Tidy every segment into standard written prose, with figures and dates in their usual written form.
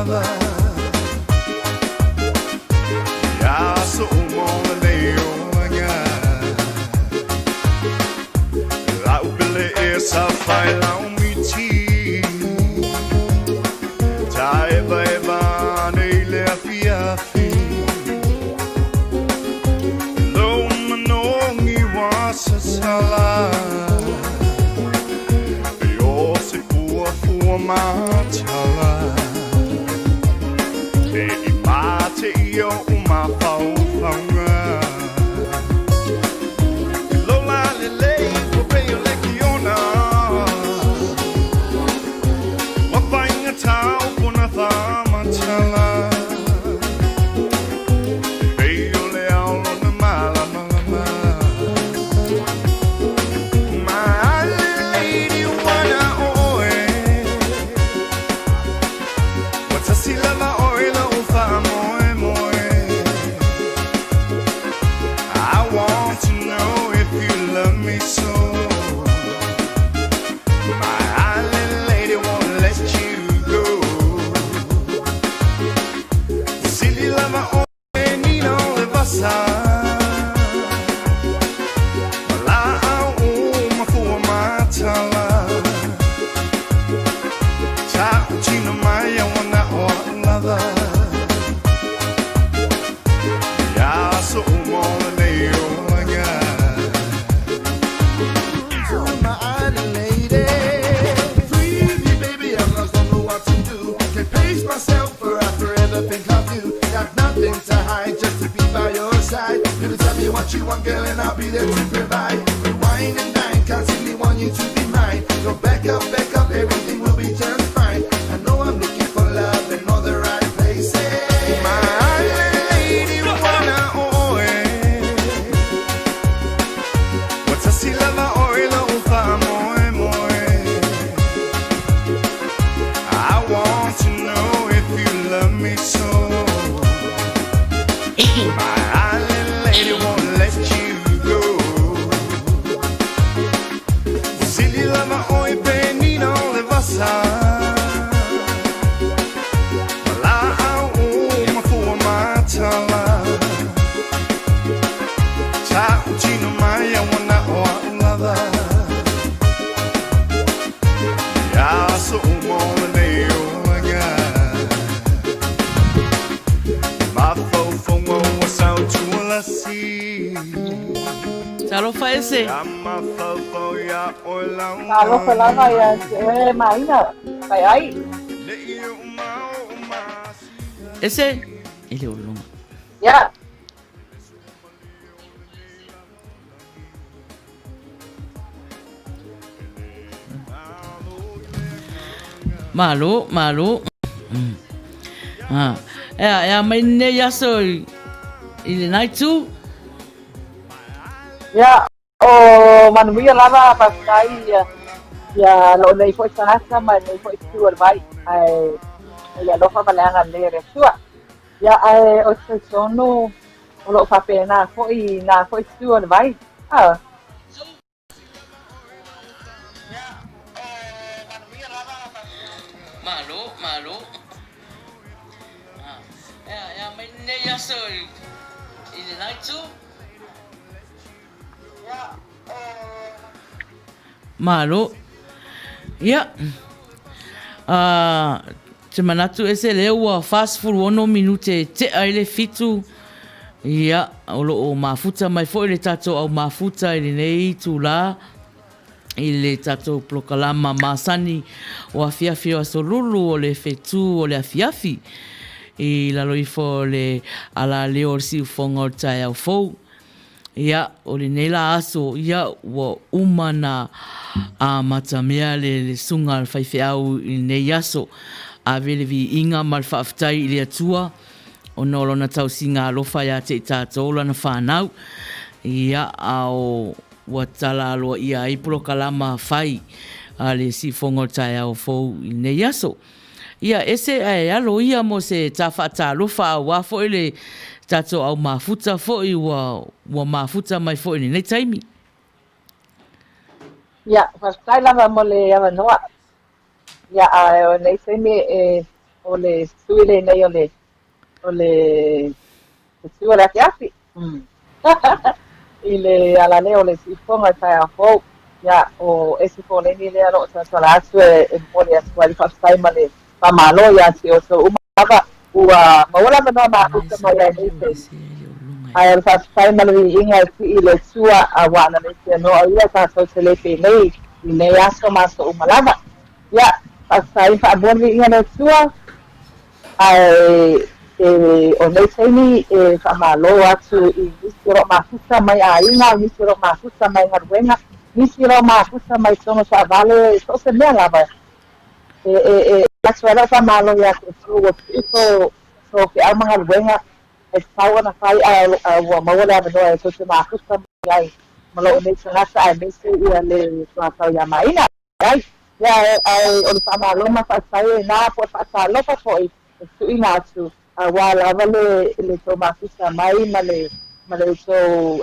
another. Ia so mo le olaga. Lau pele e sa fai lau miti. Ta eva eva nei le afiafi. Lo manongi wa sa sala. E o se fua fua matala. E i mate i o mafaufauga. Lola lelei ua pei o le kiona. Ua faigata kona faamatala. Pei o le ao lona malamalama. My lady wana oe. Ua tasi lava oe lou faamoemoe. I want to know if you love me so. My island lady won't let you go. Sili lava oe nina o le vasa. Laau o mafua matala. Ta'utino mai a wana o lava. Ia so mo le olaga. To my island lady. Free me, baby, I'm lost, don't know what to do. Can't pace myself for I forever think of you. Got nothing to hide, just to be by your side. You tell me what you want, girl, and I'll be there to provide. We wine and dine, constantly want you to be mine. So back up, everything will be just fine. I know I'm looking for love in all the right places. My island lady wana oe. Ua tasi lava oe lou faamoemoe. I want to know if you love me so. My island lady won't let you go. Sili lava oe pe nina o le vasa. Laau o mafua matala. Ta'utino mai a wana o lava. Ia so mo le olaga. Mafaufonga ua sautualasi. Talofa ese. Ia mafaufau ia oe lauga. Alofa lava ia te oe maina. Pai ai. Le i o mao o masina. Ese. E le o longa. Ia. Malo, malo. Ha. Ea, ea mai nei aso i, i le naitu. Ia, o manuia lava faafetai ia ia loo nei foi tagata ma lenei foi itu o le vai ae i le alofa ma le agalelei o le Atua. Ia ae ou te talitonu o lo o faapena foi i na foi itu o le vai. Ah. Malo, malo. Ha. Ea, ea mai nei aso i, i le naitu. Malo. Ia. Ah, te manatu ese lea ua 46 minute tea i le 7. Ia, o loo mafuta mai foi le tatou au mafuta i lenei itulā i le tatou polokalama masani o Afiafi o Aso Lulu o le Fetu o le Afiafi i lalo ifo o le alaleo o le siufoga o le taeao fou. Ia, o lenei la aso, ia, ua uma na amatamea le le suga a le faifeau i lenei aso. Ave le viiga ma le faafetai i le Atua ona o Lona tausiga alofa ia te i tatou Lana fanau. Ia, a o ua tala aloaia ai polokalama fai a le Siufoga o le Taeao Fou i lenei aso. Ia, ese ae alo ia mo se tā faatalofa aua foi le tatou au mafuta foi ua, ua mafuta mai foi i lenei taimi. Ia, faafetai lava mo le avanoa. Ia, a o lenei taimi e O le sui lenei o le o le fetu o le afiafi. I le ala lea o le siufofoga i taeao fou. Ia, o Esi Foleni lea o lo o tautala atu e momoli atu ai le faafetai ma le faamalo ia te outou uma lava ua maua le avanoa mafuta mai ai nei taimi. Ae o le faafetai ma le viiga e sii i le Atua aua ana nei seanoa ia tatou te le penei i nei aso ma aso uma lava. Ia, faafetai ma faamua le viiga i le Atua, ae e, o nei taimi e faamalo atu i nisi o lo o mafuta mai aiga, nisi o lo o mafuta mai galuega, nisi o lo o mafuta mai tonu taavale, so o se mea lava e, e, e atu ai lau faamalo ia te outou ua tuu to, to feau ma galuega e tatau ona fai ae ua maua le avanoa e tou te mafuta mai ai ma lou nei tagata aemaise ia le soatau ia Maina. Ai, ia ae o le faamalo ma faafetai e na po o le faatalofa foi e tuuina atu aua lava le le tou mafuta mai ma le ma le tou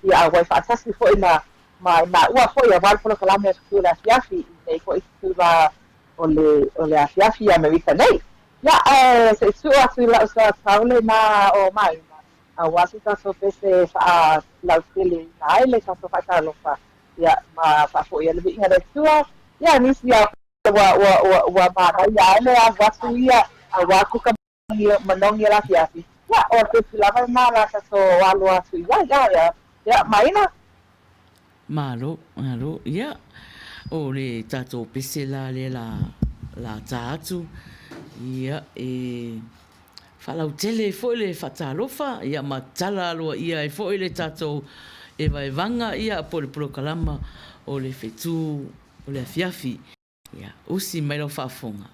fia auai faatasi foi ma ma maua foi aua le polokalame a Fetu o le Afiafi i lenei foi fetu la o le o le afiafi i Amerika nei. Ia, ae se i tuu atu i lau soatau lena o Maina, aua se tatou pese faalauteleina ai le tatou faatalofa, ia, ma faafoi ai le viiga i le Atua. Ia, nisi lava ua, ua, ua, ua manaia ai le alu atu ia, aua kuka manogi o le afiafi. Ia, o le pese lava lena o le a tatou alo atu i ai, ia, ia, ia, Maina. Malo, malo, ia, o le tatou pese la lea la, la ta atu, ia, e faalautele ai foi le faatalofa, ia, ma tala aloaia ai foi le tatou evaevaga, ia, po o le polokalama o le fetu o le afiafi. Ia, usi mai lau faafofoga.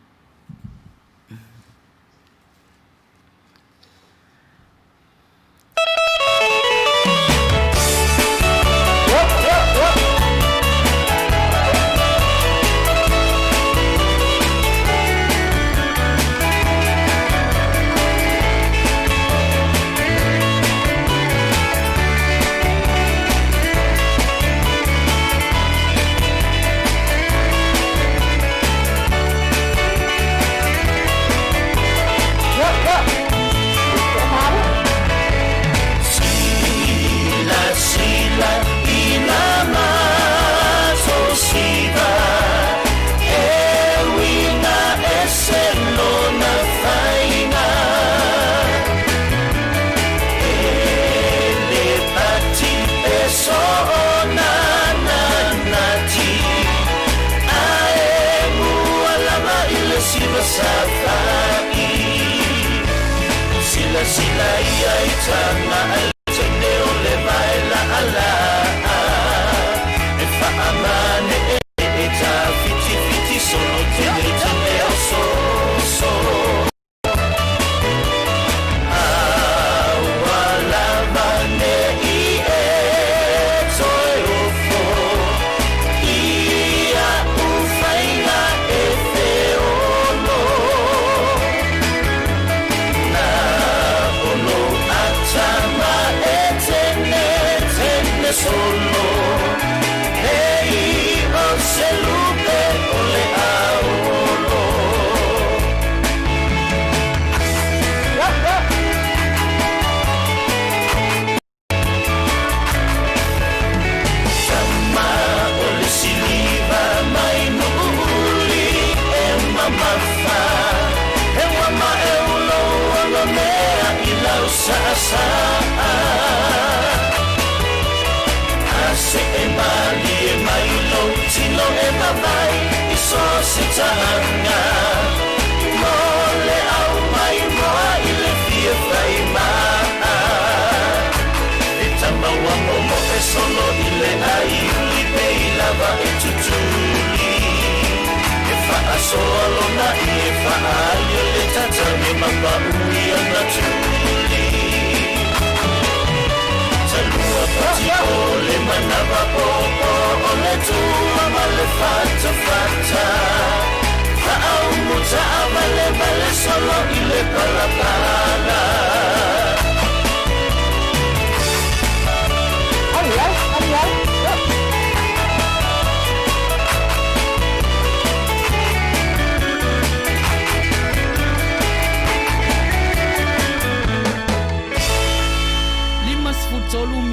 Alu ai, alu ai.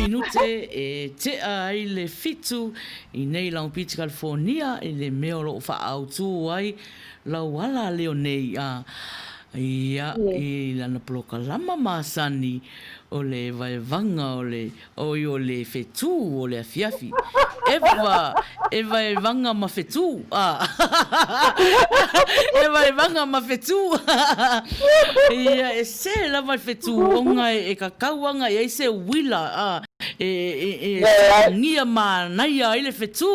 minute e tea ai le 7 i nei Long Beach, California i le mea o lo o faaautu ai lau ala leo nei a ia i lana polokalama masani o le vaevaga o le Oi o le whetū o le afiafi. Eva, e vaevaga ma whetū. Ah. E vaevaga ma whetū. Ia, e se lava le whetū onga e, e kakau anga i ai se uila. Ah. E, e, e yeah. mānaia ai le whetū.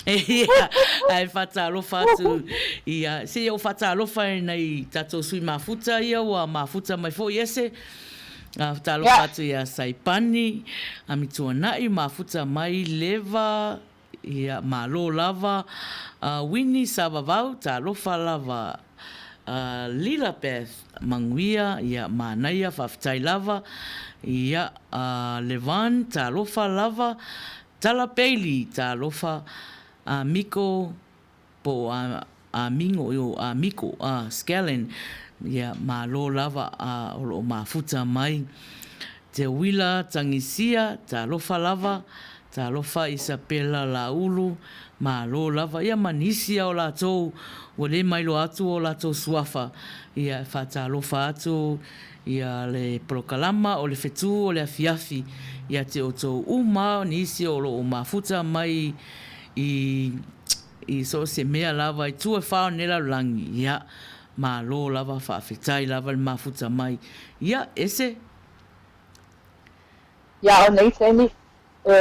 Ia, ae whātālofa atu. Ia, se ia o whātālofa e nei tātou sui mafuta ia, ua mafuta mai foi ese. Talofa atu ia Saipani, Amituana'i, Mafuta mai, Leva, ia, Malo lava, Wini Savavau, talofa lava, Lila Beth Manguia, ia, Manaia, faafetai lava, ia, Levan, talofa lava, Tala Bailey, talofa, Miko, po o Amigo, o Amiko, a Skellen, ia, malo lava a o lo o mafuta mai. Te Uila Tagisia, talofa lava, talofa Isapela Laulu, malo lava, ia ma nisi a o latou ua le mailoa atu o latou suafa, ia, e faatalofa atu ia le polokalama o le whetū o le afiafi ia te outou uma, nisi o lo o mafuta mai i I so o se mea lava i tua e whao nei lalolagi, ia, malo lava, faafetai lava le mafuta mai. Ia, ese. Ia, o nei taimi, e,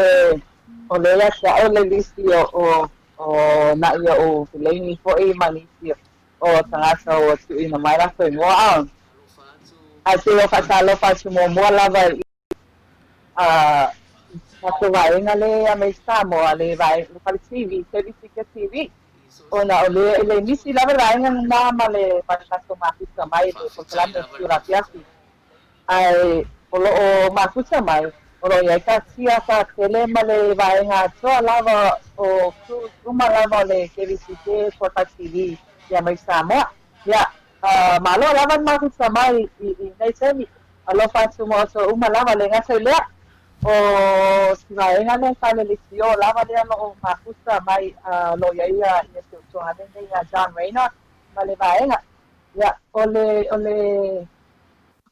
o lea ia te a'o le lisi o, o, o naʻi oʻu peleini foʻi ma nisi o tagata ua tuuina mai lakou i mua, a, ae pei ua faatalofa atu muamua lava i A tatou vaega lea mai Samoa, le vaega, le fale TV, KVCK TV, ona o le, e le misi lava le vaega lena ma le, ma le tatou mafuta mai le polokalame o Fiu Afiafi. Ae o lo o mafuta mai, o lo o i ai ka tia ka tele ma le vaega atoa lava o crews uma lava o le KVCK Tuatai TV ia mai Samoa. Ia, Malo lava le mafuta mai i nei taimi. Alofa atu ma outou uma lava, le gata i lea, o si vaega lea fale lekiō lava lea o lo o mafuta mai o lo o i ai ia si ou tuahane nei ia John Rayner ma le vaega. Ia, o le, o le,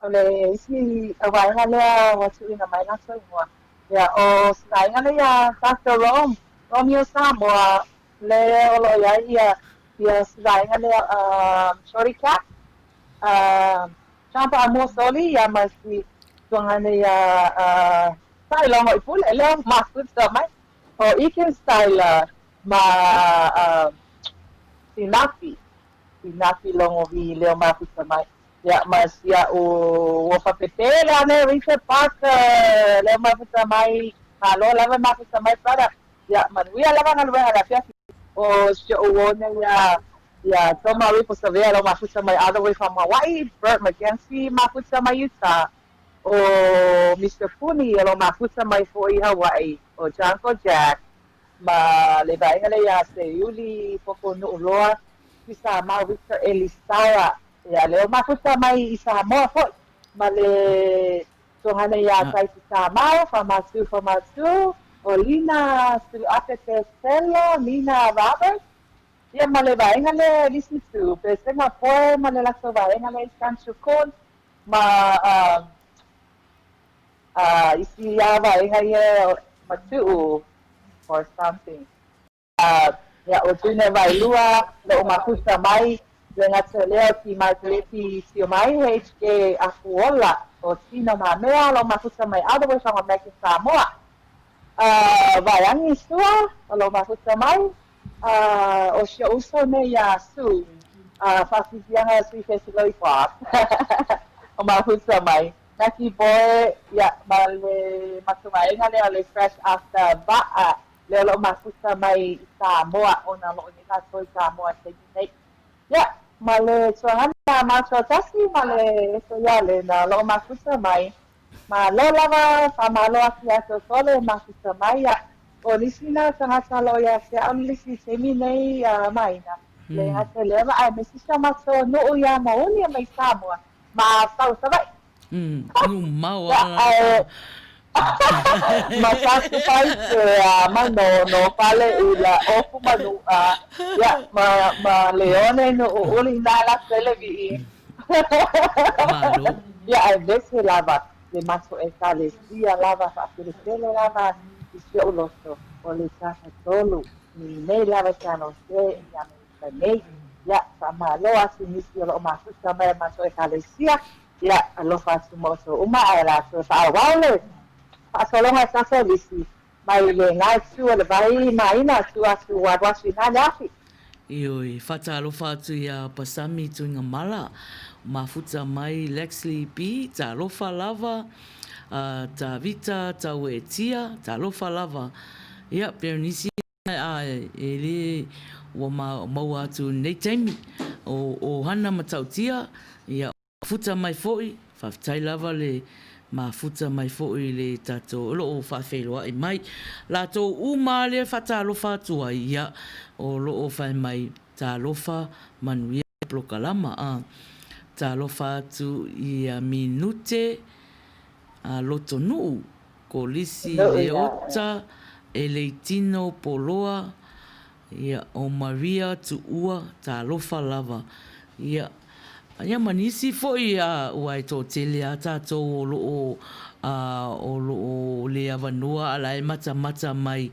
o le isi vaega lea ua tuuina mai latou igoa. Ia, o si vaega lea ia Doctor Rome, Romeo Samoa, lea o lo o i ai ia, ia si vaega lea Shorty Cat, Champa Amua Soli, ia ma si tuahane ia Taʻailoga Ipule, lea mafuta mai, o Ekin Styler ma Sinafi, Sinafi Logovi lea mafuta mai. Ia, ma si aʻu ua faapepe lea nei Richard Parker, lea mafuta mai, malo lava mafuta mai brother. Ia, manuia lava galuega i le afiafi. O si oʻu uo nei ia ia Toma Ripo Savea leo mafuta mai all the way from Hawaii, Bert McKenzie mafuta mai Utah, o Mister Puni o lo mafuta mai foi i Hawaii, o Jungle Jack ma le vaega lea ia Seiuli Poponuuloa, Tuisamau Victor Elisara, ia leo mafuta mai i Samoa foi ma le Tuahana iā Taiti Tamau, Famatu Famatu, o Lina Suluape Peselo, Nina Roberts, ia ma le vaega lea e lisi tu, Pesega Poe ma le latou vaega lea i San Chukun, ma isi lava vaega ia Matuʻu or something. Ia, o Junior Vaelua, loʻu makuta mai, le gata lea o ti mai Pelepi Tio Mai, HK Afuola, o Tino Mamea, loʻu makuta mai all the way from American Samoa. Vaeangi Sua, o loʻu makuta mai, o si oʻu uso nei iā Sue, Faafifiaga Sui Fesiloi Bob, o makuta mai. Mackie Boy, ia, ma le matou vaega lea o le Fresh After Va'a, Lea o loʻu mafuta mai i Samoa, ona o loʻu nei latou i Samoa i taimi nei. Ia, ma le tuahana a matou tasi ma le eso ia Lena, o loʻu mafuta mai, malo lava, faamalo atu ia te outou le mafuta mai, ia, o nisi na tagata o loʻo ia te ʻaʻole lisi i taimi nei a maina, le gata lea ma aemaise si a matou nuʻu ia mauli a mai Samoa, ma pau Savaʻi. Nuu mau a. Ma Satupaitea, Manono, Faleula, Ofu Manu'a, ia, ma, ma Leone Nu'uuli ina latou ai le viiga. Malo. Ia, aemaise lava le matou Ekalesia lava faapelepele lava i si o'u loto o le Tafatolu i nei lava i San Jose i Amerika nei. Ia, faamalo atu i nisi o lo'o mafuta mai a matou Ekalesia. Ia, alofa atu ma outou uma ae latou e faaauau le faasologa e tatou lisi mai lena itu o le vai maina atu atu alu atu i na le afi. Ioe, faatalofa atu ia Pasami Tuigamala, mafuta mai Lexley B, talofa lava, a Tavita Tauetia, talofa lava. Ia, Berenice a e le ua maua atu i lenei taimi o Ohana Matautia, ia, Mafuta mai foi, faafetai lava le mafuta mai foi i le tatou o lo o faafeiloai mai latou uma lea faatalofa atu ai, ia, o lo o fai mai talofa manuia polokalama a. Talofa atu ia minute a Lotonuu, Kolisi Leota, Eleitino Poloa, Ia, o Maria Tuua, talofa lava. Ia, ia ma nisi foi a ua e toatele a tatou o lo o, a, o lo o le avanoa a la e matamata mai,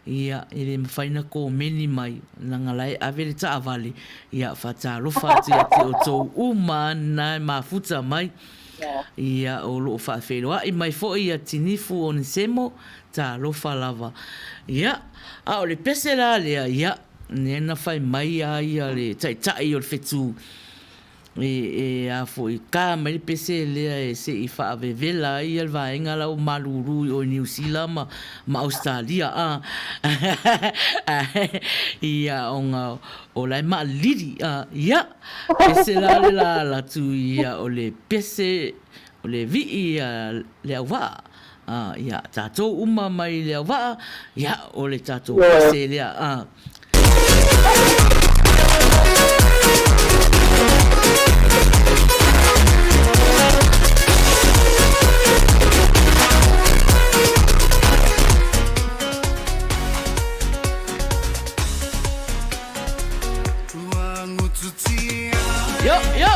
ia, e le mafai na komeni mai, leaga la e ave le taavale, ia, faatalofa atu ia te outou uma na e mafuta mai. Ia, o lo o faafeiloai mai foi ia Tinifu Onesemo, talofa lava. Ia, a o le pese la lea, ia, lea na fai mai a ia le taitai o le fetu, e, e a foi, ka mai le pese lea e se i faavevela ai ia le vaega la ua malulu i o i Niu Sila ma, ma Ausetalia, a. Ia, ona o la e maalili, a, ia, pese la le la ala atu ia o le pese, o le vii a le auvaa. A, ia, tatou uma mai le auvaa, ia, o le tatou pese lea, a. Yo, yo!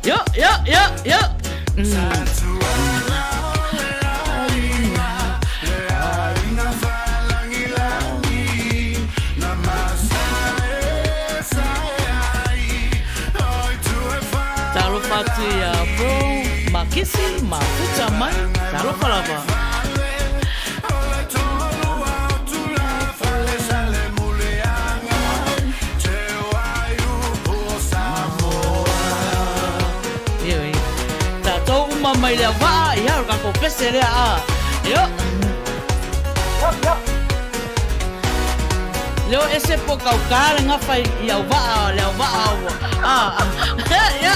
Yo, yo, yo, yo! Talofa atu ia bro Makisi, mafuta mai, talofa lava. Ioe. Tatou uma mai lea vaa, ia o le tatou pese lea a. Io. Leo ese po kau ka le ngafa i au vaa, le au vaa ua. A. Ia.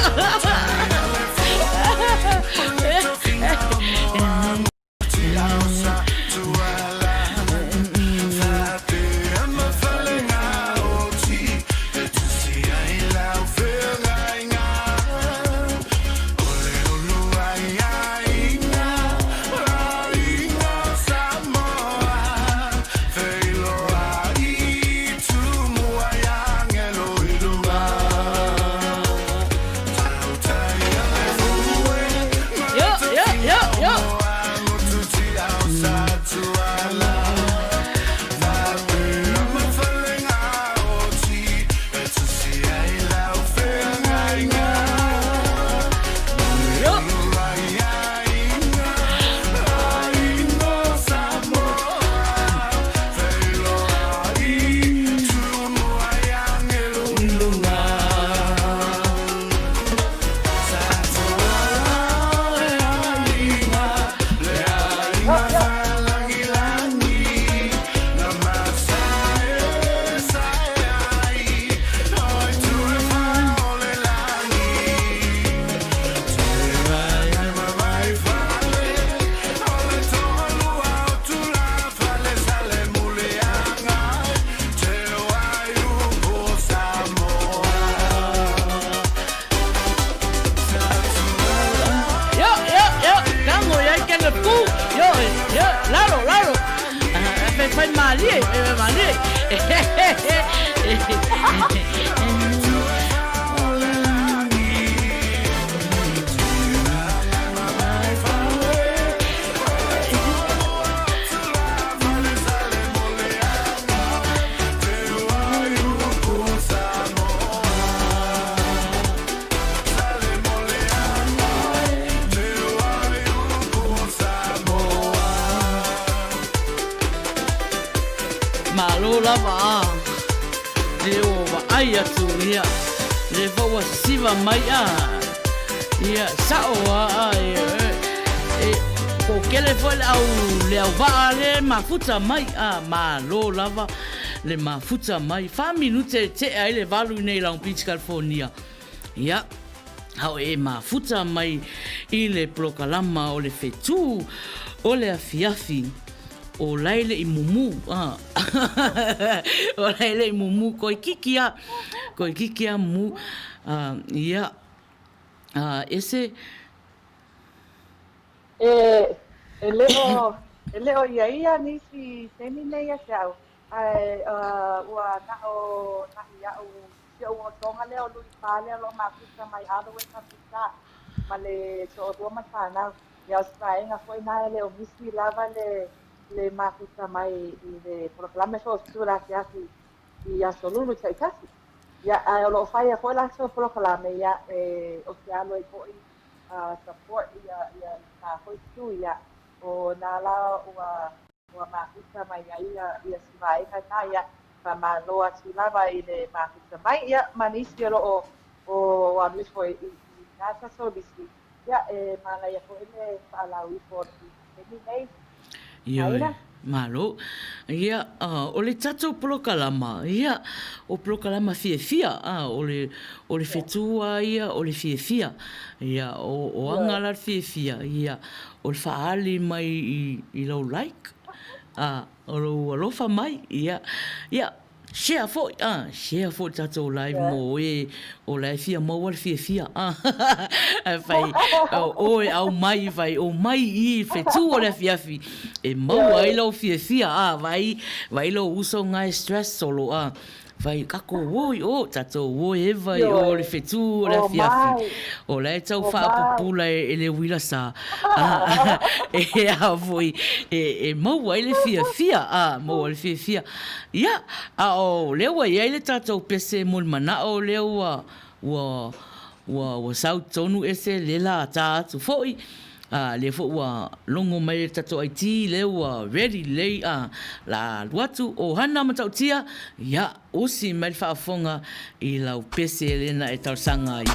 E malie. Malo lava a le o vaai atu ia le foi ua sisiva mai a ia sao a e toatele foi le au le auvaa le mafuta mai a malo lava le mafuta mai 4 minute e tea ai le 8 i nei Long Beach California ia a o e mafuta mai i le polokalama o le fetu o le afiafi o lae le i mumu a o lae le i mumu koikiki a koikiki a mu a ia a ese. E e le o e le o ia ia nisi taimi nei ia te au, ae ua na o naʻi iaʻu si oʻu otoga lea o Lui Pā lea o loʻo mafuta mai all the way from Utah ma le toʻalua ma le whānau. Ia o se vaega foi na e le o misi lava le le mafuta mai i le polokalame foi o Fetu o le Afiafi i Aso Lulu taitasi. Ia, ae o loo faia foi latou polokalame, ia, e o te alu ai foi support ia ia na foi fetu, ia, o nā la ua ua mafuta mai ai ia ia si vaega na, ia, faamalo atu lava i le mafuta mai, ia, ma nisi o loo o alu ifo i i nā tatou lisi, ia, e manaia foi le faalau ifo i le taimi nei. Ioe, malo. Ia, o le tatou polokalama, ia, o polokalama fiafia, a, o le, o le fetu lava ia o le fiafia. Ia, o, o aga la le fiafia, ia, o le faaali mai i, i lou like, a, o lou alofa mai, ia, ia, Share foi, ah, share foi le tatou live mo e o la e fia maua le fiafia, ah, ae fai, o e aumai, fai, omai i fetu o le afiafi e maua ai lou fiafia, ah, vai, vai lou uso nga e stress solo, ah, fai, tatou o i o, tatou o e eva i o le fetu o le afiafi, o la e tau faapupula e le uila sa, ah, e a foi, e maua ai le fiafia, ah, maua ai le fiafia. Ia, a o lea ua i ai le tatou pese mo le manao lea ua, ua, ua, ua sau tonu ese le la tā atu foi, a lea foi ua logo mai le tatou IT lea ua ready lelei, a la alu atu o Hana Matautia, ia, usi mai le faafofoga i lau pese lea na e talosaga ai.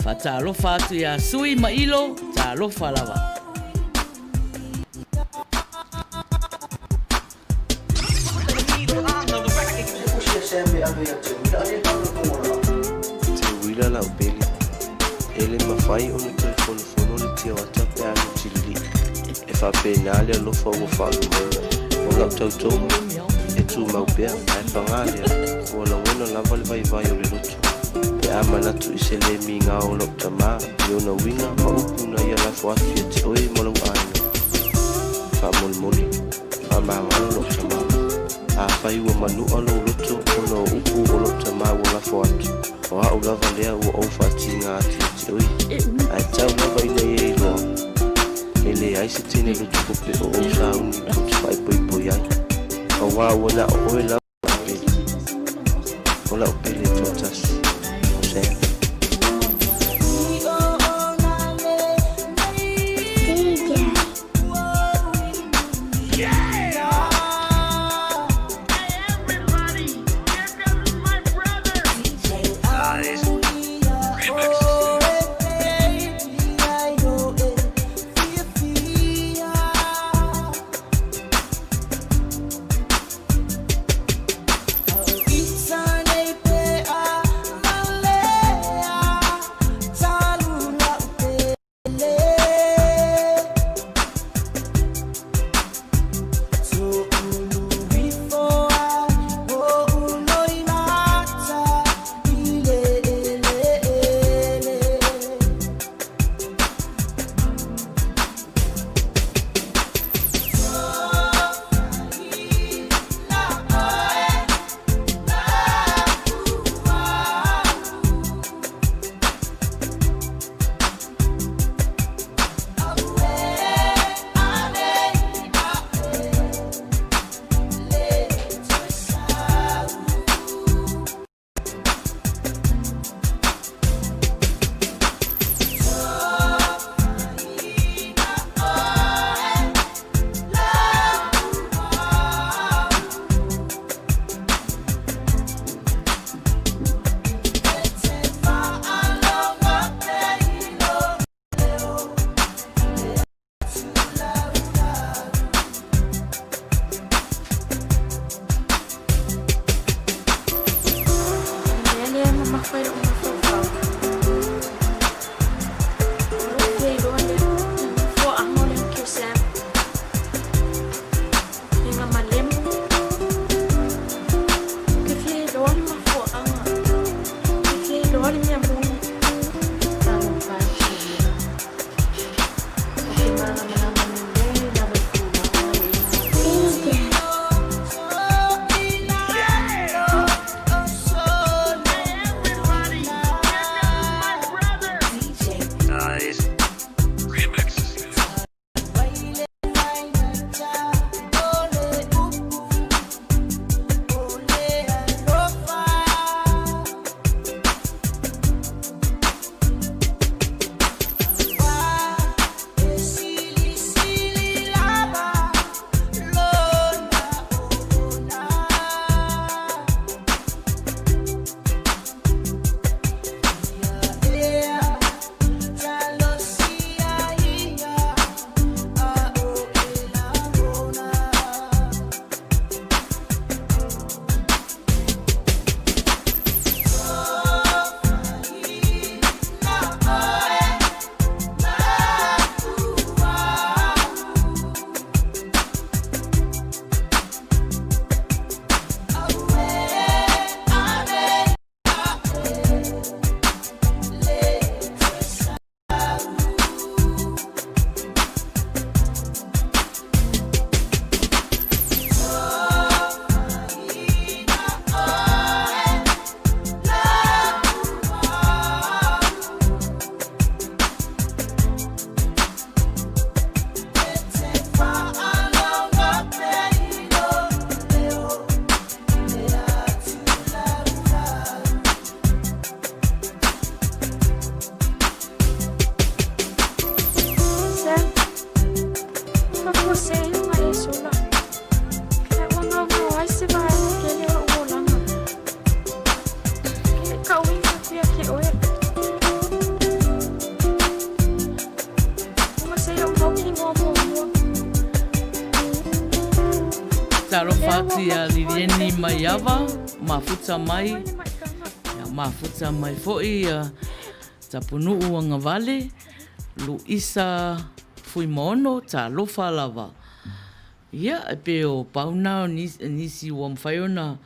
Faatalofa atu iā Sui ma Ilo, talofa lava. Te uila lau pele, e le mafai ona toe fonofono le tioata pe a nutililiʻi. E faapena le alofa ua faalumaina. O lau tautoga, e tumau pea, ae paga lea, ua lagona lava le vaivai o le loto. Pe a manatu i se le migao o lou tamā, i ona uiga ma upu na ia lafo atu ia te oe ma lou aiga. Faamolemole, faamagalo lou tamā. Afai ua manua lou loto ona o upu o lou tamā ua lafo atu, o au lava lea ua ou faatiga atu ia te oe, ae tau lava ina ia iloa, e leai se teine loto kope o ou sauni ou te faaipoipo ai, auā ua na o oe lava lau pele. O lau pele toatasi, o Sam. mamafa i lou mafaufau. O lou fia iloa lea, le mafuaaga o le oki o Sam. E gamalemu. Ou te fia iloa le mafuaaga. Ou te fia iloa le mea moni. Talofa e Julia. Ou te malamalama lelei lava i tulaga ia. Sam, ua fua se iuga e sola. Ae ua gaogao ai se vaega tele o lou olaga. Ke le kauiga aku ia te oe. Ua se i ou mautinoa muamua. Talofa atu ia Lilieni Maiava, mafuta mai, ia mafuta mai foi ia Tapunuu Agavale, Luisa Fuimaono, talofa lava. Ia, e pei o pau na o nisi ua mafai ona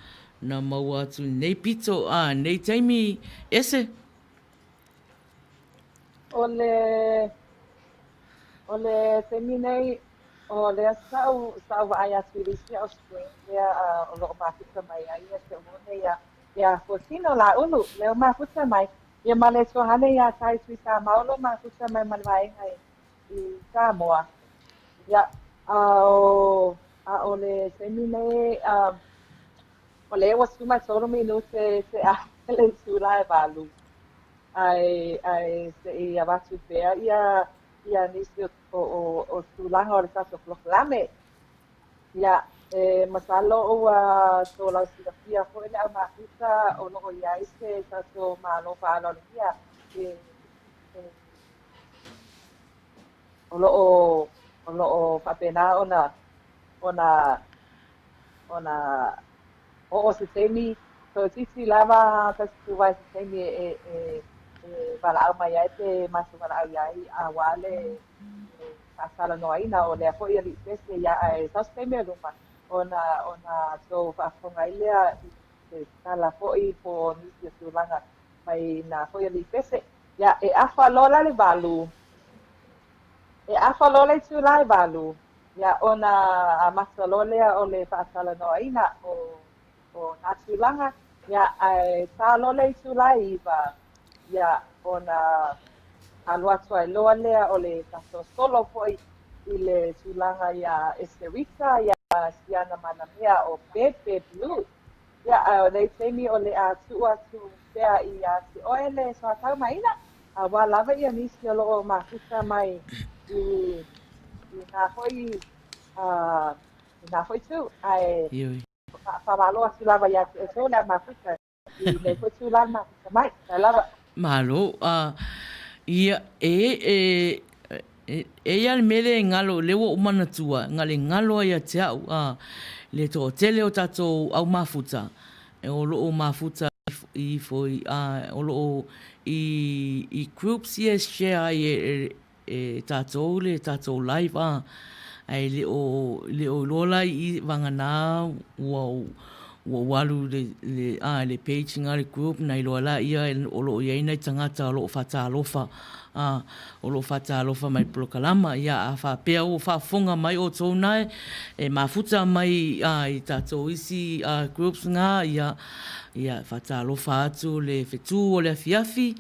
na maua atu i nei pito, a, nei taimi ese. O le, o le taimi nei, o lea sa'u, sa'u vaai atu i le isi a'u screen lea o lo'o mafuta mai ai ia ke one ia, iā Fuatino Lāulu, lea ua mafuta mai. Ia ma le tuahane iā Tai Tuisamau lo mafuta mai ma le vaega i, i Samoa. Ia, a o, a o le taimi nei, um, o lea ua 13 minute se afe le itula e 8. Ae, ae se i avatu pea ia, ia nisi o, o, o, o tulaga o le tatou polokalame. Ia, e masalo ua tolau silafia foi le au mafuta o loo iai se tatou Malo faaaloalogia e, e o loo o loo faapena ona ona ona oo se taimi toeitiiti lava tasi se taimi e e e valaau mai ai pe matou valaau iai aua le faatalanoaina o lea foi alii pese ia ae sau se taimi i luma ona ona tou faafofoga ai lea i se tala foi po o nisi o tulaga mai nā foi alii pese. Ia e afa loa la le 8, e afa loa le itula e 8, ia ona amata loa lea o le faatalanoaina o o nā tulaga, ia, ae tā loa le itula e 9, ia, ona alu atu ai loa lea o le tatou solo foi i le tulaga iā Esterita, iā Siana Manamea o Pepe Blue. Ia, ae o nei taimi o le a tuu atu pea iā te oe le soataumaina, auā lava ia nisi o loo mafuta mai i i nā foi a i nā foi tū, ae Faamalo atu lava iā te outou le au mafuta i nei foi tulaga mafuta mai. Faafetai lava. Malo. Ia, e, e, e, e ia le mea lea e galo, lea ua ou manatua, na le galo ai ia te au, a, le toatele o tatou au mafuta, o loo mafuta. ifo i a o lo o i i groups ia e share ai e e tatou le tatou live a ae le o le o iloa la i vagana ua ua ou alu i le le a le page na le group na iloa laia o lo o i ai nai tagata o lo o faatalofa a o lo o faatalofa mai i le polokalama. Ia a faapea ua faafofoga mai outou na e mafuta mai a i tatou isi a groups na ia ia faatalofa atu le fetu o le afiafi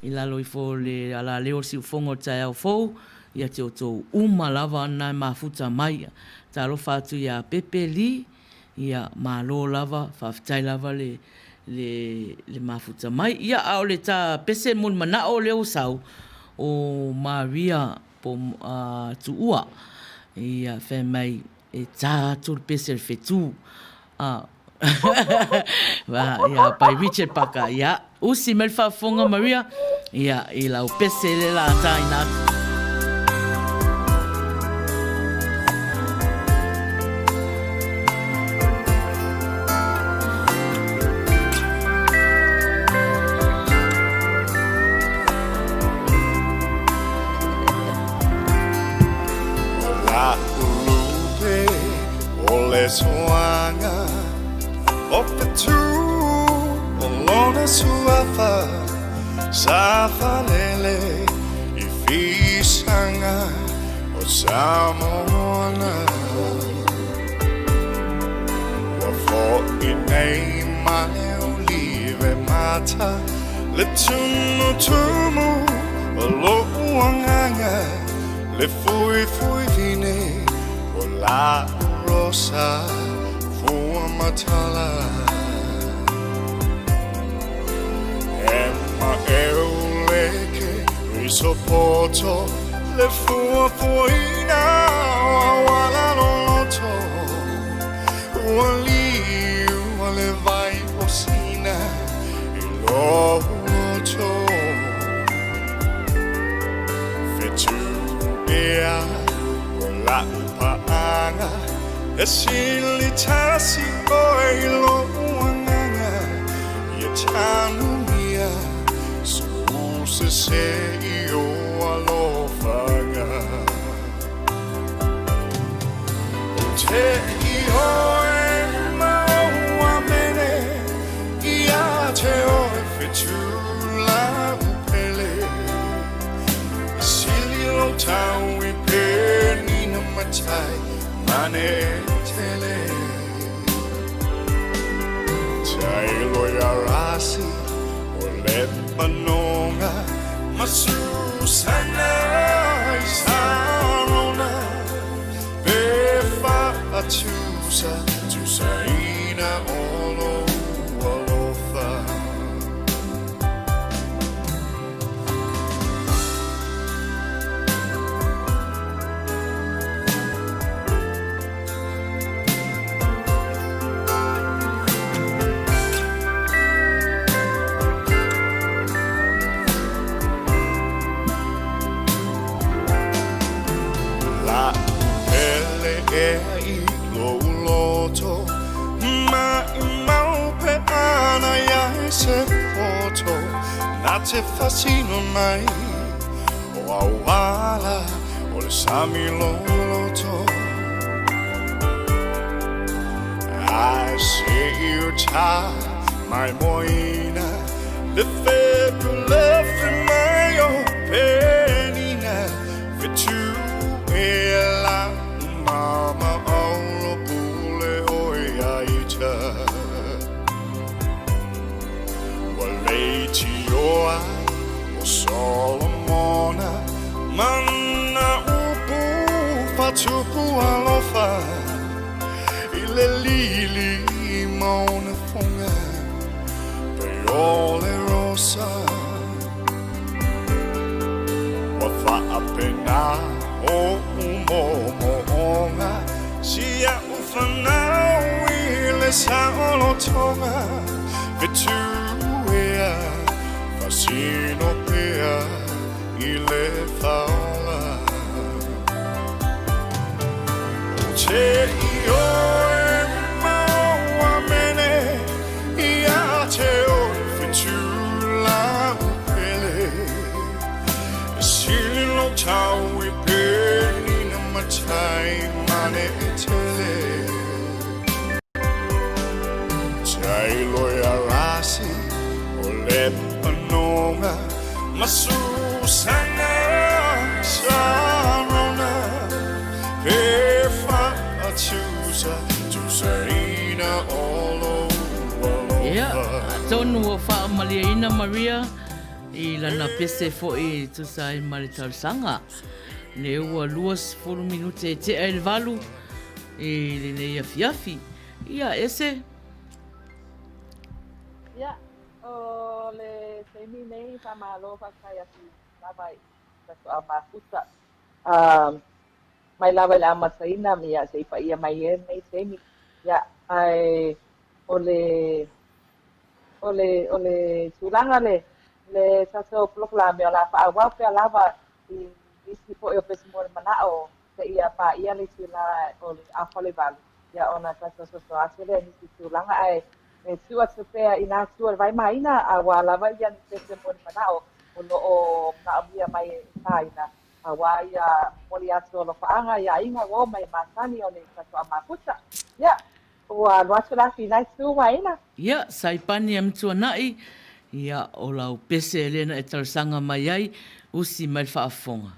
i lalo ifo o le alaleo o le siufofoga o le taeao fou ia te outou uma lava na e mafuta mai. Talofa atu ia Pepe Lee. Ia, malo lava, faafetai lava le, le, le mafuta mai. Ia, a o le ta pese mulimanao lea ua sau, o Maria po o Tuua, ia, fai mai, e ta atu le pese a le fetu. A, ia, by Richard Parker. Ia, usi mai le faafofoga Maria, ia, i lau pese lea la taina atu. O le soaga o fetu o lona suafa Sa falele i fisaga o Samoana. Ua fo'i nei ma le olive mata le tumutumu o lo'u agaga le fuifui vine o la'u rosa fua matala. E maʻeu le keriso poto le fuafuaina o auala loloto ua liu a le vai o Sina i lou loto. Fetu ea o la'u paaga e sili tasi oe i lo'u agaga ia tanumia so'u sese i ou alofaga. Ou te ioe ma ou amene ia te oe fetu la'u pele. E sili lou tau i penina matai mane tele. Tailo ia rasi o Lepanoga ma Susana i Sarona pe faatusa tusaina o lou alofa. La'u pele ea i lou loto Maʻimau pe ana i ai se poto Na te fasino mai o auala o le sami loloto Ae se i uta mai moina le fepulefe mai o penina fetu e la mama aulo pule oi aita Ua leitioa o Solomona ma na upu faatupu alofa i le lili ma ona foga pei o le rosa. Ua faapena o'u moomooga si a'u fanau i le saolotoga fetu ea fasino pea i le faola. Ou te ioe ma ou amene ia te oe. Taimane tele Tailoi arasi o le panonga Masusana Sarona Pe faatusa Tusaina o lou Ia, alofa. Atonu ua faamalieina Maria i lana pese foi e tusa ai ma le talosaga. Lea ua 20 minute e tea i le valu i lenei afiafi. Ia, ese. Ia, o le taimi nei, faamalo faafetai atu lava i tatou au mafuta. Mai lava i le amataina, ia, seia paia mai ai lenei taimi. Ia, ae o le O le, o le tulaga le, le tatou polokalame o le a faaauau pea lava i nisi foi o pese mo le manao seia paia le itulā o le afa o le valu, ia ona tatou soso atu lea i nisi tulaga ae e tuu atu pea i nā tua o le vaimāina auā lava ia ni pese mo le manao o lo o manaomia mai e tāina auā ia momoli atu o alofaaga i aiga ua oo mai e masani o le tatou aumafuta. Ia, Ua alu atu la finai tu waena. Ia, Saipani Amituana'i, ia, o lau pese lea na e talosaga mai ai, usi mai le faafofoga.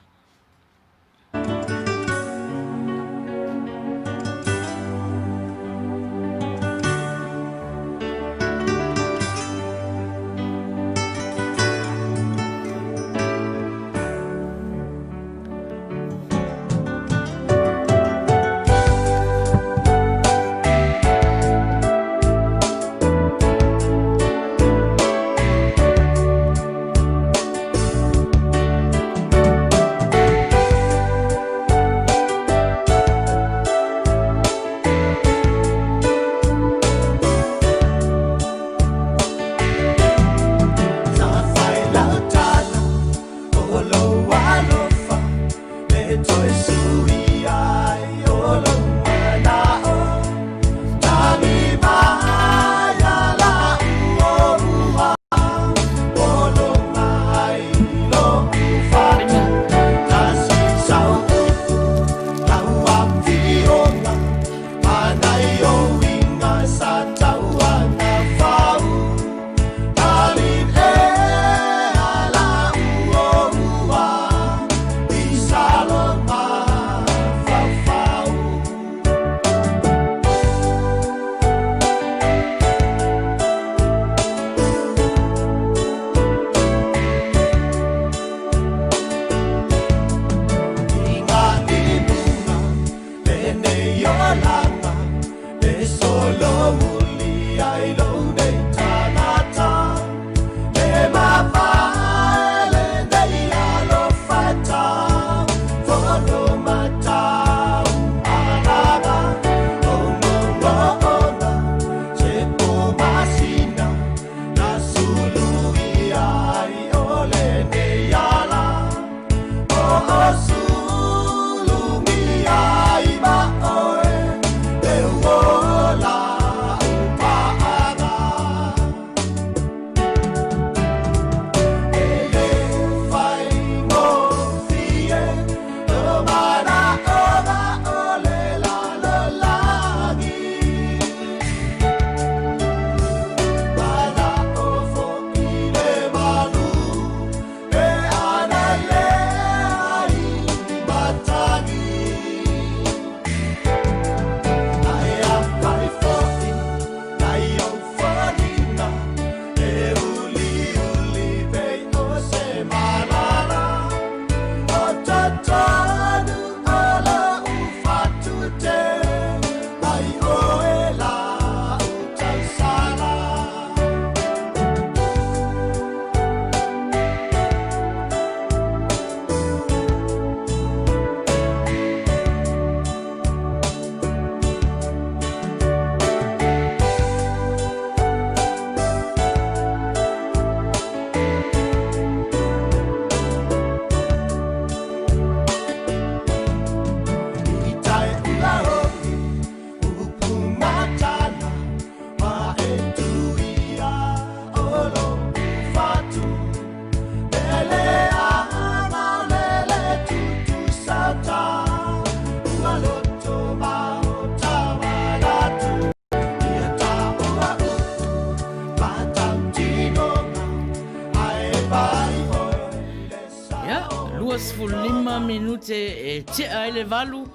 25 minute e tea ai le 8,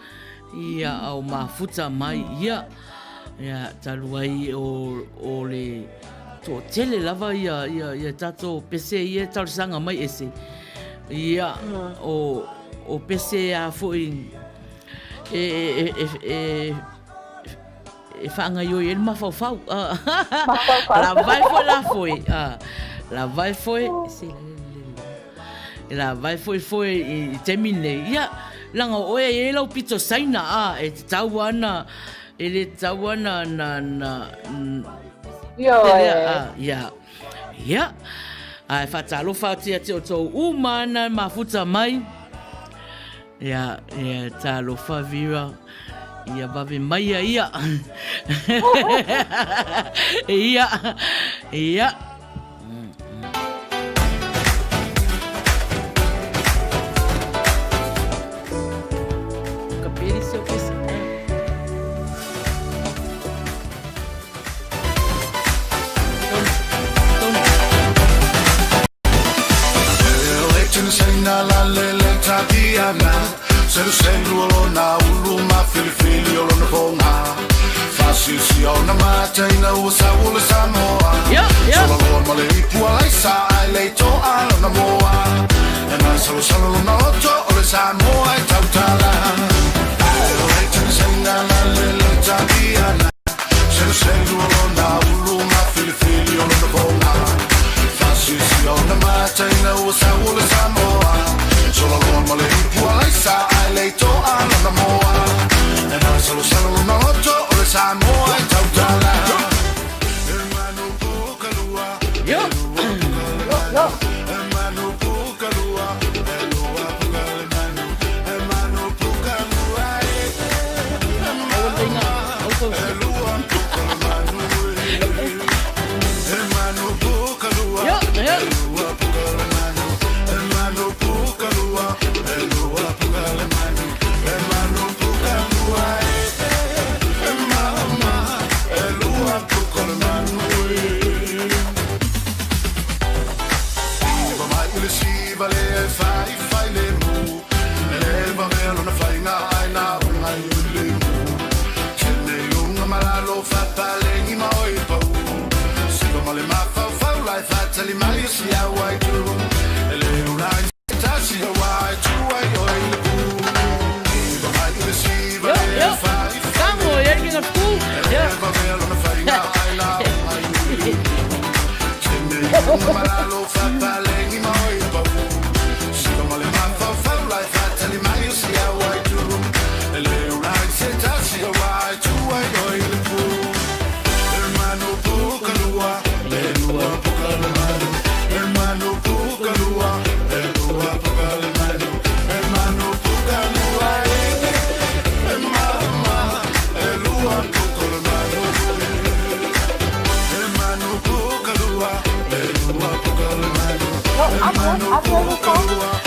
ia au mafuta mai ia. Ia talu ai o, o le toatele lava ia, ia, ia tatou pese ia e talosaga mai ese. Ia, o, o pese a foi e, e, e, e, e faagaioi ai le mafaufau. Lava e foi la foi. Lava e foi. E lava e foi foi i taimi nei. Ia, leaga o oe e i ai lau pito Saina, a, e tatau lava na, e le tatau lava na, na, na, Ioe. Ia, ia. Ae faatalofa atu ia te outou uma ana e mafuta mai. Ia, ia, talofa Vera. Ia vave mai a ia. Ia, ia. Ka peri se o pese. Tonu, tonu. Ia, ia. Ia. Aua le inga, aua tau Ia, ia. Ia, ia. Tango, ia le kinga school. Ia. No, I'm good. I'm good with that.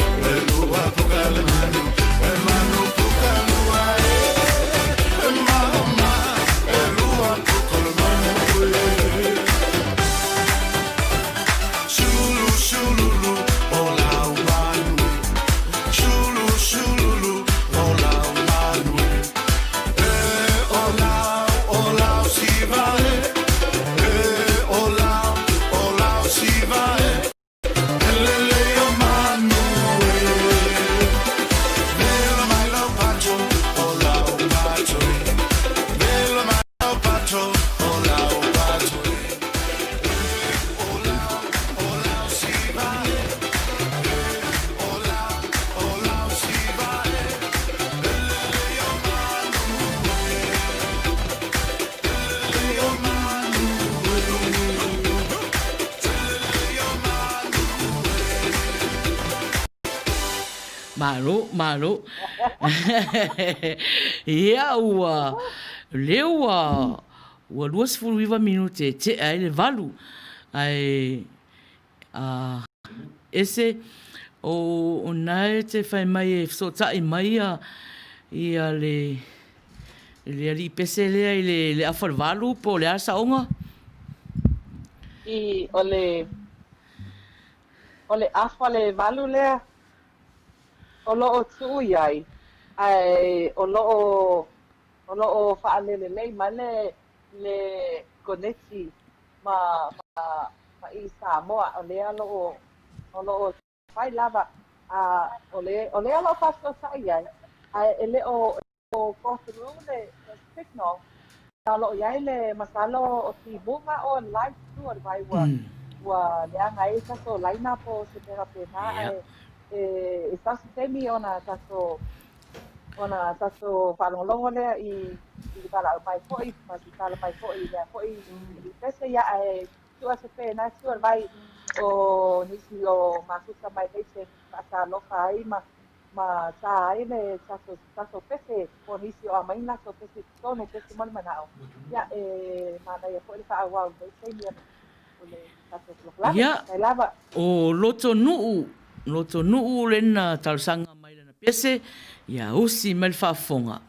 Malo, malo. Ia ua, lea ua, ua 29 minute e tea ai le 8. Ae, a, ese, o, o na e te whai mai e fesootai mai ia, ia le, le alii pese lea i le, le afa o le 8 po o le a le saoga? I, o le, o le afa o le 8 lea. O lo o tuu i ai, ae o lo o o lo o faalelelei mai le le koneti ma ma ma i Samoa, o lea o lo o o lo o fai lava, a o le o lea o lo o faafesootai i ai, ae e le o o go through le signal, a o lo o i ai le masalo o timuga o live tu o le vai ua ua leaga ai tatou laina po o se mea faapena, ae e e sau se taimi ona tatou ona tatou faalogologo lea i i le valaau mai foi ma se tala mai foi i lea foi pese ia ae tuu atu pea i ina tu o le vai o nisi o mafuta mai nei taimi faatalofa ai ma ma tā ai le tatou, tatou pese po o nisi o aumai latou pese i totonu, pese mo le manaʻo, ia, e manaia foi le faaauau i nei taimi o le tatou polokalame. Ia, Faafetai lava. o Lotonuu, Lotonuu lena talosaga mai lana pese, ia usi mai le faafofoga.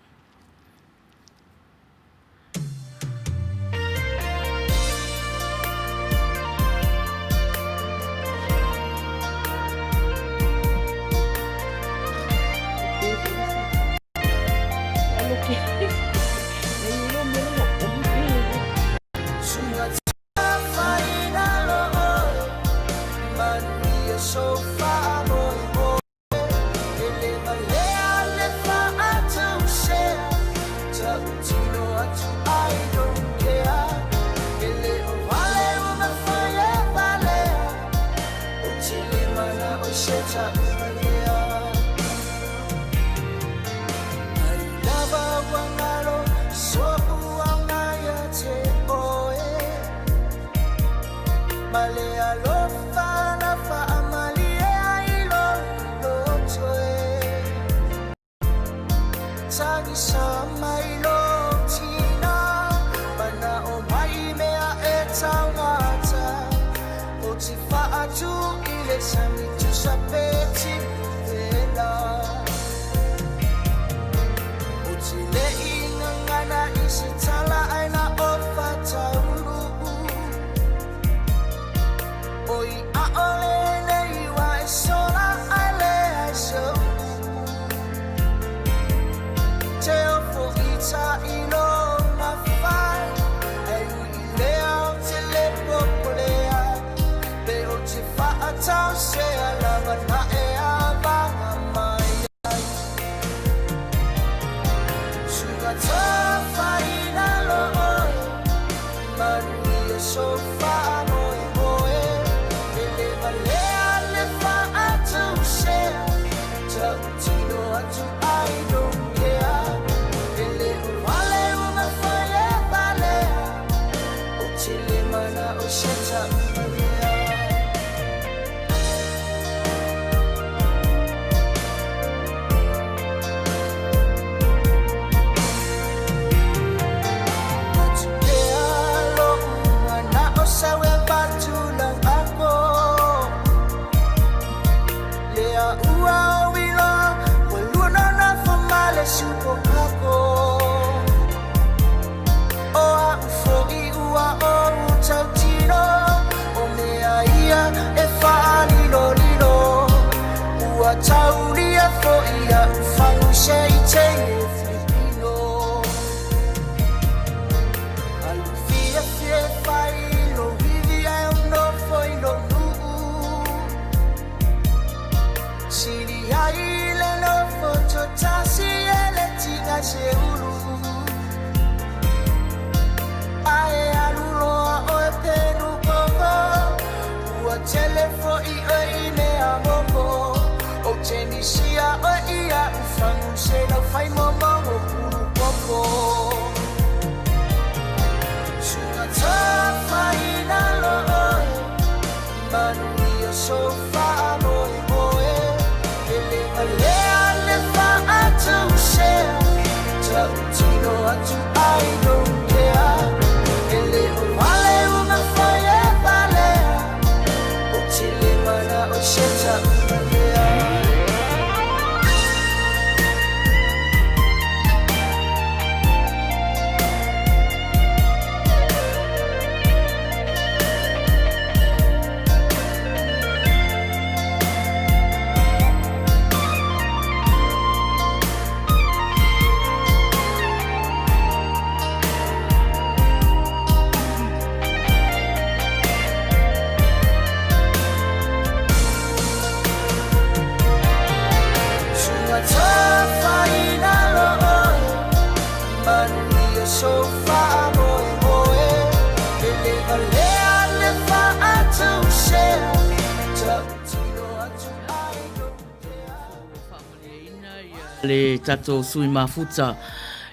le tatou sui mafuta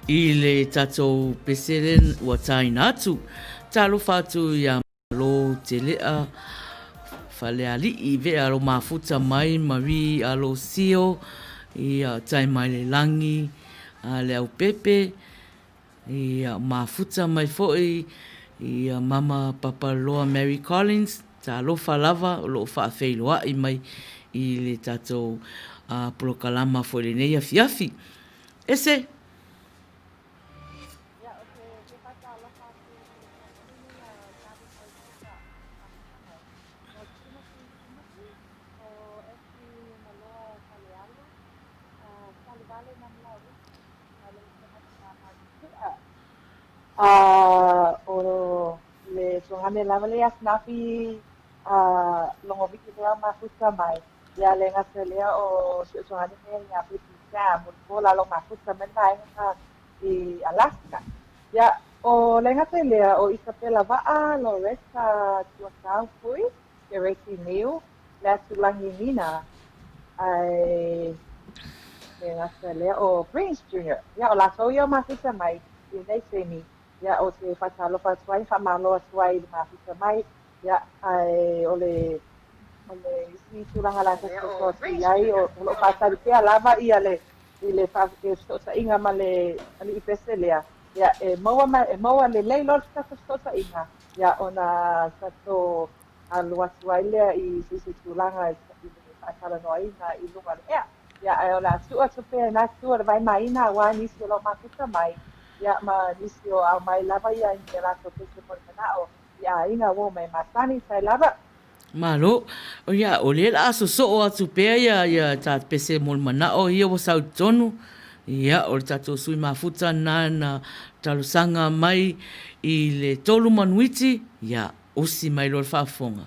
i le tatou pesele ua taina atu. Talofa atu ia Malo Telea Falealii vea lo mafuta mai Marie Alosio ia tae mai le lagi a Leaupepe ia mafuta mai foi ia Mama Papaloa Mary Collins talofa lava o loo faafeiloai mai i le tatou polokalama foi lenei afiafi. Ese. Ia, ou te fia faatalofa atu i le tapuaiga a David Oitita o mafuta mai. O Timothy Timothy, o Ashley Maloa Falealo, Salevale Namulau'u, ma le usoga Tina Matutua. O le tuagane lava lea Sinafi Logoviki lea o mafuta mai. Ia le gata i lea o si ou tuagane lea ia Becky Sam, o le la o mafuta mai le vaega i Alaska. Ia, o le gata i lea, o Isabella Vaa, Loretta Tuasau Fui, Kereti Niu, Leatulagi Nina, ae le gata i lea, o Breeze Junior. Ia, o latou ia o mafuta mai i lenei taimi. Ia, ou te faatalofa atu ai, faamalo atu ai i le mafuta mai. Ia, ae o le o le isi tulaga la ta te atu i ai, o lo o faatali pea lava ia le i le fesootaiga ma le alii pese lea, ia, e maua mai, e maua lelei loa le tatou fesootaiga, ia, ona tatou alu atu ai lea i se isi tulaga i le faatalanoaina i luga o le ea. Ia, ae o le a tuu atu pea i lena itu o le vai maina aua nisi o lo o mafuta mai, ia, ma nisi o aumai lava ia i a latou pese mo le manao i aiga uo mai masani tai lava. Malo. Ia, o lea la a sosoo atu pea ia, ia ta pese mo le manao ia ua sau i totonu. Ia, o le tatou sui mafuta na na talosaga mai i le tolu manuiti, ia, osi mai loa le faafofoga.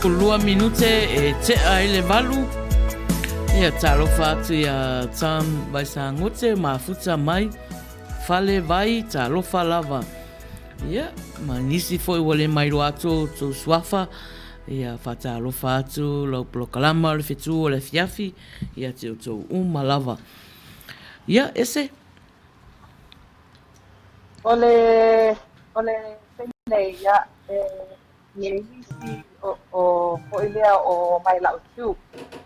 12 minute e tea ai le 8. Ia, talofa atu ia Tom Vaisagote, mafuta mai, fale vai, talofa lava. Ia, ma nisi foi ua le mailoa atu o outou suafa, ia, faatalofa atu lau polokalama o le fetu o le afiafi ia te outou uma lava. Ia, Ese. O le, o le taimi nei, ia, e i ai nisi o, o foi lea o mai la'u tu.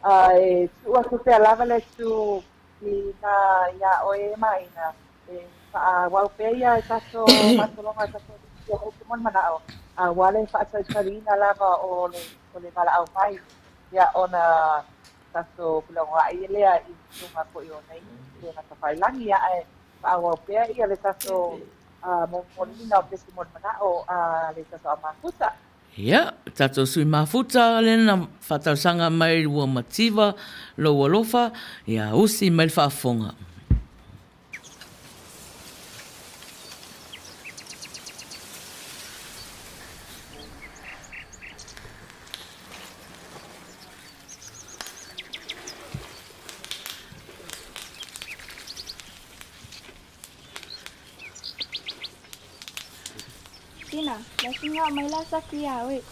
A e tuu atu pea lava le tu i nā iā ʻoe e Maina, e faaauau pea ia e tatou masaloga e tatou te hou ke manaʻo, aua le faatalitaliina lava o le, o le valaau mai, ia ona tatou felauaiʻi lea i luga foi o nei upega tafailagi, ae faaauau pea ia le tatou momoliina o pesi manaʻo a le tatou au mafuta. Ia, tatou sui mafuta lena faatalosaga mai ua mativa lou alofa, ia usi mai le faafofoga. Tina, la mai la sa kia oi.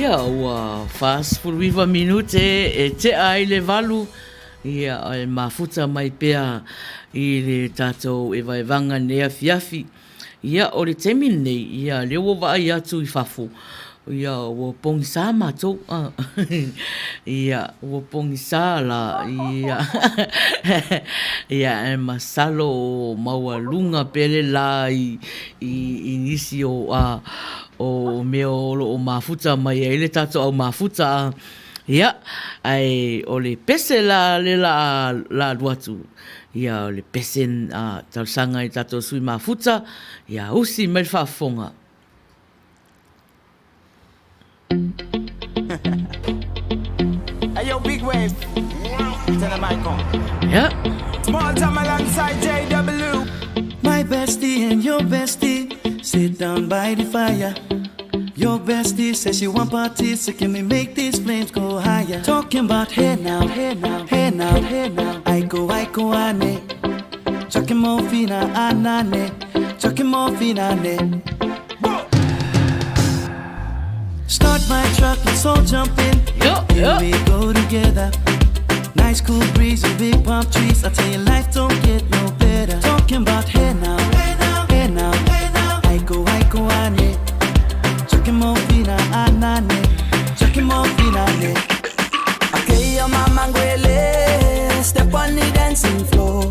Ia, ua 49 minute e tea ai le 8, ia, e mafuta mai pea i le tatou evaevaga nei afiafi. Ia, o le taimi lenei, ia, lea ua vaai atu i fafo, ia, ua pogisa matou, a, ia, ua pogisa la, ia, ia, e masalo o maualuga pea le la i, i, i nisi o, a, o mea o lo o mafuta mai ai le tatou au mafuta, a, ia, ae o le pese la le la, la alu atu, Ia o le pese a talosaga i tatou sui mafuta, ia usi mai le faafofoga. Hey yo, big wave. Tell them I come. Ia. Small time alongside JW. My bestie and your bestie sit down by the fire. Your bestie says she want parties, so can we make these flames go higher? Talking about hey now, hey now, hey now, hey now. I go, I go, ane. Chucking more fina, anane. Chucking more fina, ne. Start my truck, let's all jump in. Yo, Here yo. we go together. Nice cool breeze and big palm trees. I tell you, life don't get no better. Talking about hey now, hey now, hey now, hey now. I go, I go, ane. Chucking more fina, anane. Chucking more fina, ne. Okay, your mama ngwele. Step on the dancing floor.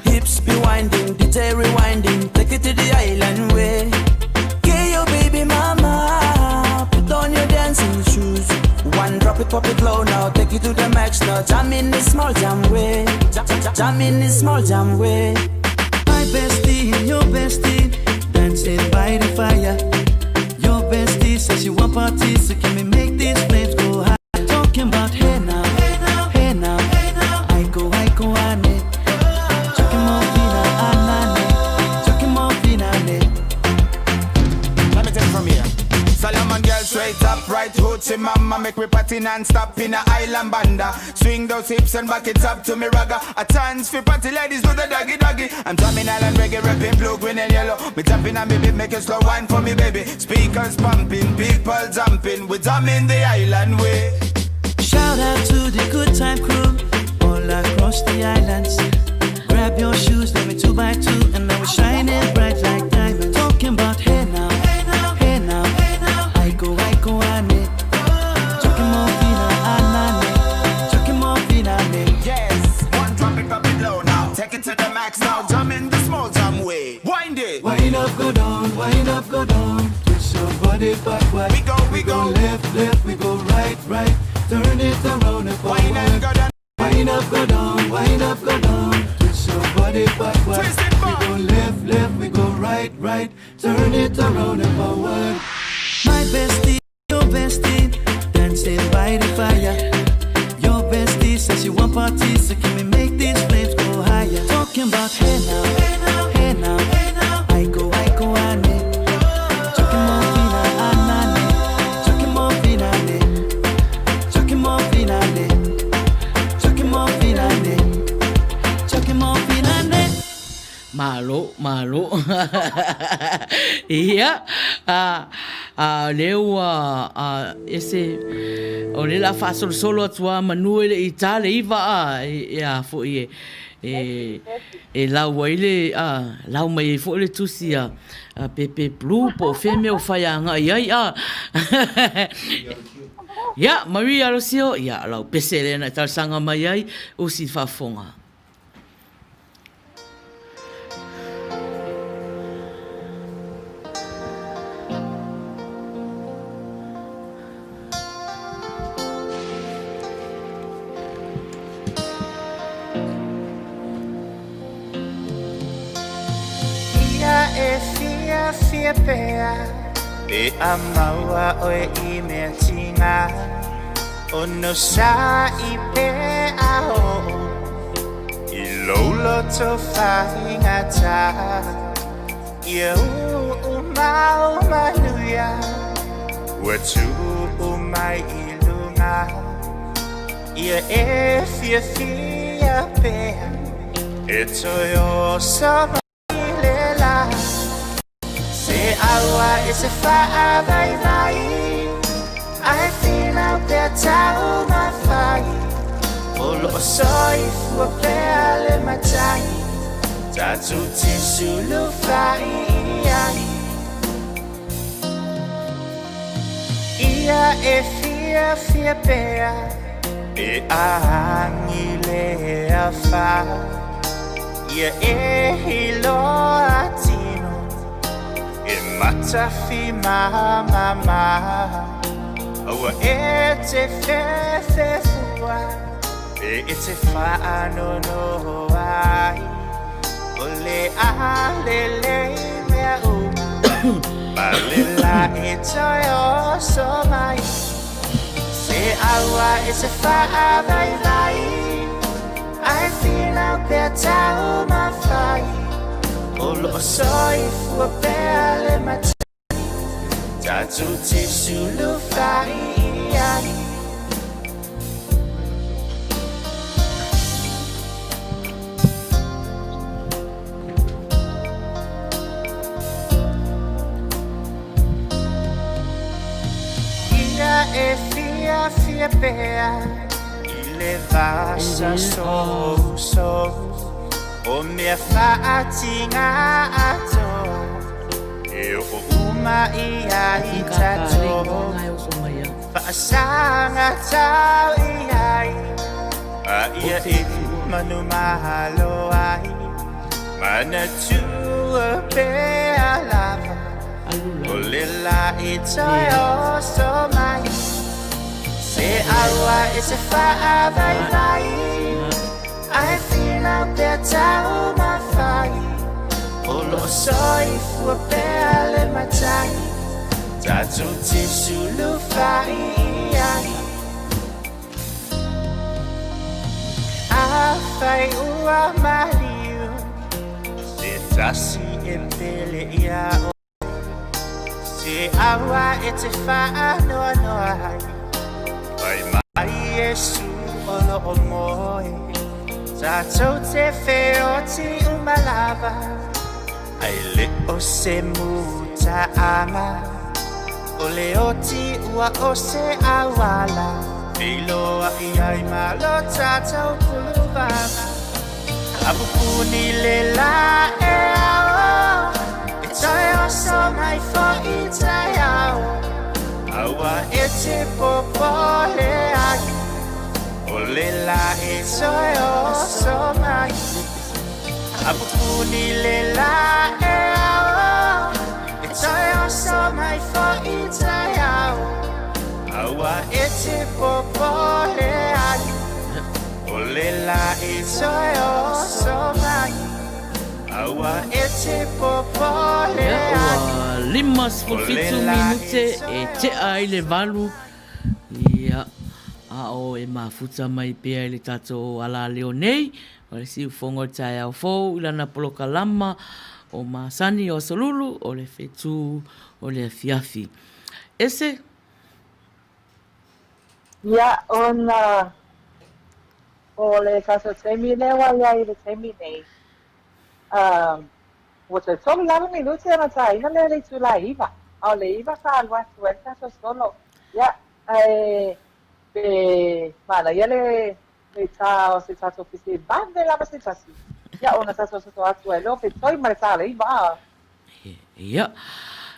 Hips be winding, DJ rewinding. Take it to the island way. Okay, your baby mama. Put on your dancing shoes. One drop it, pop it low now. Take it to the max now. Jam in the small jam way. Jam, jam, jam in the small jam way. My bestie and your bestie dancing by the fire. Your bestie says she want parties, so can we make these flames go high? Talking about hey now, hey now, hey now, hey now. I go, I go, ane. Chucking more fina, anane. Chucking more fina, ne. Let me take it from here. Solomon girl straight up, right hoochie mama. Make me party non-stop in a island banda. Swing those hips and back it up to me ragga. A chance for party ladies do the doggy doggy. I'm drumming island reggae, rapping blue, green and yellow. Me tapping on me beat, make a slow wine for me baby. Speakers pumping, people jumping. We drumming the island way. Shout out to the good time crew all across the islands. Grab your shoes, let me two by two, and now we're shining bright like diamonds. Talking about hey now, hey now, hey now, hey now. I go, I go, ane. Chucking more fina, anane. Chucking more fina, ne. Yes, one drop it, drop it low now. Take it to the max now. Jam in the small jam way. Wind it. Wind up, go down, wind up, go down. Twist your body backward. We go, we go. left, left, we go right, right. Turn it around and forward. Wind and go down. Wind up, go down, wind up, go down. Twist your body backward. Twist it back. We go left, left, we go right, right. Turn it around and forward. My bestie, your bestie, dancing by the fire. Your bestie says she want parties, so can we make these flames go higher? Talking about hey now, hey now, hey now, hey now. I go, I go, ane. Chucking more fina, anane. Chucking more fina, ne. Chucking more fina, ne. Chucking more fina, ne. Chucking more fina, ne. Malo, malo. Ia, a, a, lea ua, a, ese, o lea la faasolosolo atu a manu e le i tā le iva a, e, e a foi e, e, e lau ai le, a, lau mai ai foi le tusi a, a Pepe Blue po o fea mea o whai agai ai a. Ia, Maria Alosio, ia, lau pese lea na talosaga mai ai, usi faafofoga. Ia e fiafia pea Pe a maua oe i mea tinga Ono sa i pe a o I lou loto faigata Ia uu mau manuia Ua tuu mai i luga Ia e fiafia pea E toe oso mai le la Se aua e se faavaivai. taumafai O loo soifua pea le Matai Tatou te sulufai i ai Ia e fiafia pea E agi le afa Ia e iloa tino E matawhimamama Aua e te whewhewhua Pe e te whaanonoa ai O le aha lelei mea uma Ma le la e toe oso mai Se aua e te whaavaivai Ae finau pea taumafai O loo soifua pea le Matai Tatou te sulufai i ai. Ia e fiafia pea i le vasa sousou O mea faatinga atoa E oo uma i ai tatou Faasaga tau i ai A ia e manumalo ai Manatua pea lava O le la e toe oso mai Se aua e te faavaivai Ae finau pea taumafai O loo soifua pea le Matai Tatou te sulufai i ai Afai ua maliu Se tasi e pele ia oe Se aua e te faanoanoa ai Fai mai Iesu o loo moe Tatou te feoti uma lava Ai le o se mutaaga O le oti ua o se auala Feiloai ai ma lo tatou puluvava A pupuni le la e ao E toe oso mai fo'i taeao Aua e te popole ai O le la e toe oso mai A pupuni le la e ao E toe oso mai fo'i taeao Aua e te popole ai O le la e toe oso mai Aua e te popole ai Ua 57 minute e tea ai le valu. Ia, a o e mafuta mai pea i le tatou alaleo nei, o le siufogo o le taeao fou i lana polokalama o Masani o Asolulu o le Fetu o le Afiafi. Ese. Ia, ona o le tatou taimi lea ua i ai i le taimi nei, ua toe tolu lava minute ona taina lea i le itula e iva, a o le iva sa alu atu ai le tatou solo. Ia, ae pe manaia le le tā o se tatou pese vave lava se tasi, ia ona tatou soso atu ai lea o fetoi ma le tā o le iva. Ia,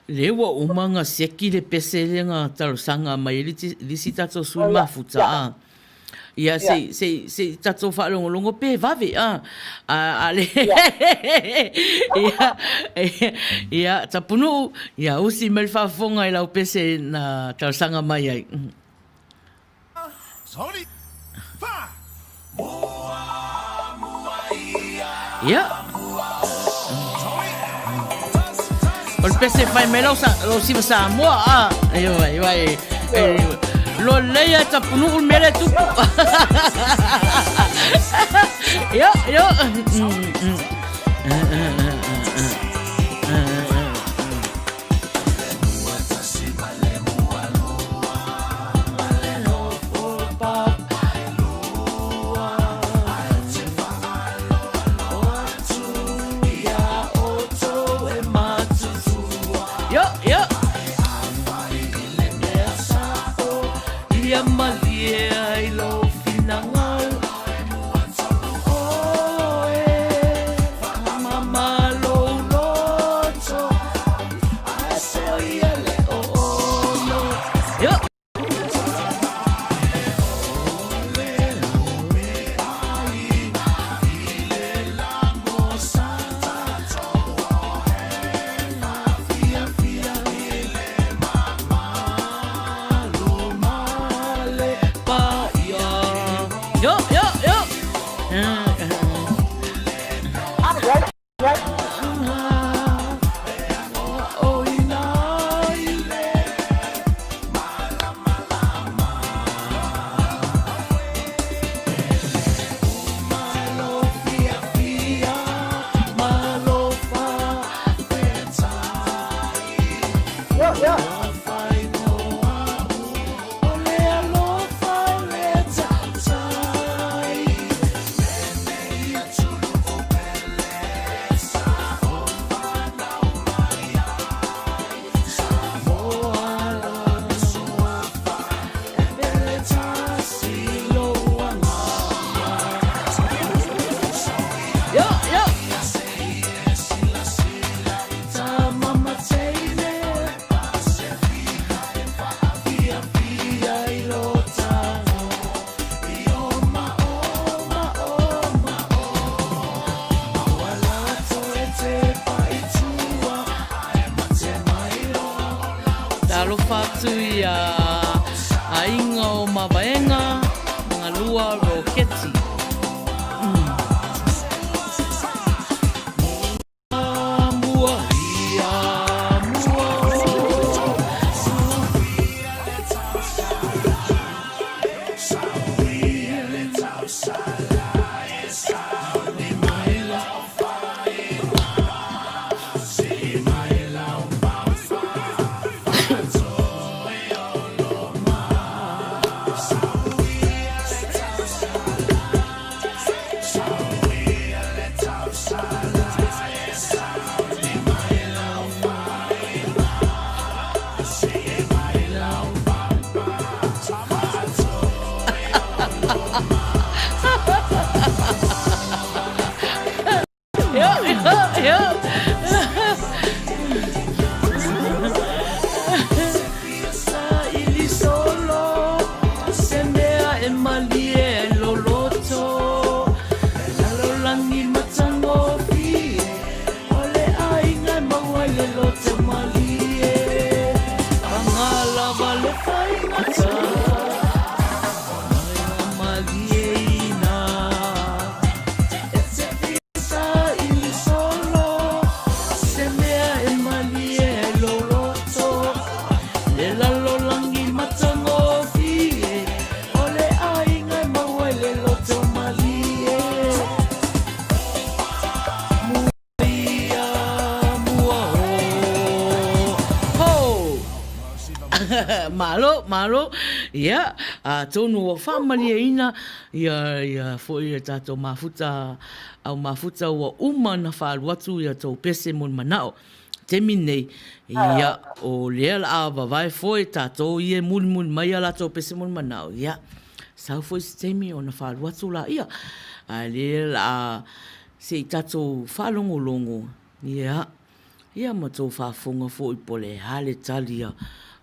lea ua uma ona siaki le pese lea na talosaga mai ai le isi tatou sui mafuta, a. Ia, se i, se i, se i tatou faalogologo pe vave, a. A, a le, ia, ia, Tapunuu, ia usi mai le faafofoga i lau pese na talosaga mai ai. Ia. O le pese fai mai lau, lau siva Samoa, a. Ia vai, vai. Lo lelei a Tapunuu le mea lea e tupu. Ia, ia. Yo, yo. Faatalofa atu i a aiga o Mavaega, Magalua Roketi. Malo, malo, ia, atonu ua faamalieina ia, ia foi ia tatou mafuta, au mafuta ua uma na faalu atu ia tou pese mo le manao. Taimi nei, ia, o lea la a vavae foi tatou ia e mulimuli mai ia latou pese mo le manao, ia, sau foi se taimi ona faalu atu laia. Ae lea la a se i tatou faalogologo, ia, ia ma tou faafofoga foi po o le a le tali a.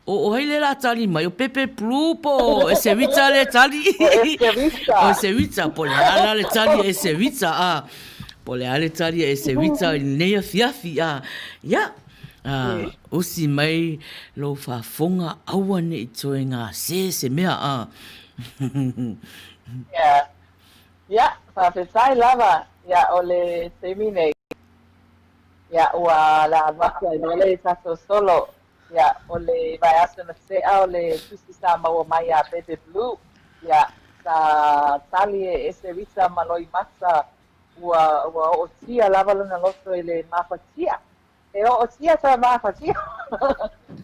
O, o ai lea o le a tali mai? O Pepe Blue po o Esewita lea e tali? O Esewita. O Esewita, po o le a la le tali a Esewita, a. Po o le a le tali a Esewita i lenei afiafi, a. Ia, a, usi mai lou faafofoga, aua ne i toe gase se mea, a. Ia. Ia, faafetai lava. Ia, o le taimi nei, ia, ua le alu atu ai loa le tatou solo. Ia, o le vaiaso na tea o le tusi sa maua mai iā Bebe Blue. Ia, sa tali e Eserita ma Loimata, ua, ua ootia lava lona loto i le mafatia. E ootia ta mafatia.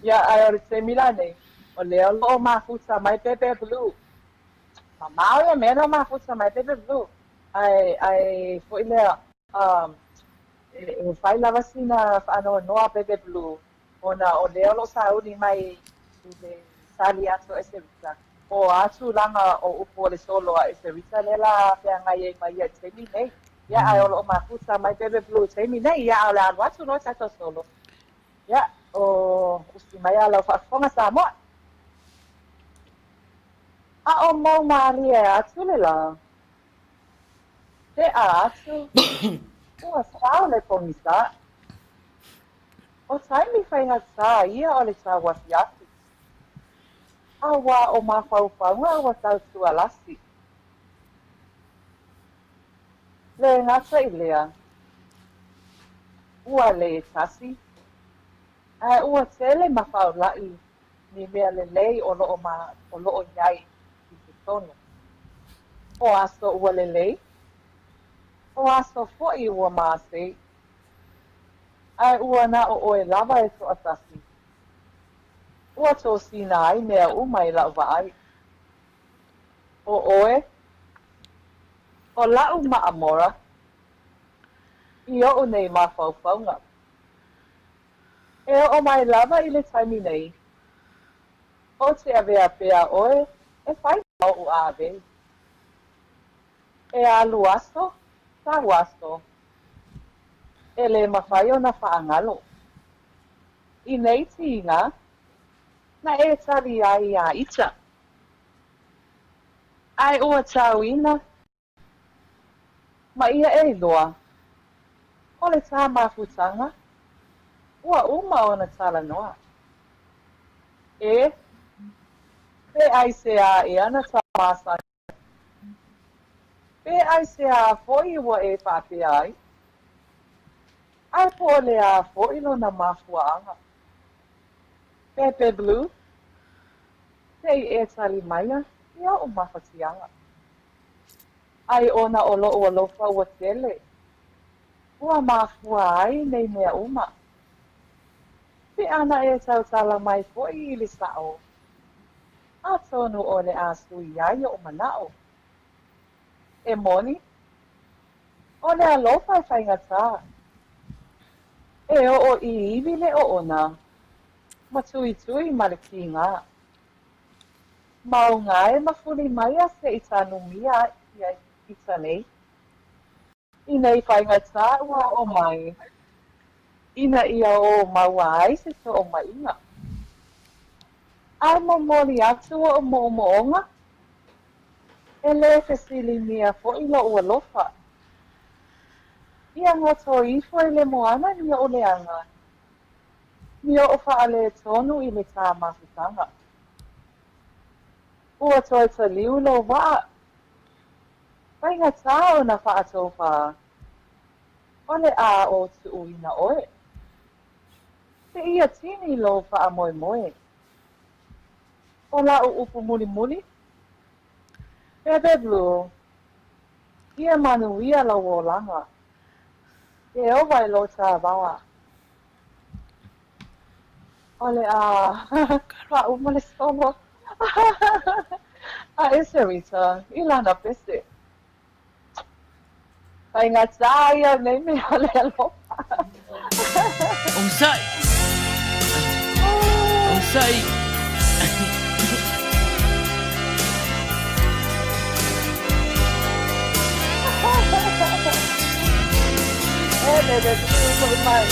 Ia, ae o le taimi la nei, o lea o lo o mafuta mai Bebe Blue. Mamao ia mea na mafuta mai Bebe Blue. Ae, ae foi lea, um, e fai lava sina faanoanoa Bebe Blue, ona o lea o lo o sauni mai i le tali atu a Eserita. O a tulaga o upu o le solo a Eserita lea la feagai ai ma ia i le taimi nei. Ia, ae o lo o mafuta mai Bebe Blue i le taimi nei, ia, a o le alu atu loa tatou solo. Ia, o usi mai a lau faafofoga Samoa. A o mau mālie atu le lā, Teʻa atu, ua sao le pogisa. ʻO taimi faigatā ia o le tauafiafi, a ua o mafaufauga ua tautualasi. Le gata i lea, ua lē tasi, ae ua tele ma faulaʻi ni mea lelei o loʻo ma o loʻo iai i totonu. O aso ua lelei, o aso foʻi ua māsei, ae ua na o ʻoe lava e toʻatasi. Ua tosina ai mea uma i laʻu vaai. ʻO ʻoe, ʻo laʻu maʻamora, i oʻu nei mafaufauga. E oʻo mai lava i le taimi nei, o te awea pea ʻoe e fai ma oʻu ʻāwei. E alu aso, kau aso, e lē mawhai ona whaangalo. I nei tiinga, na e tali ai iā ita. Ae ua tauina Ma ia e iloa, o le tā mafutaga, ua uma ona talanoa. E, pe aisea ea na ta masani ai? Pe aisea foi ua e faapea ai? Ae po o le a foi lona mafuaaga? Bebe Blue, Se i e tali maia i oʻu mafatiaga. Ai ona o loʻu alofa ua tele, ua mafua ai nei mea uma. Pe ana e tautala mai foi i le saʻo, atonu o le a sui ai oʻu manaʻo. E moni, o le alofa e faigata. E oʻo i iwi le oona ma tuitui ma le kīgā. Mauga e ma fuli maia se i tanumia ia ita nei. I nei faigata ua oo mai, ina ia o maua ai se toʻomaiga. Ae momoli atu oʻu moʻomoʻoga, e lē fesilimia foʻi loʻu alofa. Ia goto ifo i le moana ni oʻu leaga, ni oʻu faaletonu i le tā mafutaga. Ua toe taliu lou waʻa, Faigata ona faatofā, o le a o tuuina oe. Se ia tini lou faamoemoe. O laʻu upu mulimuli, Bebe Blue, ia manuia lou olaga. Ieova e lou tāvā. O le a faauma le solo a Eserita i lana pese. Faigata ia nei mea o le alofa. Onosai. Onosai. E bebe blue foi mai.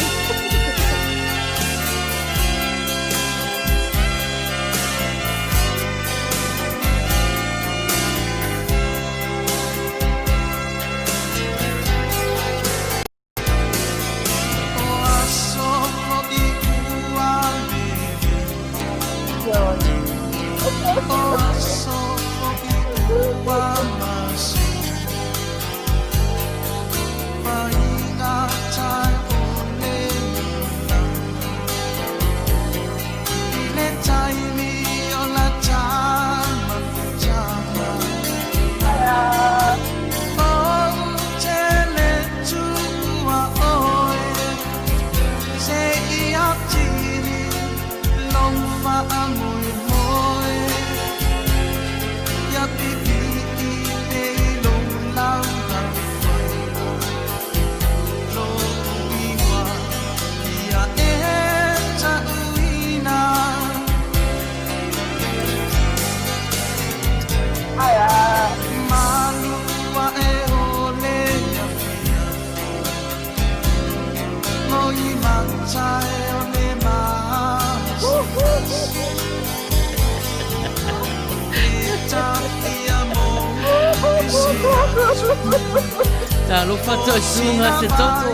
Talofa toesuga se toto.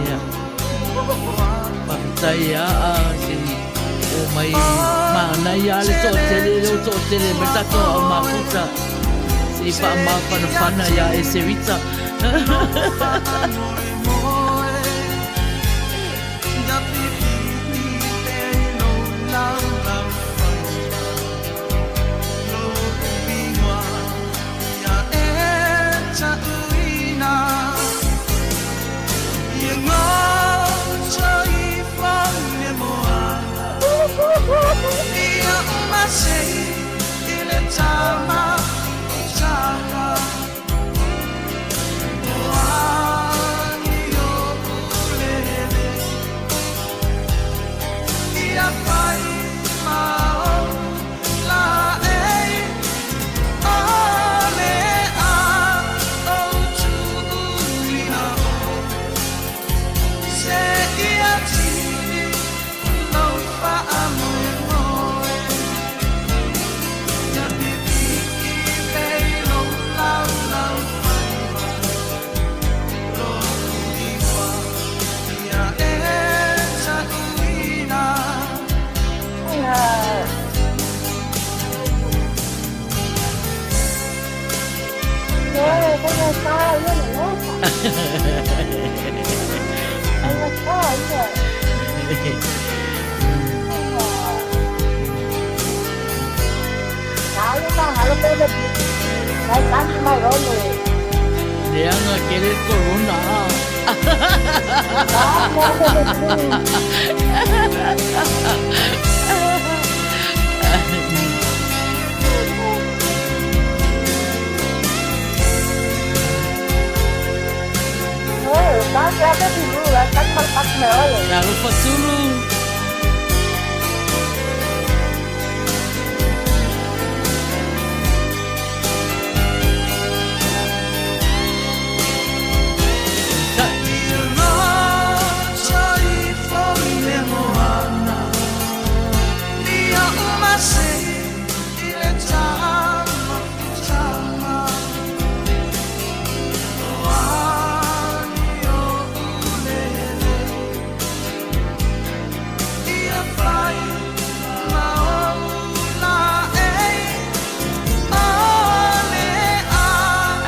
Ia. Faafetai a se o mai manaia le toatele leo toatele mai tatou au mafuta. Se i faamafanafana ia e Serita. Faigata ia le alofa. Faigata ia. Talo mahalo bebe. Vai tanto mai rolo. Leaga kele corona. Talofa Tulu.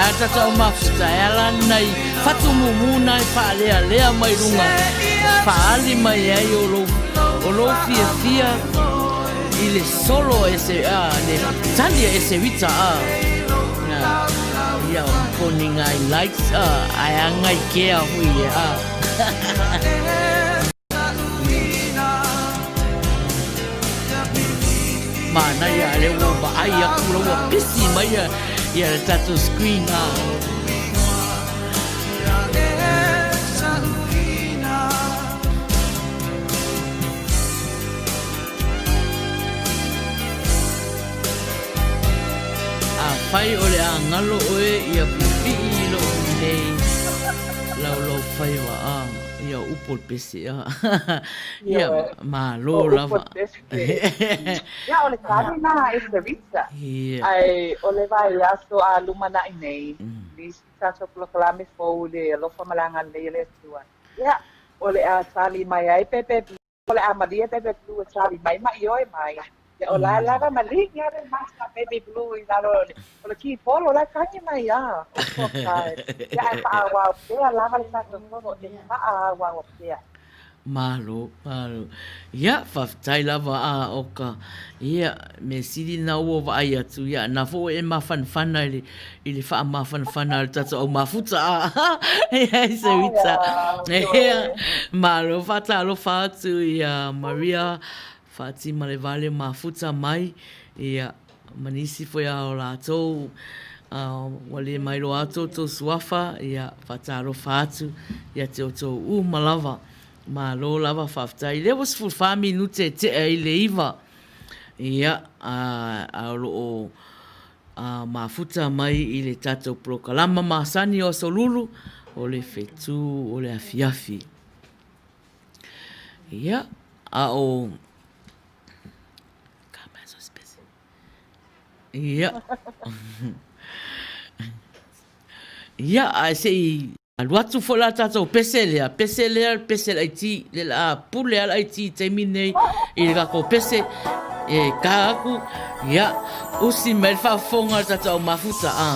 A tatou mafuta e ala nai whatumumu nai whaalealea mai runga whaali mai ai o lou o lou fiafia i le solo e se a le tali e se wita a ia o koni ngai likes a ai angai kea hui e a Manaia lea ua vaai atu la ua pisi mai ia ia le tatou screen a. Afai o le a galo oe ia pipii i lou nei laulaufaiva a ia upu o le pese a. Ia malo lava. Ia o le tali na e Teresa. Ae o le vaiaso a lumanai nei, nisi tatou polokalame fou i le alofa ma le agalelei o le Atua. Ia, o le a tali mai ai Bebe Blue, o le a malie Bebe Blue e tali mai ma ioe mai. Ia, o la e lava maligi a le master Baby Blue i lalo o le kipolo, la e kagi mai a. Ia, ae faaauau pea lava le tatou fono e faaauau pea. Malo, malo. Ia, faafetai lava a o ka, ia, mea sili na ua vaai atu, ia, na foi e mafanafana i le, i le faamafanafana a le tatou au mafuta a, ia, i se uita. Ia, malo, faatalofa atu ia Maria, Faatimalevale mafuta mai, ia, ma nisi foi a o latou, ua le mailoa atu outou suafa, ia, faatalofa atu ia te outou uma lava. Malo lava faafetai. Lea ua 14 minute e tea i le 9, ia, a o lo o mafuta mai i le tatou polokalama masani o Aso Lulu, o le fetu o le afiafi. Ia, a o... Ia. Ia, ae se i alu atu foi la tatou pese lea, pese lea, pese le IT, le la pule a le IT i taimi nei i le tatou pese, e ka aku, ia, usi mai le faafofoga a le tatou au mafuta, a.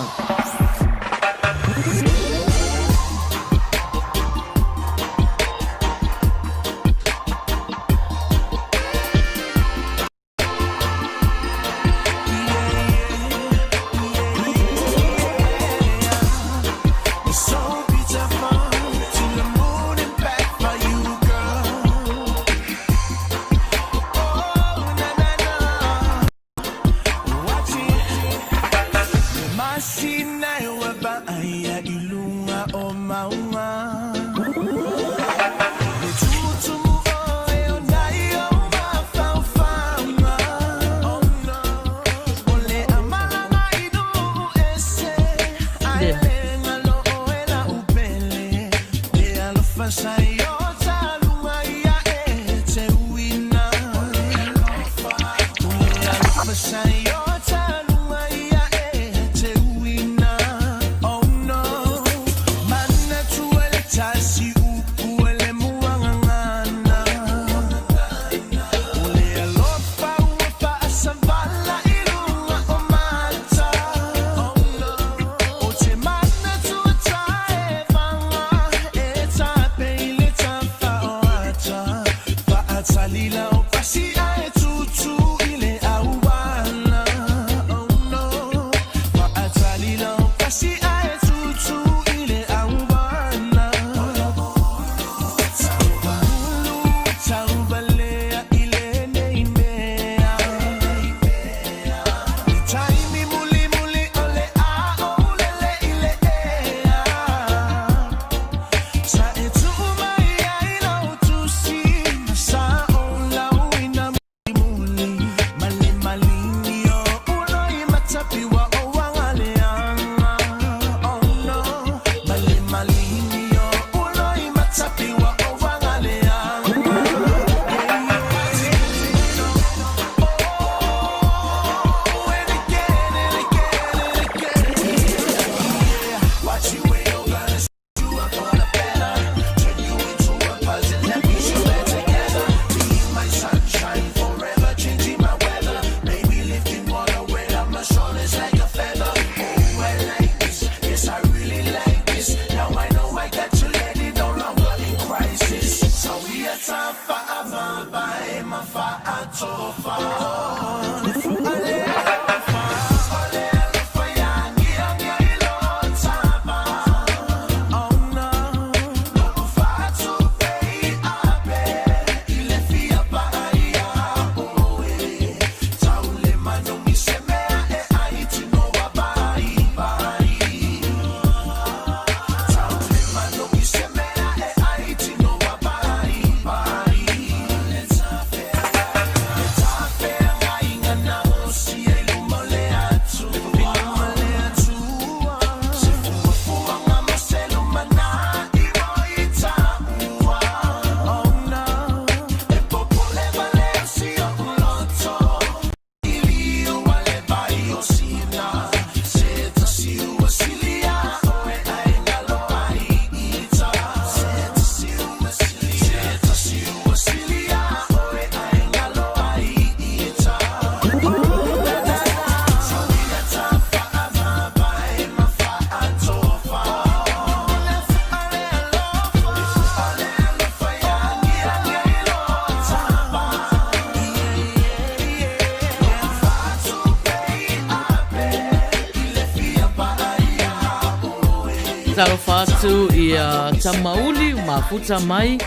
Talofa atu ia Tamauli mafuta mai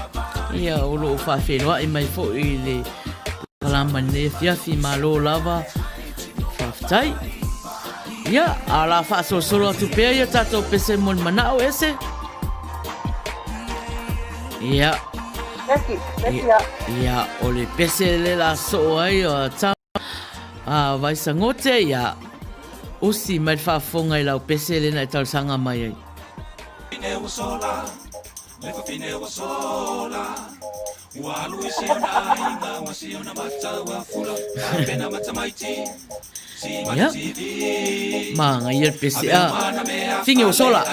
ia o loo faafeiloai mai foi i le polokalama i lenei afiafi malo lava faafetai. Ia a o le a faasolosolo atu pea ia tatou pese mo le manao ese. Ia. Ia o le pese le la soo ai o Tama a Vaisagote ia usi mai le faafofoga i lau pese lena e talosaga mai ai. Ia, manaia le pese a Fine ua sola.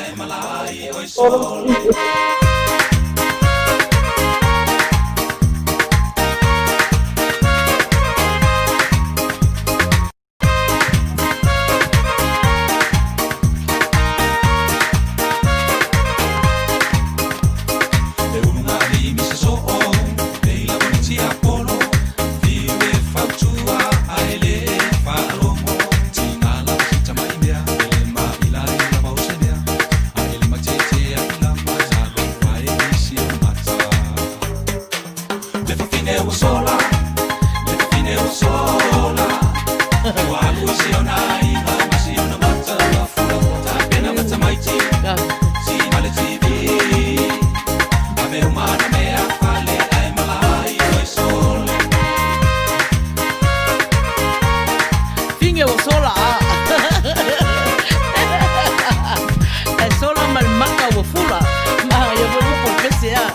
Fine ua sola Ae sola ma le maka ua fula. Manaia foi upu o le pese a.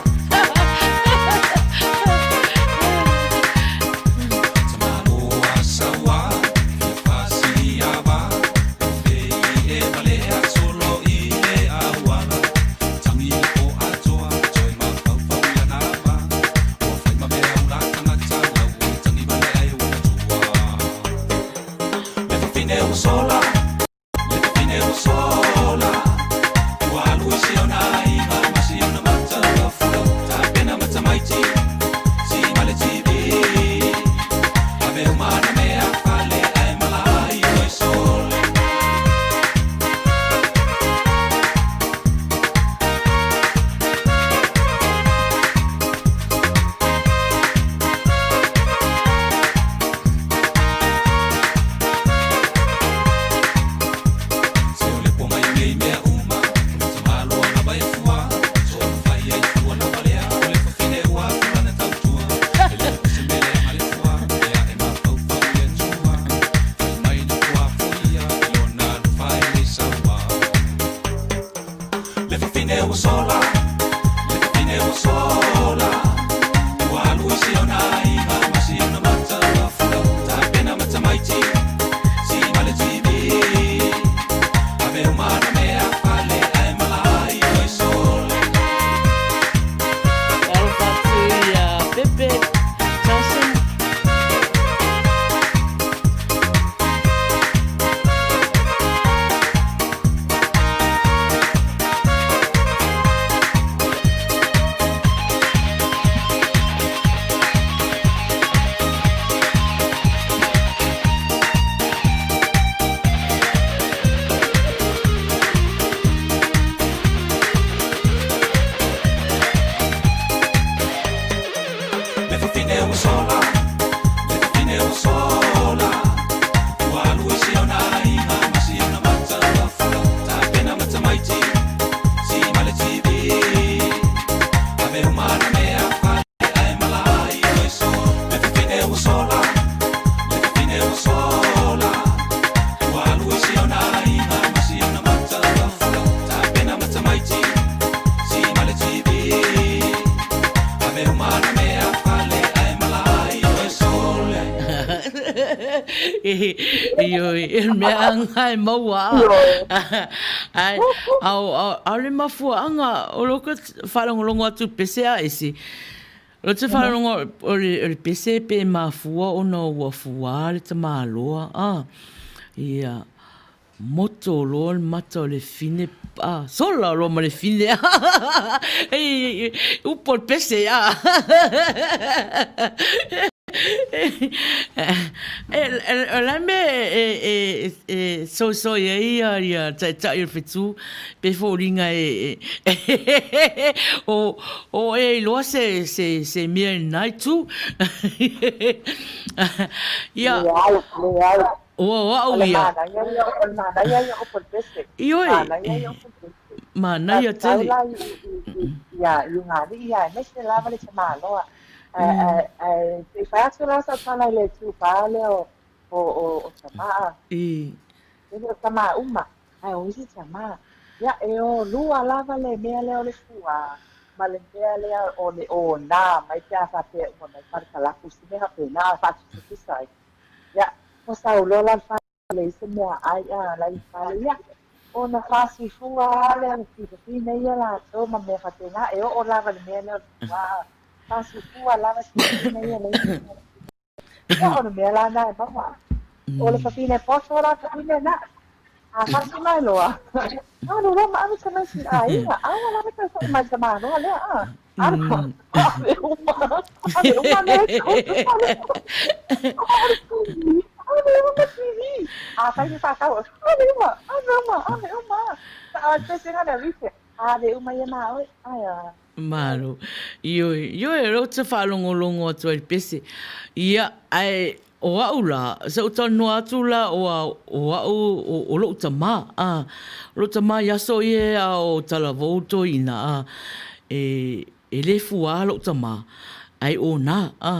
Ioe, e mea anga e maua a. Ai, ao, ao, ao le mafuaanga o lo ka whalongolongo atu pese a ese. O te whalongo o le pese pe mafua ona ua fua le tamaloa. Ah, ia. Moto loa le mata o le fine a sola loa ma le fine ei upu o le pese a o le a mea e soisoi ai ia taitai o le fetu pe foliga e o e iloa se mea i lena itu ia. Leai, leai. Ua o au O le ia. manaia ia, o le manaia ia o upu o le pese. Ioe. Manaia ia upu o le pese. Manaia Faafetai tele. la i, i, i, ia, i ugali'i ia, aemaise lava le tamaloa. Ae, ae, ae, se i fai atu la sau tala i le itupa lea o, o, o, o tamaa. E le o tamaa uma, ae o isi tamaa. Ia, e o lua lava le mea lea o le fuā, ma le mea lea o le ōnā mai pe a faapea e uma mai parakalapu, se mea faapena, faatusatusa ai. Ia, ua sau loa la le fale leai se meaai a la i fale, ia, ona faasifua lava lea o fafine ia latou ma mea faapena, e oo lava i le mea lea o le fuā, faasifua lava si fafine ia leai se mea. Ia, o le mea la lena e maua. O le fafine poto la fafine na, a fasi mai loa, alu loa ma ave tamaiti i aiga, aua lava toe foi mai i le tamaloa lea, a. Ave uma, ave uma mea i totonu fale. Ave TV, ave uma TV. Afai le whakau, ave uma, ave uma, ave uma. Sa o te singa na rite, ave uma ia mā oe, ai a. Malo. Ioe, ioe, rau te whaalongolongo atu ai le pese. Ia, ae, o au la, sa ou talanoa atu la o a, o au, o, o lou tamā, a, o lou tamā i aso ia a o talavou toeaina, a, e, e le fuā lou tamā, ae ōnā, a.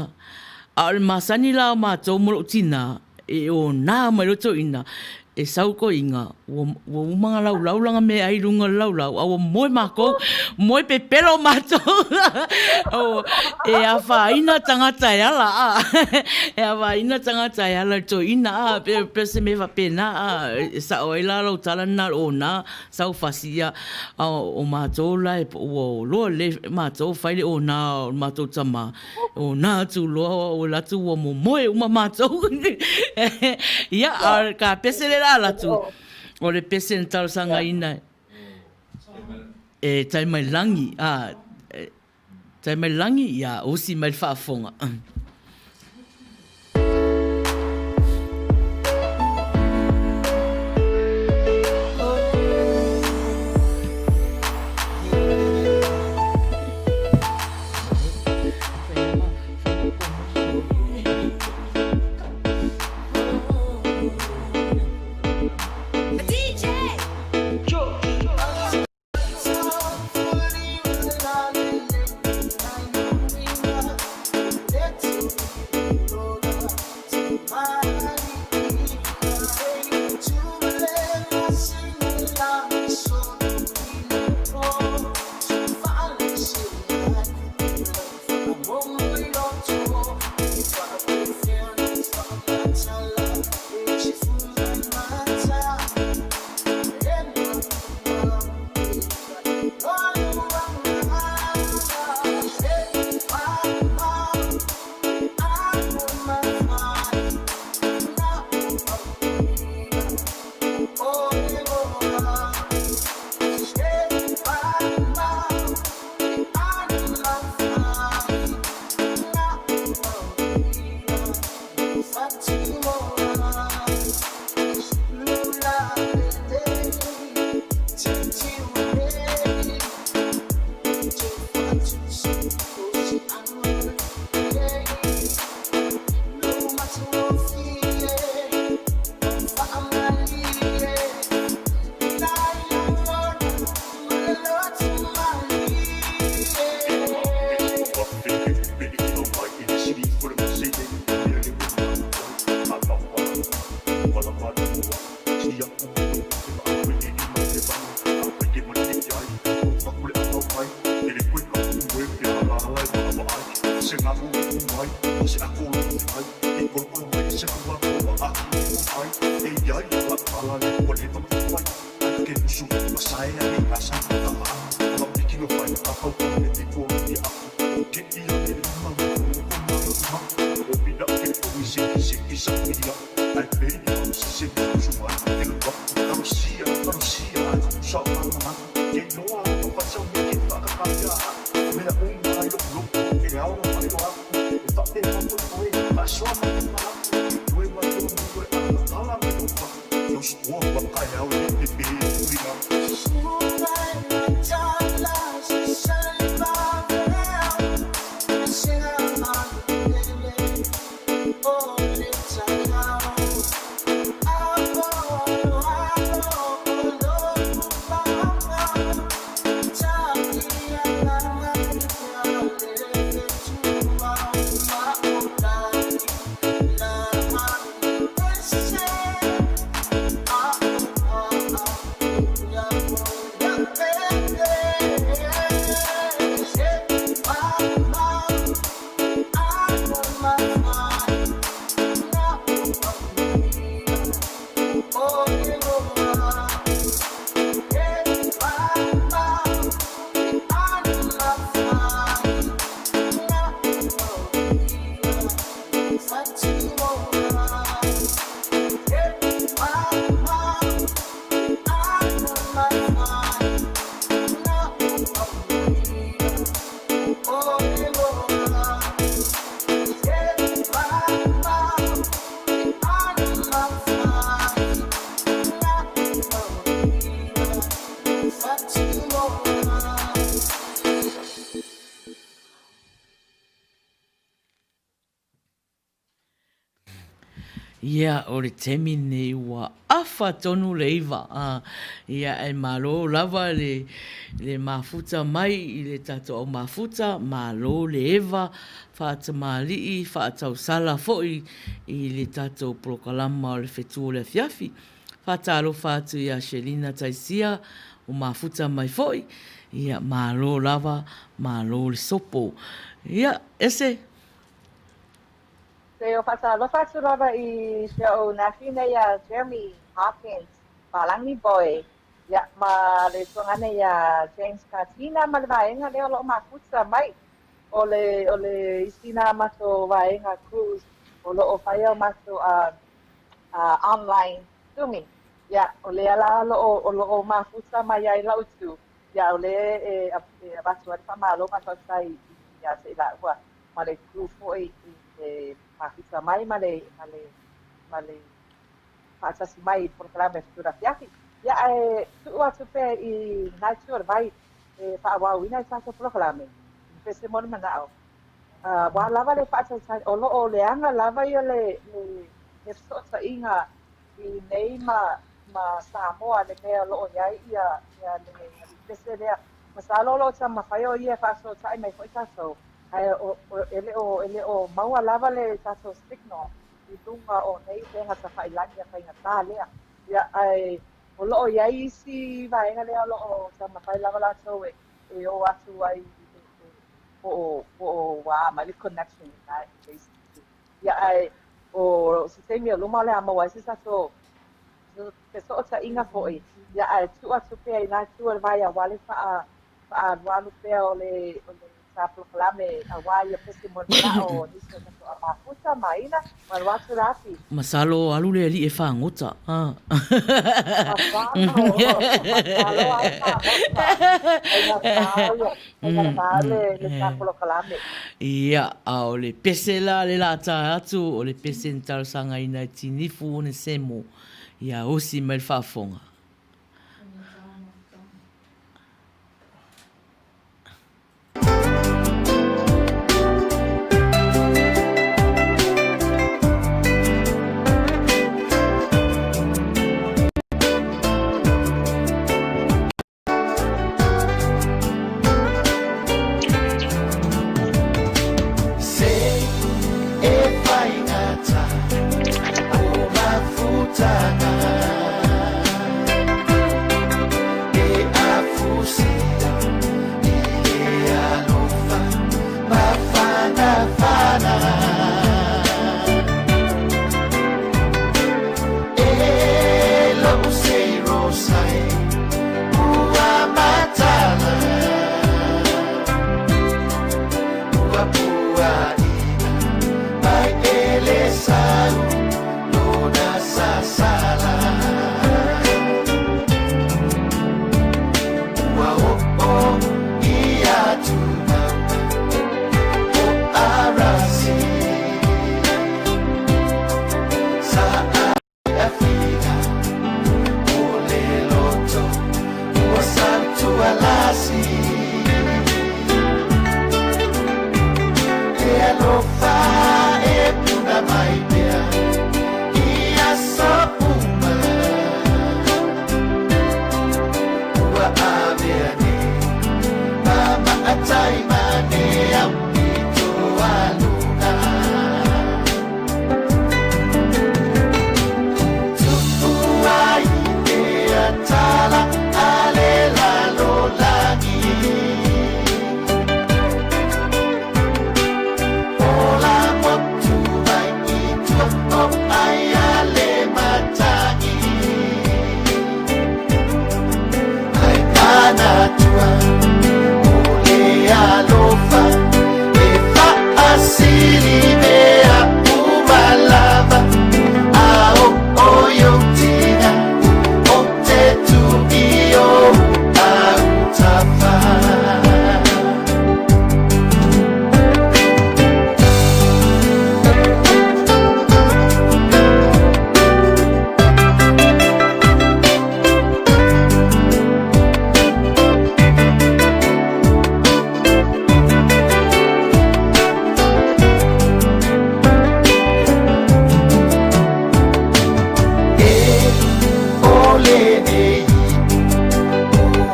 A o le masani la o mātou ma lou tinā, e ōnā mai loa toeaina, e sau toeaina, ua, ua uma nga laulau lana meaai i luga o le laulau, a ua moe mākou, moe pepelo mātou. O, e afaina tagata e ala, a, e afaina tagata e ala i le toeaina, a, pe, pe o se mea faapena, a, e sao ai la lau tala lena o le ōnā, sau fasi, ia, a o mātou la e, ua loa lelei mātou fai le ōnā o le matou tamā, ōnā atu loa, ua alu atu ua momoe uma mātou. Ia, a o ka pese le la alu atu, o le pese na talosagaina e Taimailangi, a, Taimailangi, ia, usi mai le faafofoga. Ia, o le taimi lenei ua afa tonu le iva. Ia, e malo lava le, le mafuta mai i le tatou au mafuta, malo le eva, faatamalii, faatausala foi i le tatou polokalama o le fetu o le afiafi. Faatalofa atu ia Shelina Taisia ua mafuta mai foi. Ia, malo lava, malo le sopo. Ia, ese. Se o faatalofa atu lava i si o'u nafine ia Jeremy Hawkins, Palagi Boy, ia, ma le tuagane ia James Katina ma le vaega lea o lo'o mafuta mai. O le, o le isi na matou vaega cruise o lo'o fai au matou a, a online zooming. Ia, o lea la o lo'o, o lo'o mafuta mai ai la'u itu, ia o lea e, e avatu ai le faamalo ma le faafetai ia te i lāua. ma le crew foi i le mafuta mai ma le, ma le, ma le faatasi mai i le polokalame Fetu Afiafi. Ia, ae tuu atu pea i lena itu o le vai e faaauauina i tatou polokalame, pese mo le manao. Ua lava le faataitai, o lo o leaga lava ia le, le, le fesootaiga i nei ma, ma Samoa, le mea o lo o i ai ia, ia le pese lea. Masalo o lo o taumafai o ia e faafesootai mai foi tatou. Ae e le o e le o maua lava le tatou signal i luga o nei upega tafailagi a faigata lea. Ia, ae o lo o i ai isi vaega lea o lo o taumafai lava latou e e o atu ai i le po o po o ua a mai le connection i ina i le isi itu. Ia, ae o se taimi o luma o le a maua ai se tatou fesootaiga foi, ia, ae tuu atu pea i lena itu o le vai aua le faa faaalualu pea o le o le sa polokalame aua ia pese mo le manao o nisi o tatou au mafuta ma ina malu atu le afi. Masalo alu le alii e fagota. Masalo, masalo ai fagota. Faigata ia, faigata le le sa polokalame. Ia, a o le pese la le la ta atu, o le pese na talosagaina e Tinifu Onesemo ia osi mai le faafofoga. Se e faigata o mafutaga. ana. E lou seirosa e ua matala, ua puaʻina mai e le sau lona sasala. Ua o'o i atumauga o Arasi, sa afiafiga o le loto ua sautualasi. E alofa e puna mai pea i aso uma, ua avea nei ma maatai ma le aupito a luga. Tu'u ai pea tala a le lalolagi, ola motu mai i tua o ai a le matagi. Ai manatua o le alofa e faasili mea uma lava, a o o tina o te tu i ou autafa. E o lenei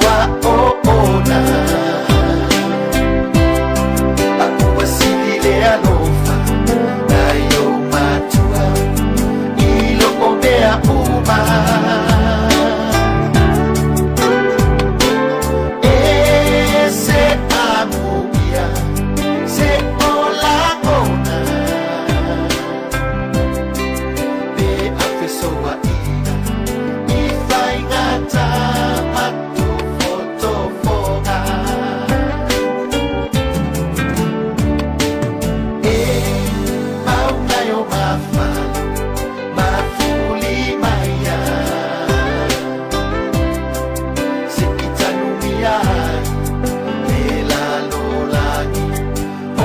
ua oona, a ua sili le alofa nai ou matua i lo o mea uma. E se amuia se o lagona, pe afesoaʻiga i faigata ma tofotofoga. E mauna o mafalo mafuli maia, se i tanumia ai le lalolagi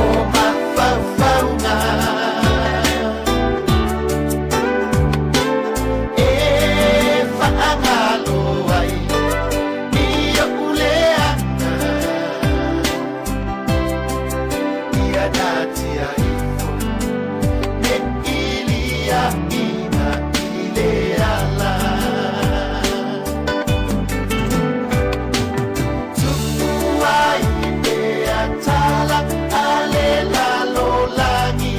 o mafaufauga. E faagalo ai i oʻu leaga, ia natia ifo me ilia ina i le ala. Tu'u ai pea tala a le lalolagi.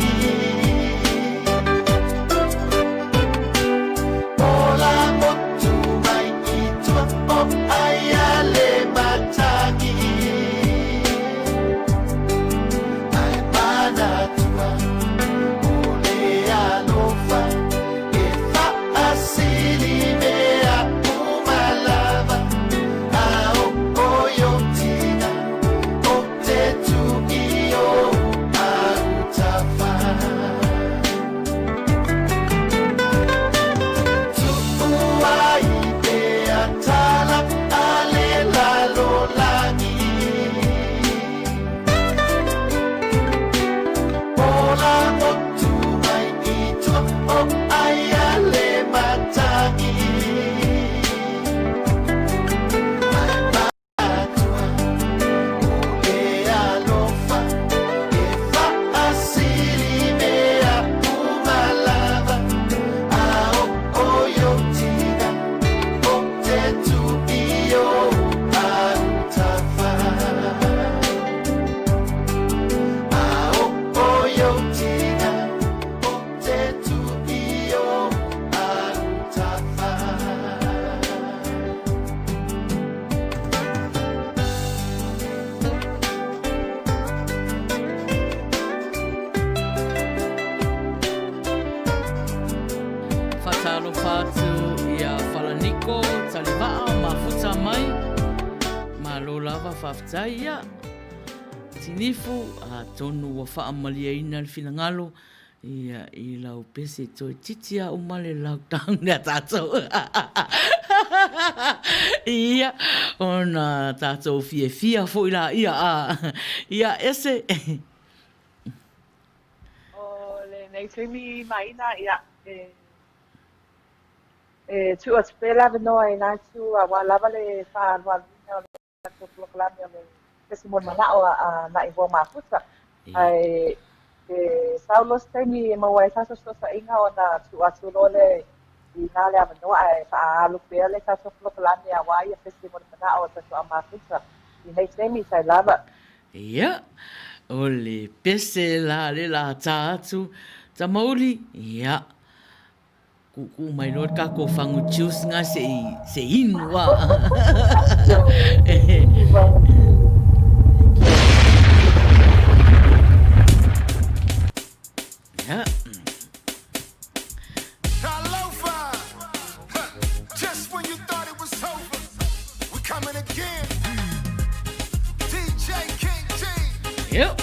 Talofa atu ia Falaniko Talivaa mafuta mai. Malo lava faafetai ia. Tinifu, atonu ua faamalieina le finagalo ia i lau pese toeitiiti a uma le lockdown ia tatou. Ia, ona tatou fiafia foi laia a. Ia, ese. O lenei taimi maina, ia, e, e tuu atu pea le avanoa i la itu aua lava le faalualuina o le tatou polokalame o le Pese mo le Manao a Na'i Ua Mafuta. Ae e sau loa se taimi e maua ai se tatou fesootaiga ona tuu atu loa lea i ina le avanoa ae faaalu pea le tatou polokalame aua ia Pese mo le Manao a tatou au mafuta i nei taimi sai lava. Ia, o le pese la le la tā atu, Tamauli, ia, kūkū mai loa le tatou fagu juice nga se i, se inu a. Ia. Yep.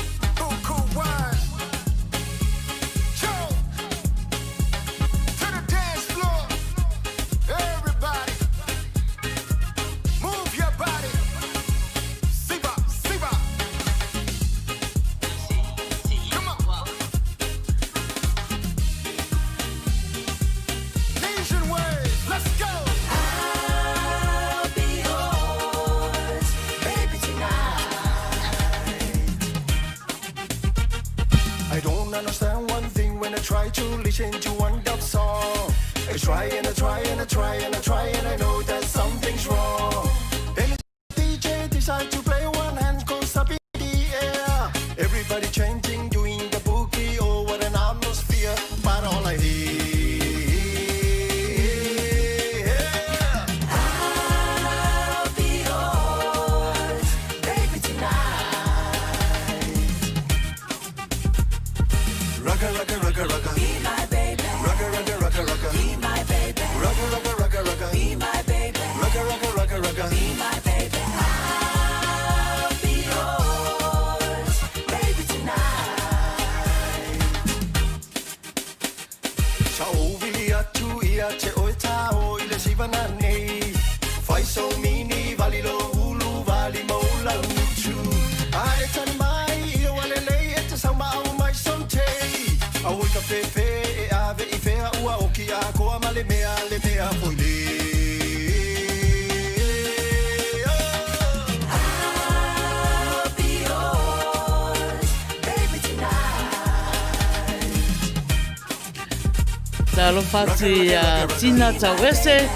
Talofa atu i a Tina Tauese.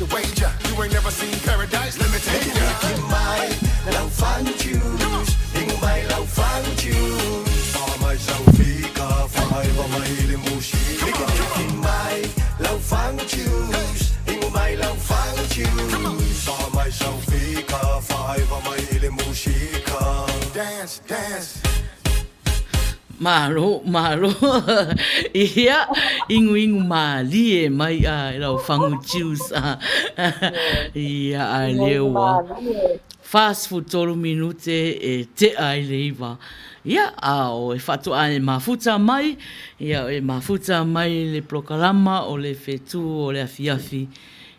Place your wager. You ain't never seen paradise, let me take ya. Dance, dance. Malo, malo. Ia, iguigu mālie mai a e lau fagu juice. Ia, a lea ua 43 minute e tea ai le 9. Ia, a o e faatoa e mafuta mai, ia e mafuta mai le polokalama o le fetu o le afiafi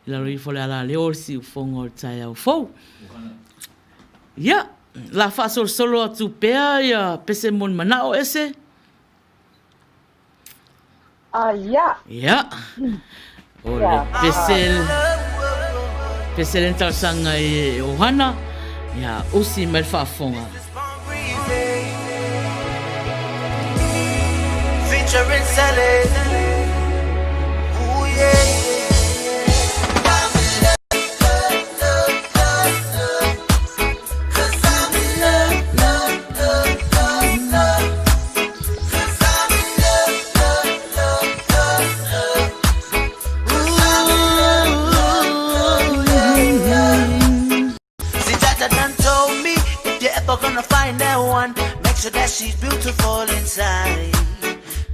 i lalo ifo o le alaleo o le siufogo o le taeao fou. Ia, la faasolosolo atu pea ia pese mo ni manao ese. Ah, ia. Ia. O le pese, pese le talosaga i e Ohana, ia usi mai le faafofoga. Featuring Sally. Ooh, yeah. See, Jaja done told me if you're ever gonna find that one, make sure that she's beautiful inside.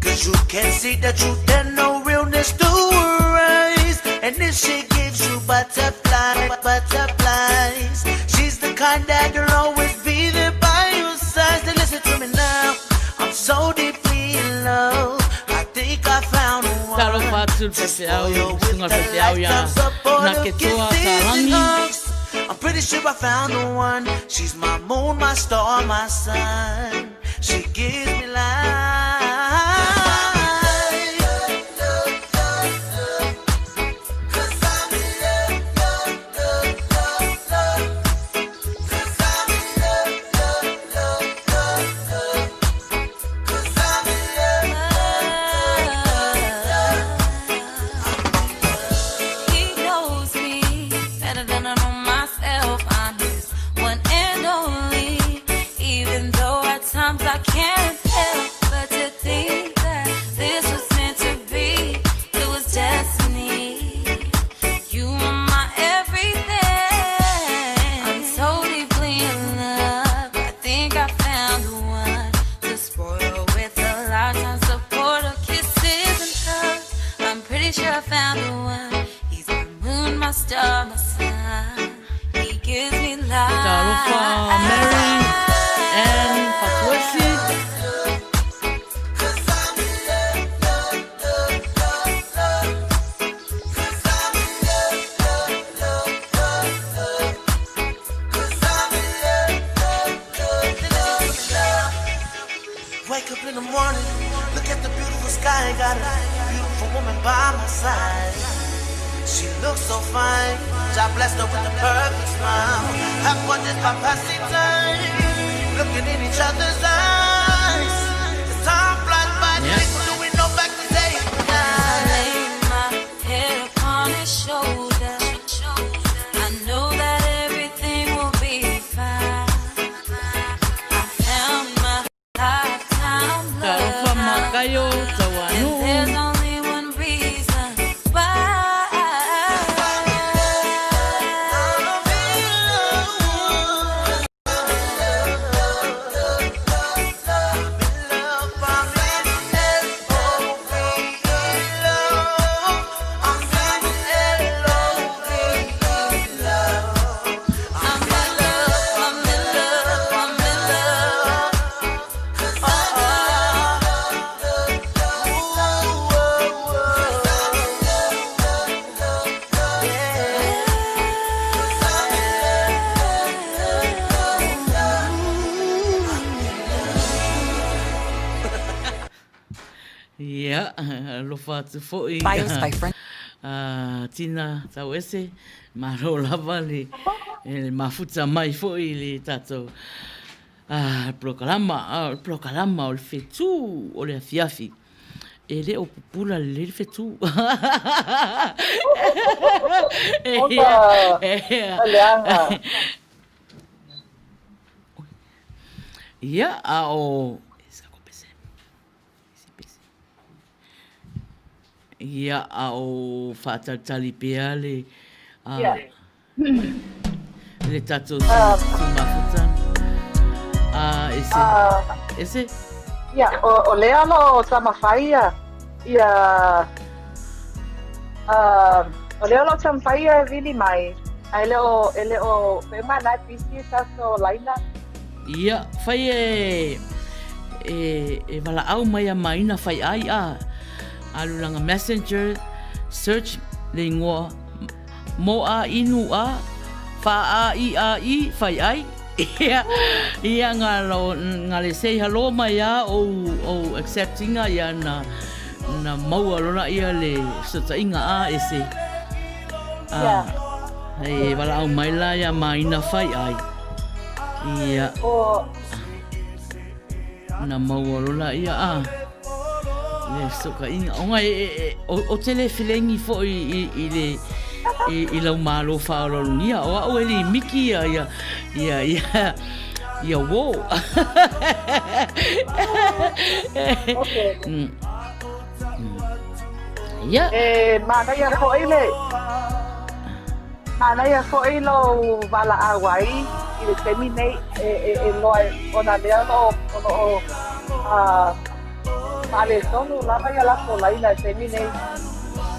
Cause you can see the truth and no realness through her eyes. And if she gives you butterflies, butterflies, she's the kind that'll always be there by your side. So listen to me now. I'm so deeply in love. I think I found one. Talofa atu le faifeau, susuga o le faifeau iā Naketoa Talangi. I'm pretty sure I found the one. She's my moon, my star, my sun. She gives me life. He knows me better than I know myself. I'm his one and only. Even though at times I can't help but to think that this was meant to be. It was destiny. You are my everything. I'm so deeply in love. I think I found the one to spoil with a lifetime support of kisses and hugs. I'm pretty sure I found the one. He's my moon, my star, my sun. He gives me life. Talofa Mary and Fatuesi. Wake up in the morning, look at the beautiful sky. Got a beautiful woman by my side. She looks so fine. God blessed her with the perfect smile. Have fun just by passing time, looking in each other's eyes. As time flies by, Yeah. little do we know back to day. I lay my head upon his shoulder. I know that everything will be fine. I found my lifetime Talofa love now. Makaio And Tauanuu. there's only one reason why. I'm in love, I'm in love, I'm in love. Ia, alofa atu foi Bios by French. a Tina Tauese, malo lava le, le mafuta mai foi i le tatou polokalama, o le polokalama o le fetu o le afiafi. E le o pupula lelei le fetu. Ona leaga. Ia, a o... Ia, a o faatalitali pea le... Le tatou tūmafuta. Ese. Ese? Ia, o lea lo o taumafai ia, ia, o lea o lo o taumafai ia e vili mai, ae le o, e le o, pe uma la e pisi tatou laina. Ia, fai e, e, e valaau mai a Maina fai ai a, alu langa messenger, search le ingoa Mo a inu a, wha a i a i, whai ai. Ia, ia nga lo, nga le say hello mai a ou, ou acceptinga ia na, na maua lona ia le fesootaiga a e se. A, e walaau mai la ia maina whai ai. Ia. Na maua lola ia a le fesootaiga. Ona e, e, e, o, o te le felengi foi i, i le i, i lau malo faaoloologia. O au e limiki ia, ia, ia, ia, ia uō. Okay. Ia. E manaia foi le manaia foi lou valaau ai i le taimi nei e, e, e loa ona lea o lo o lo o a faaletonu lava ia latou laina i le taimi nei.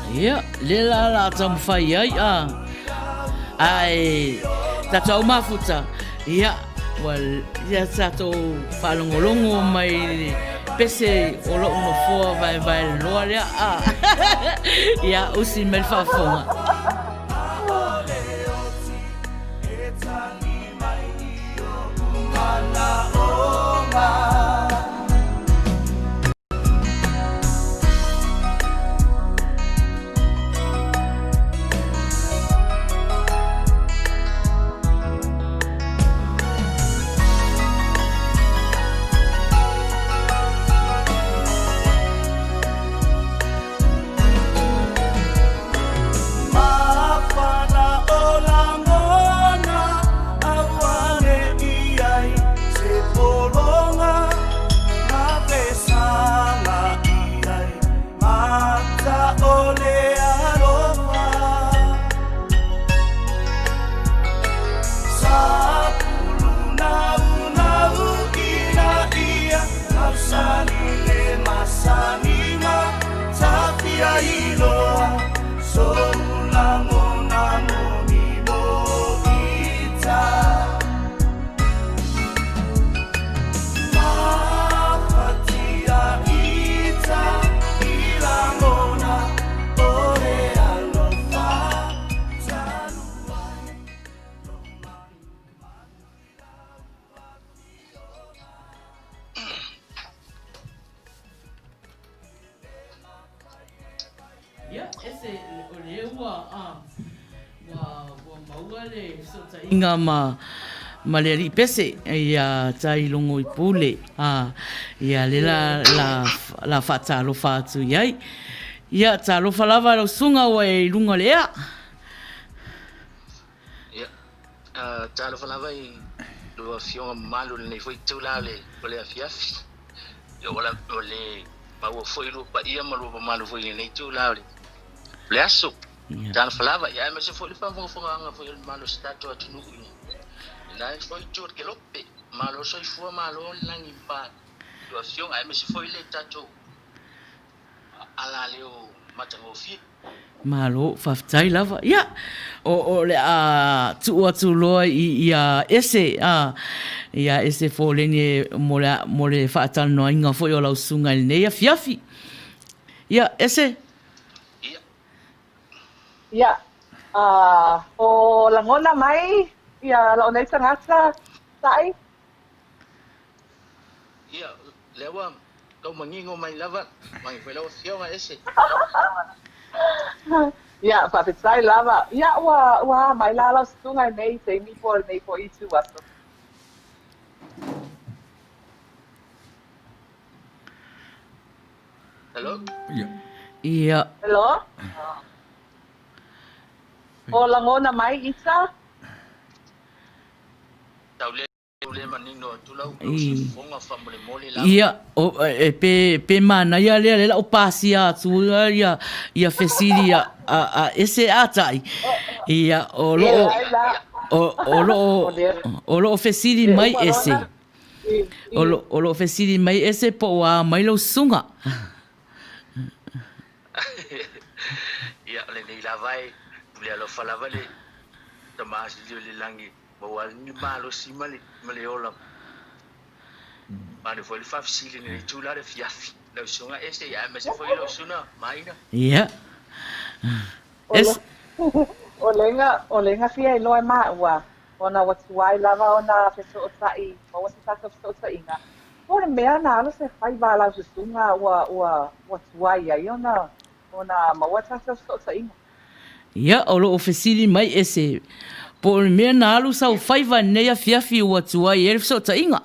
Ia, lea la la taumafai ai a ae tatou mafuta. Ia, Ua ia tatou faalogologo mai i le pese o lou nofoa vaevae loa lea. Ah. Ia, usi mai le faafofoga. Ia, ese, o lea ua, ua, ua maua le fesootaiga ma, ma le alii pese iā Tailogoipule, ā, ia lea la, la, la faatalofa atu i ai. Ia, talofa lava lau susuga ua e i luga o le ea. Ia, talofa lava i lua afioga mamalu i lenei foi itula o le afiafi. Ia, ua le maua foi lua paia ma lua mamalu foi i lenei itula o le aso. Talofa lava, ia aemaise foi le faafogafogaga foi a le mamalu o si tatou atunuu i lena foi itu o le kelope. Malo soifua, malo le lagi ma lua afioga, aemaise foi le tatou alaleo matagofie. Malo, faafetai lava. Ia, o, o le a tuu atu loa i, ia Ese, a, ia Ese Fōleni mo le, mo le faatalanoaina foi o lau susuga i lenei afiafi. Ia, Ese. Ia. Ia, a, o lagona mai ia lou nei tagata, Sa'i? Ia, lea ua tau manino mai lava, mai foi lau Afioga Ese. Ia, faafetai lava. Ia, ua, ua a mai la lau susuga i nei taimi po o lenei foi itu aso. Hello? Ia. Hello? O lagona mai Isa? Tau le le manino atu lau siufofoga faamolemole lava. Ia, o, e, pe, pe manaia lea le lau pasia atu ia, ia fesili a, a, a ese a tai. Ia, o loo, o, o loo, o loo fesili mai ese. O lo, o loo fesili mai ese po o a mai lau susuga. Ia, o lenei lava e pule alofa lava le Tama Sili o le Lagi, maua ai ni malosi ma le, ma le ola. Manu foi le faafesili i lenei itula le afiafi. Lau susuga Ese, ia aemaise foi lau susuga Maina. Ia. Es... O lega, o lega fia iloa e maua, ona ua tuai lava ona fesoota'i, maua se tatou fesootaiga. Po o le mea na alu se faiva a lau susuga ua, ua, ua tuai ai ona, ona maua tatou fesootaiga. Ia, o loo fesili mai ese, po o le mea na alu sau faiva i lenei afiafi ua tuai ai le fesootaiga.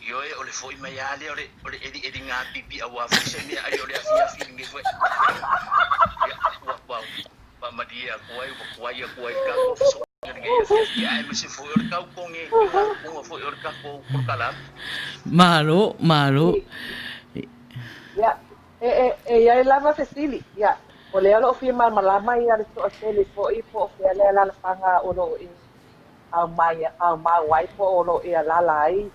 Ioe, o le foi mai lava lea o le, o le elieliga pipi aua foi se meaai o le afiafi lenei foi. Ia, ua, ua faamalie atu ai, ua tuai atu ai le tatou fesootaiga i lenei afiafi, aemaise foi o le tau togi i foi o le tatou polokalame. Malo, malo. Ia, e, e, e i ai lava fesili, ia, o lea o lo o fia malamalama ia le toatele foi po o fea le alaalafaga o lo o e aumai, aumau ai po o lo o e alaala ai.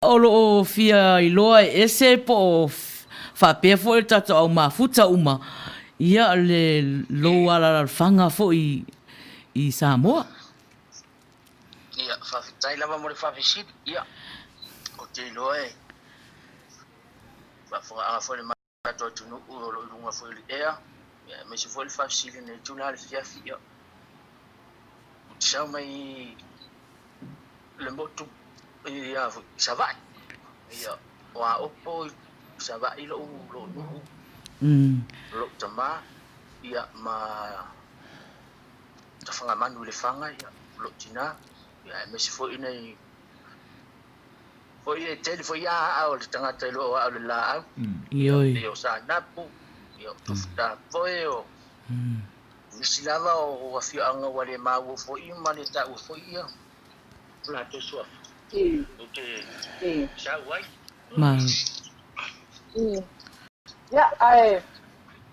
O lo o fia iloa e ese po o faapea foi le tatou au mafuta uma ia le lou alaalafaga foi i Samoa. Ia, faafetai lava mo le faafesili. Ia, ou te iloa e faafofogaaga foi le tatou atunuu o lo o i luga foi o le ea, ia, aemaise foi le faafesili i lenei itula le afiafi. Ia, ou te sau mai le motu ia foi i Savaii. Ia, o Aopo i Savaii lou, lou nuu, lou tamā, ia, ma Tafagamanu i Lefaga, ia, lou tinā, ia, aemaise foi nai Foi e tele foi a aa o le tagata i loo o aa o le laau. Ioe. Ia o Saanapu, ia o Tufutafoe, o nisi lava o afioaga ua le maua foi ma le taua foi ia o latou suafa. Ou te sau ai. Malo. Ia, ae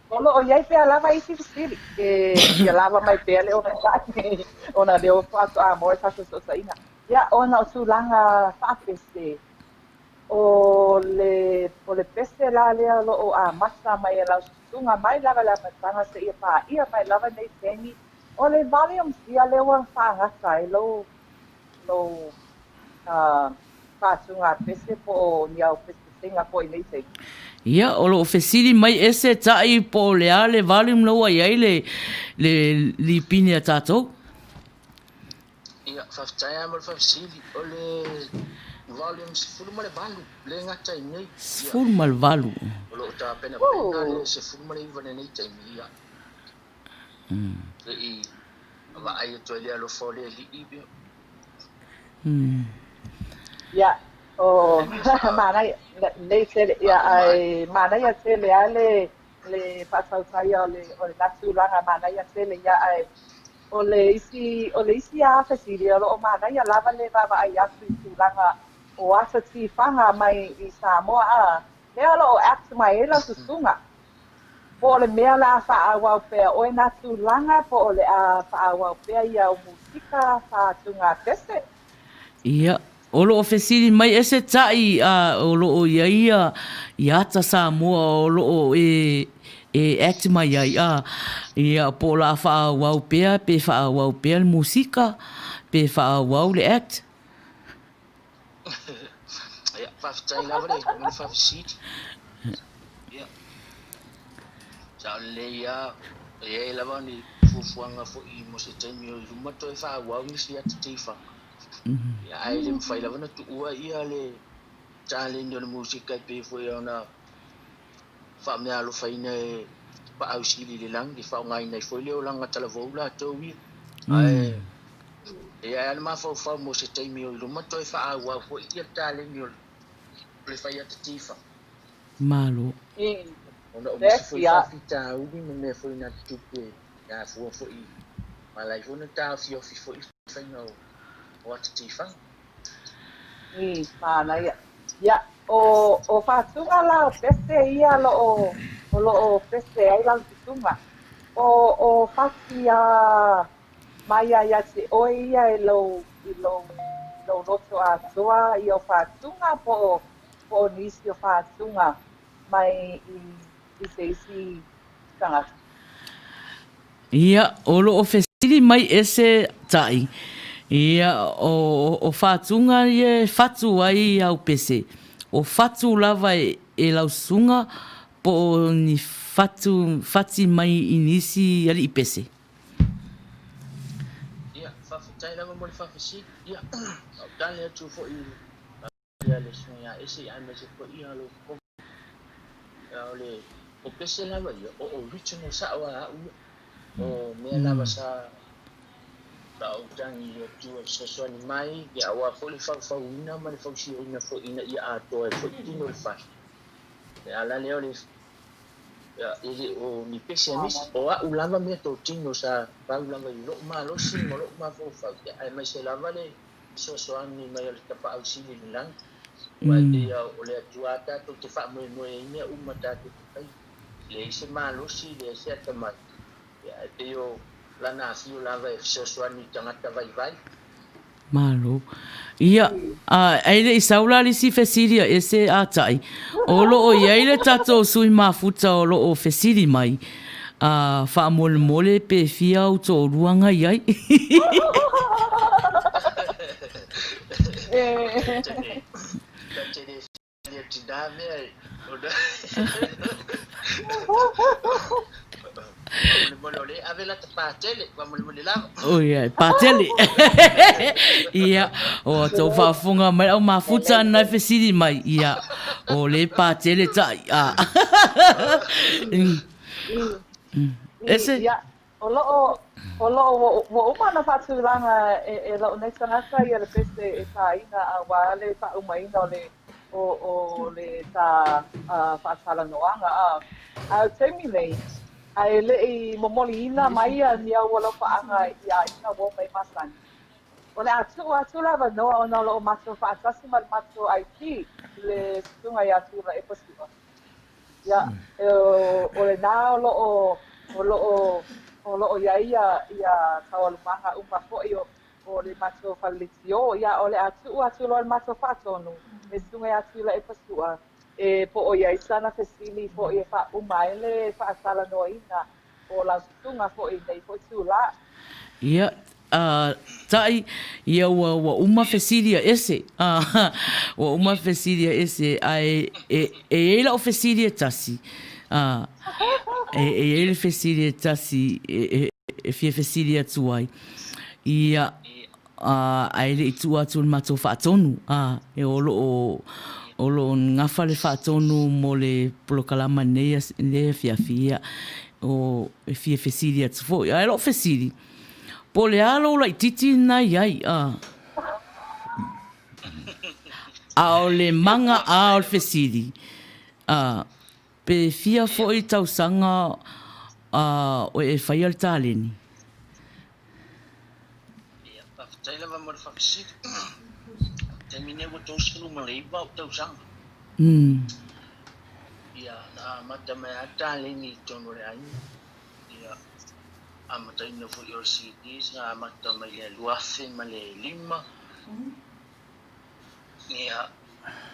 o lo o i ai pea lava isi fesili e fia lava mai pea le onosai ona lea ua faatoa maua le tatou fesootaiga. Ia, ona o tulaga faapese, o le, o le pese la lea o lo o amata mai e lau susuga mai lava i le amataga seia paia mai lava nei taimi, o le volume fia lea ua faagata ai lou, lou faatuga pese po o ni au pesepesega foi i nei taimi. Ia, o lo o fesili mai ese taʻi po o le a le volume la ua i ai le, le lipine a tatou. Ia, faafetai lava mo le faafesili. O le volume 18 le gata ai nei. 18. O lo o tapenapena le 19 i lenei taimi. Ia, se i vaai atu ai le alofa o le Alii. Ia, o manaia, nei tele, ia, ae manaia tele lava le, le faatautaia o le, o lena tulaga, manaia tele, ia, ae o le isi, o le isi lava fesili, o lo o manaia lava le vaavaai atu i tulaga o ata tifaga mai i Samoa, a, lea o lo o act mai ai lau susuga. Po o le mea o le a faaauau pea oe nā tulaga, po o le a faaauau pea ia au musika faatugapese? Ia, o lo o fesili mai e se taʻi a o lo o i ai ia i ata Samoa o lo o e e act mai ai a, ia po o le a faaauau pea pe faaauau pea le musika pe faaauau le act? Ia, faafetai lava le mo le faafesili. Ia, sao lelei lava, e i ai lava ni fuafuaga foi mo se taimi o i luma toe faaauau nisi ata tifaga. Ia, ae le mafai lava ona tuua ia le taleni o le musika e pei foi ona faameaalofaina e Tapaau Sili i le Lagi, e faaaogaina ai foi le olaga talavou latou ia. Ae e i ai lava le mafaufau mo se taimi o i luma toe faaauau foi ia le taleni o le fai ata tifaga. Malo. Ona o nisi foi faafitauli ma mea foi na tutupu e afua foi ma ala ai foi ona taofiofi foi le faiga o ata tifaga. Manaia. Ia, o fatuga la o pese ia o lo o pese ai lau susuga. O fati a mai lava ia te oe ia i lou loto atoa ia o fatuga po o nisi o fatuga mai i se isi tagata. Ia, o lo o fesili mai ese taʻi, ia, o fatuga ia e fatu ai au pese, o fatu lava e lau susuga po o ni fatu fati mai i nisi alii pese. Ia, faafetai lava mo le faafesili. Ia, a o tali atu foi i le susuga ia Ese aemaise foi ia lou Fofoga. O le o pese lava ia, o original sao a au ia. O mea lava sa ou tagi i le Atua e fesoasoani mai, ia aua foi le faufauina ma le fausiaina foi ina ia atoa ai foi tino o le fale. Le ala lea o le e le o ni pese a nisi, o au lava mea totino sa pau lava i lou malosi ma lou mafaufau, ia aemaise lava le fesoasoani mai o le Tapaau Sili i le lagi. Aua e pei o le Atua lava tatou te faamoemoe ai i mea uma tatou te faia. E leai se malosi, leai se atamai, ia ae pei o Lana afio lava e fesoasoani i tagata vaivai. Malo. Ia, a, e le i sau la le isi fesili a ese a taʻi, o lo o i ai le tatou sui mafuta o lo o fesili mai, a, faamolemole pe fia ou toalua nga i ai. Oi, patele. Ia, o tou faafofoga mai au mafuta na e fesili mai. Ia, o le patele taʻi. A. Ese? Ia, o lo o, o lo o ua uma ona faatulaga e lou nei tagata ia le pese e tāina aua le faaumaina o le o le tā faatalanoaga a. A o le taimi nei, a e le i momoliina mai ia ni au alofaaga i aiga ua uma ai masani. O le a tuu atu le avanoa ona o lo o matou faatasi ma le matou IT i le susuga ia Tuilaepa Su'a. Ia, o lena o lo o, o lo o, o lo o i ai ia, ia taualumaga uma foi o, o le matou fale leitio, ia, o le a tuu atu loa le matou faatonu, le susuga ia Tuilaepa Su'a, e po o i ai sana fesili foi e faauma ai le faatalanoaina o lau susuga foi i nei foi itulā. Ia, a, taʻi, ia ua, ua uma fesili a ese, a, ua uma fesili a ese, ae e, e i ai lau fesili e tasi, a, e, e i ai le fesili e tasi e, e, e fia fesili atu ai. Ia, a, ae le i tuu atu i le matou faatonu, a, e o lo o, o lo o gafa le faatonu mo le polokalama i lenei, lenei afiafi, ia, o, e fia fesili atu foi. Ae o lou fesili, po o le a lou laitiiti lena i ai, a? A o le maga a o le fesili, a, Pe fia foi tausaga o e faia le taleni? Ia, faafetai lava mo le faafesili. Taimi nei ua 39 ou tausaga. Ia, na amata mai lava le taleni i totonu o le aiga. Ia, amataina foi o le CD sa amata mai le 2005. Ia,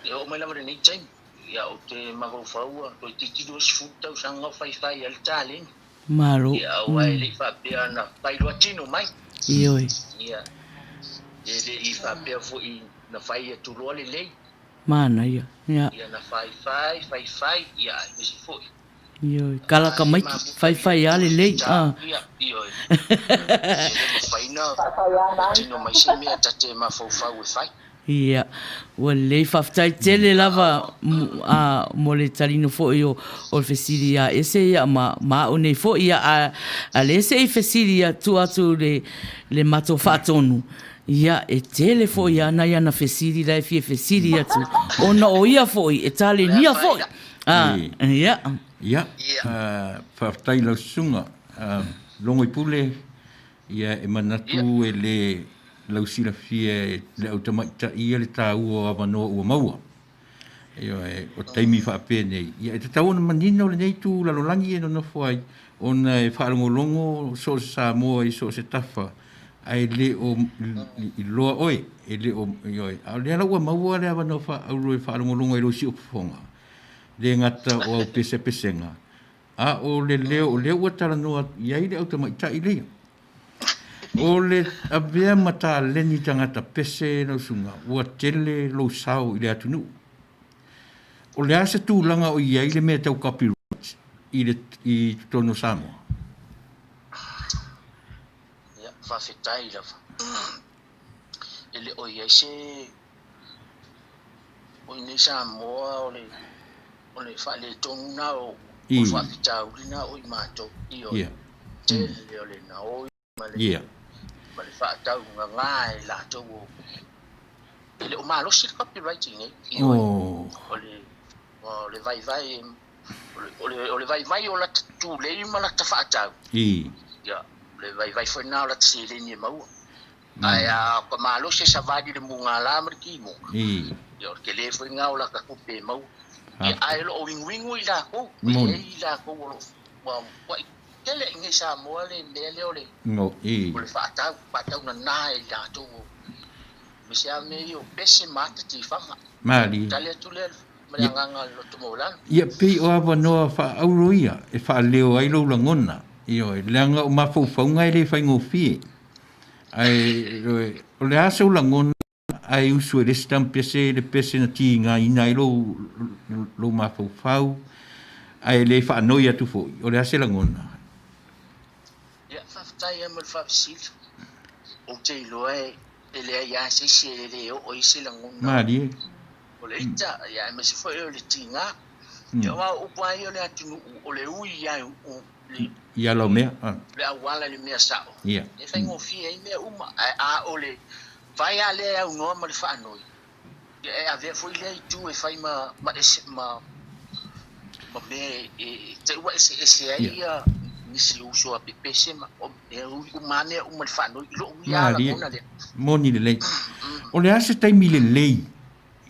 e oo mai lava i lenei taimi, ia ou te mafaufau ua toeitiiti 20 tausaga o faifai ai le taleni. Malo. Ia, aua e le i faapea na fai loa tino mai. Ioe. Ia, e le i faapea foi na fai atu loa lelei. Manaia. Ia. Ia, na faifai, faifai, ia, aemaise foi. Ioe, kalaka maiki, faifai lava lelei. A. Ioe. E le mafai na tino mai se mea ta te mafaufau e fai. Ia, ua lelei, faafetai tele lava a mo le talino foi o le fesili ia Ese ia ma ma au nei foi ia a a le se i fesili ia tuu atu le le matou faatonu ia e tele foi ana ia na fesili la e fia fesili atu ona o ia foi e talenia foi. Ah, ia. Ia, faafetai i lau susuga. Logoipule, ia e manatu e le lau silafia e le au tamaitai ia le taua o avanoa ua maua. Ioe, o taimi faapenei, ia e tatau ona manino lenei itu lalolagi e nonofo ai, ona e faalogologo so o se Samoa i so o se tafa, ae le o iloa oe, e le o, ioe, a o lea la ua maua le avanoa faaauro e faalogologo ai i lou siufofoga, le gata o au pesepesega, a o le leo o lea ua talanoa atu i ai le au tamaitai lea. O le avea ma taleni tagata pese lau susuga, ua tele lou sao i le atunuu. O le a se tulaga o i ai le mea tau copyright i le i totonu o Samoa? Ia, faafetai lava. E le o i ai se o i nei Samoa o le o le faaletonu na o o le faafitauli na o i matou. Ioe. Ia. Tele o le naoi ma le Ia. ma le faataugaga e latou o e le o malosi le copyright i nei. Ioe. Oh. O le o le vaivai o le o le vaivai o lata tulei ma lata faatau. I. Ia, o le vaivai foi na o lata seleni e maua. Ae a ka malosi e savali le mugala ma le kimoga. I. Ia, o le tele foi na o lata tupe e maua. Ia, ae o lo o uiguigu i lakou, e Moni. i ai i lakou o lo o ua tele i nei Samoa le mea lea o le No, i. o le faatau, faataugana e i latou o aemaise lava mea ia o pese ma ata tifaga. Malie. Tali atu lea ma le agaga o le loto maualalo. Ia, pei o avanoa faaauro ia e faaleo ai lou lagona. Ioe, leaga o mafaufauga e le faigofie. Ae, ioe, o le a sou lagona ae usu e le isi tama pese le pese na tigaina ai lou, lou mafaufau, ae le faanoi atu foi, o le a se lagona? Ia, faafetai lava mo le faafesili. Ou te iloa e, e leai lava se isi e le oo i se lagona Malie. o le ita, ia, aemaise foi o le tiga. Ia, aua o upu lava ia o le atunuu, o le ui ia o le, I ala o mea. Ah. le auala i le mea sao. Ia. E faigofie ai mea uma, ae a o le fai lava lea e aunoa ma le faanoi, ia e avea foi lea itu e fai ma, ma ese, ma, ma mea e, e te ua eseese ai ia nisi uso a pepese ma, o, e ui uma lava mea uma i le faanoi, i lou ia lava Malie. lagona lea. Moni lelei. O le a se taimi lelei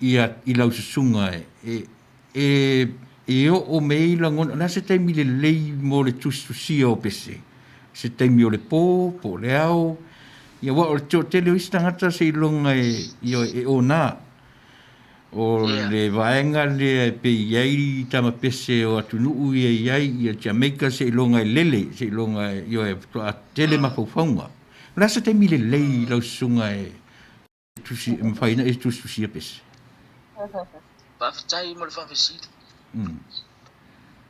ia i lau susuga e, e, e, e oo mai ai lagona, o le a se taimi lelei mo le tusitusia o pese? Se taimi o le po, po o le ao, ia aua o le toatele o isi tagata seiloga e, ioe, e ona. O le vaega lea e pei i ai tama pese o atunuu ia i ai, ia Jamaica seiloga e lele, seiloga e, ioe, faatoa tele mafaufauga. O le a se taimi lelei i lau susuga e tusi, e mafai ona e tusitusia pese? Faafetai mo le faafesili.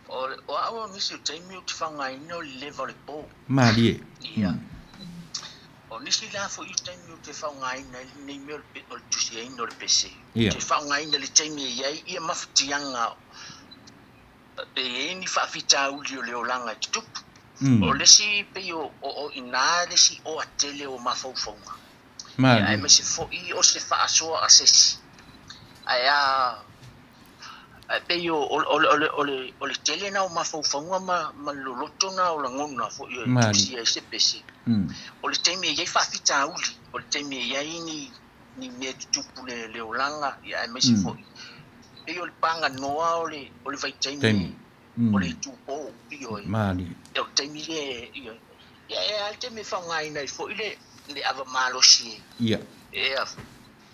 O, o au o nisi o taimi ou te faaaogaina o le leva o le po. Malie. Ia. O nisi la foi o taimi ou te faaaogaina ai lenei mea o le pe- o le tusiaina o le pese. Ia. Ou te faaaogaina le taimi e i ai ia mafatiaga pe i ai ni faafitauli o le olaga e tutupu. O le isi pei o, o, o i ina le isi oa tele o mafaufauga. Ia, Malie. aemaise foi o se faasoa a se isi. Ae a ae pei o, o, o, le- o, le, o, le, o le tele na o mafaufauga ma, ma le loloto na o lagona foi e Malie. tusia ai se pese. O le taimi e i ai faafitauli, o le taimi e i ai ni, ni mea tutupu le, le olaga, ia aemaise foi. Pei o le paganoa o le, o le vaitaimi Taimi. o le itupo, ioe. Malie. Ia, o le taimi lea, ioe. Ia, e a le taimi e faaaogaina ai foi le, le ava malosi e, Ia. e, a-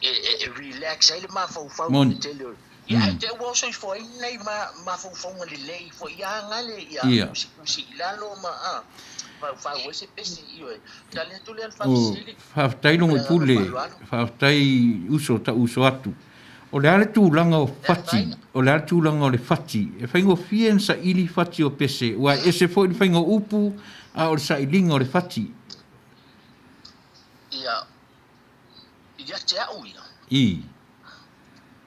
e, e, e relax ai le mafaufau i Moni. le tele o Ia, ae te ua oso ifo ai nei ma, mafaufauga lelei foi ia gale, ia, Ia. usiusi i lalo ma, a, faufau ai se pese, ioe. Tali atu lea le O, faafesili. faafetai Ma le Logoipule, agaga faaaloalo. faafetai uso ta uso atu. O le a le tulaga o fati, o le a le tulaga o le fati, e faigofie ona saili fati o pese, aua e ese foi le faiga o upu, a o le sailiga o le fati. Ia, ia te au ia, I.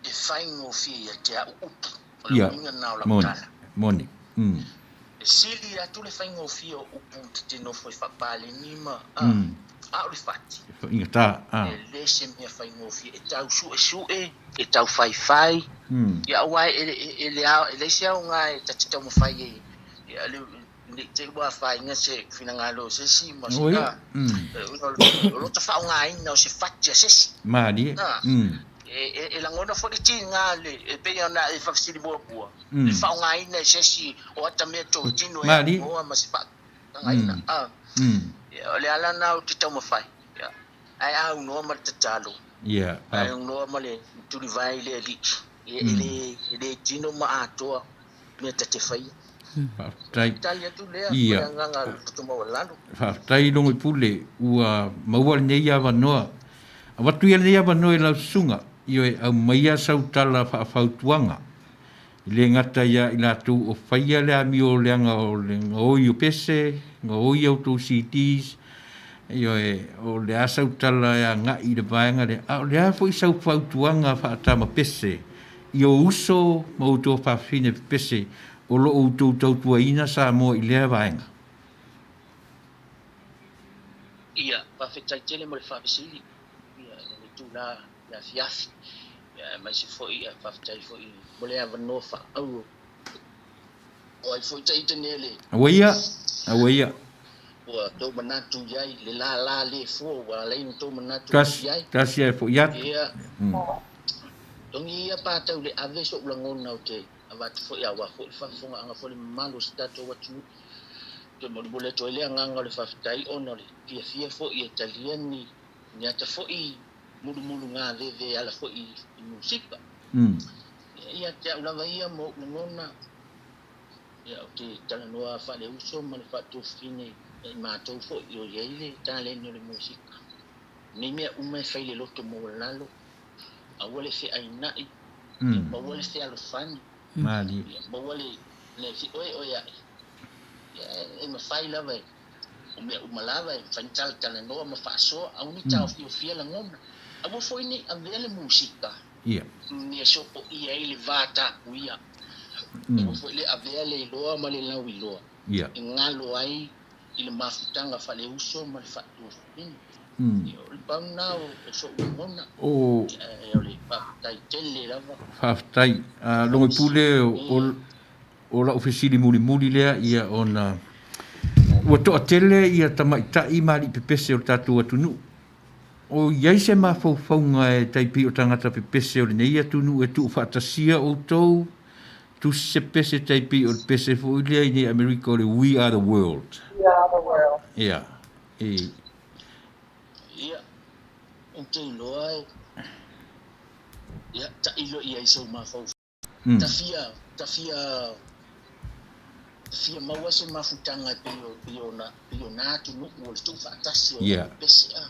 e faigofie ia te au upu. O le Ia. uiga na o lau Moni. tala. Moni. E sili atu le faigofie o upu te te nofo e faapaleni ma, a, A o le fati. E faigata, a. E le se mea faigofie, e tau suesue, e tau faifai, ia aua e, e, e, le ao, e leai se aoga e ta te taumafai ai, ia, le, ne i te i ua afaina se finagalo o se isi ma se, a, o lo ta faaaogaina o se fati a se isi. Malie. A, e, e, e lagona foi le tiga le, e pei ona e faafesili muamua, le faaaogaina e se isi o ata mea totino e aunoa ma se faatagaina. A, ia, o le ala lena ou te taumafai, ia, ae aunoa ma le tatalo, ae aunoa ma le tulivae i le Alii, ia, e le, e le tino ma atoa mea ta te faia. Faafetai. Tali atu lea, ma le agaga loto maualalo. Faafetai Logoipule ua maua lenei avanoa. Avatu ia lenei avanoa i lau susuga, ioe, aumaia sau tala faafautuaga E le gata ia i latou o faia le amio leaga o le gaoi o pese, gaoi a outou CDs, ioe, o le a sau tala e agai i le vaega lea, a o le a foi sau fautuaga faatama pese i ou uso ma outou afafine pepese o lo o outou tautuaina Samoa i lea vaega? Ia, faafetai tele mo le faafesili i le tula i le afiafi. Aemaise foi, faafetai foi mo le avanoa faaauau. O ai foi taita nei le. Aua ia, aua ia. Ua tou manatu i ai, le lala le fua ua ala ai ona tou manatu i ai. Tasi ae foi atu. Ia. Togi ia patau le ave so'u lagona ou te avatu foi aua foi le faafofogaaga foi le mamalu o si tatou atunuu. Ou te molimoli atu ai le agaga o le faafetai ona o le fiafia foi e talia ni ni ata foi mulumulu gaveve e ala foi i musika. Ia te au lava ia ma ou lagona, ia ou te talanoa faaleuso ma le faatofine ia i matou foi o i ai le taleni o le musika. Nei mea uma e fai i le loto maualalo, aua le feainai, ia maua le fealofani, ia maua le feoeoea'i, ia e mafai lava e O mea uma lava e mafai ona talatalanoa ma faasoa, aua ne i taofiofia lagona. Aua foi ne i avea le musika i mea sopoia ai le va tapuia. Aua foi le avea le iloa ma le lauiloa e galo ai i le mafutaga faaleuso ma le faatuafafine. O le pau lena o so'u lagona, ae o le faafetai tele lava. Faafetai. Logoipule, O lau fesili mulimuli lea ia ona ua toatele ia tamaitai ma alii pepese o le tatou atunuu. O i ai se mafaufauga e tai pei o tagata pepese o lenei atunuu e tuufaatasia outou, tusi se pese tai pei o le pese foi lea i nei Amerika o le We Are The World. We Are The World. Ia. E. Ia, ou te iloa e, ia, tailo i ai sou mafaufau. Ta fia, ta fia, ta fia maua se mafutaga e pei o, pei o na, pei o na atunuu o le tuufaatasi o na pepese a.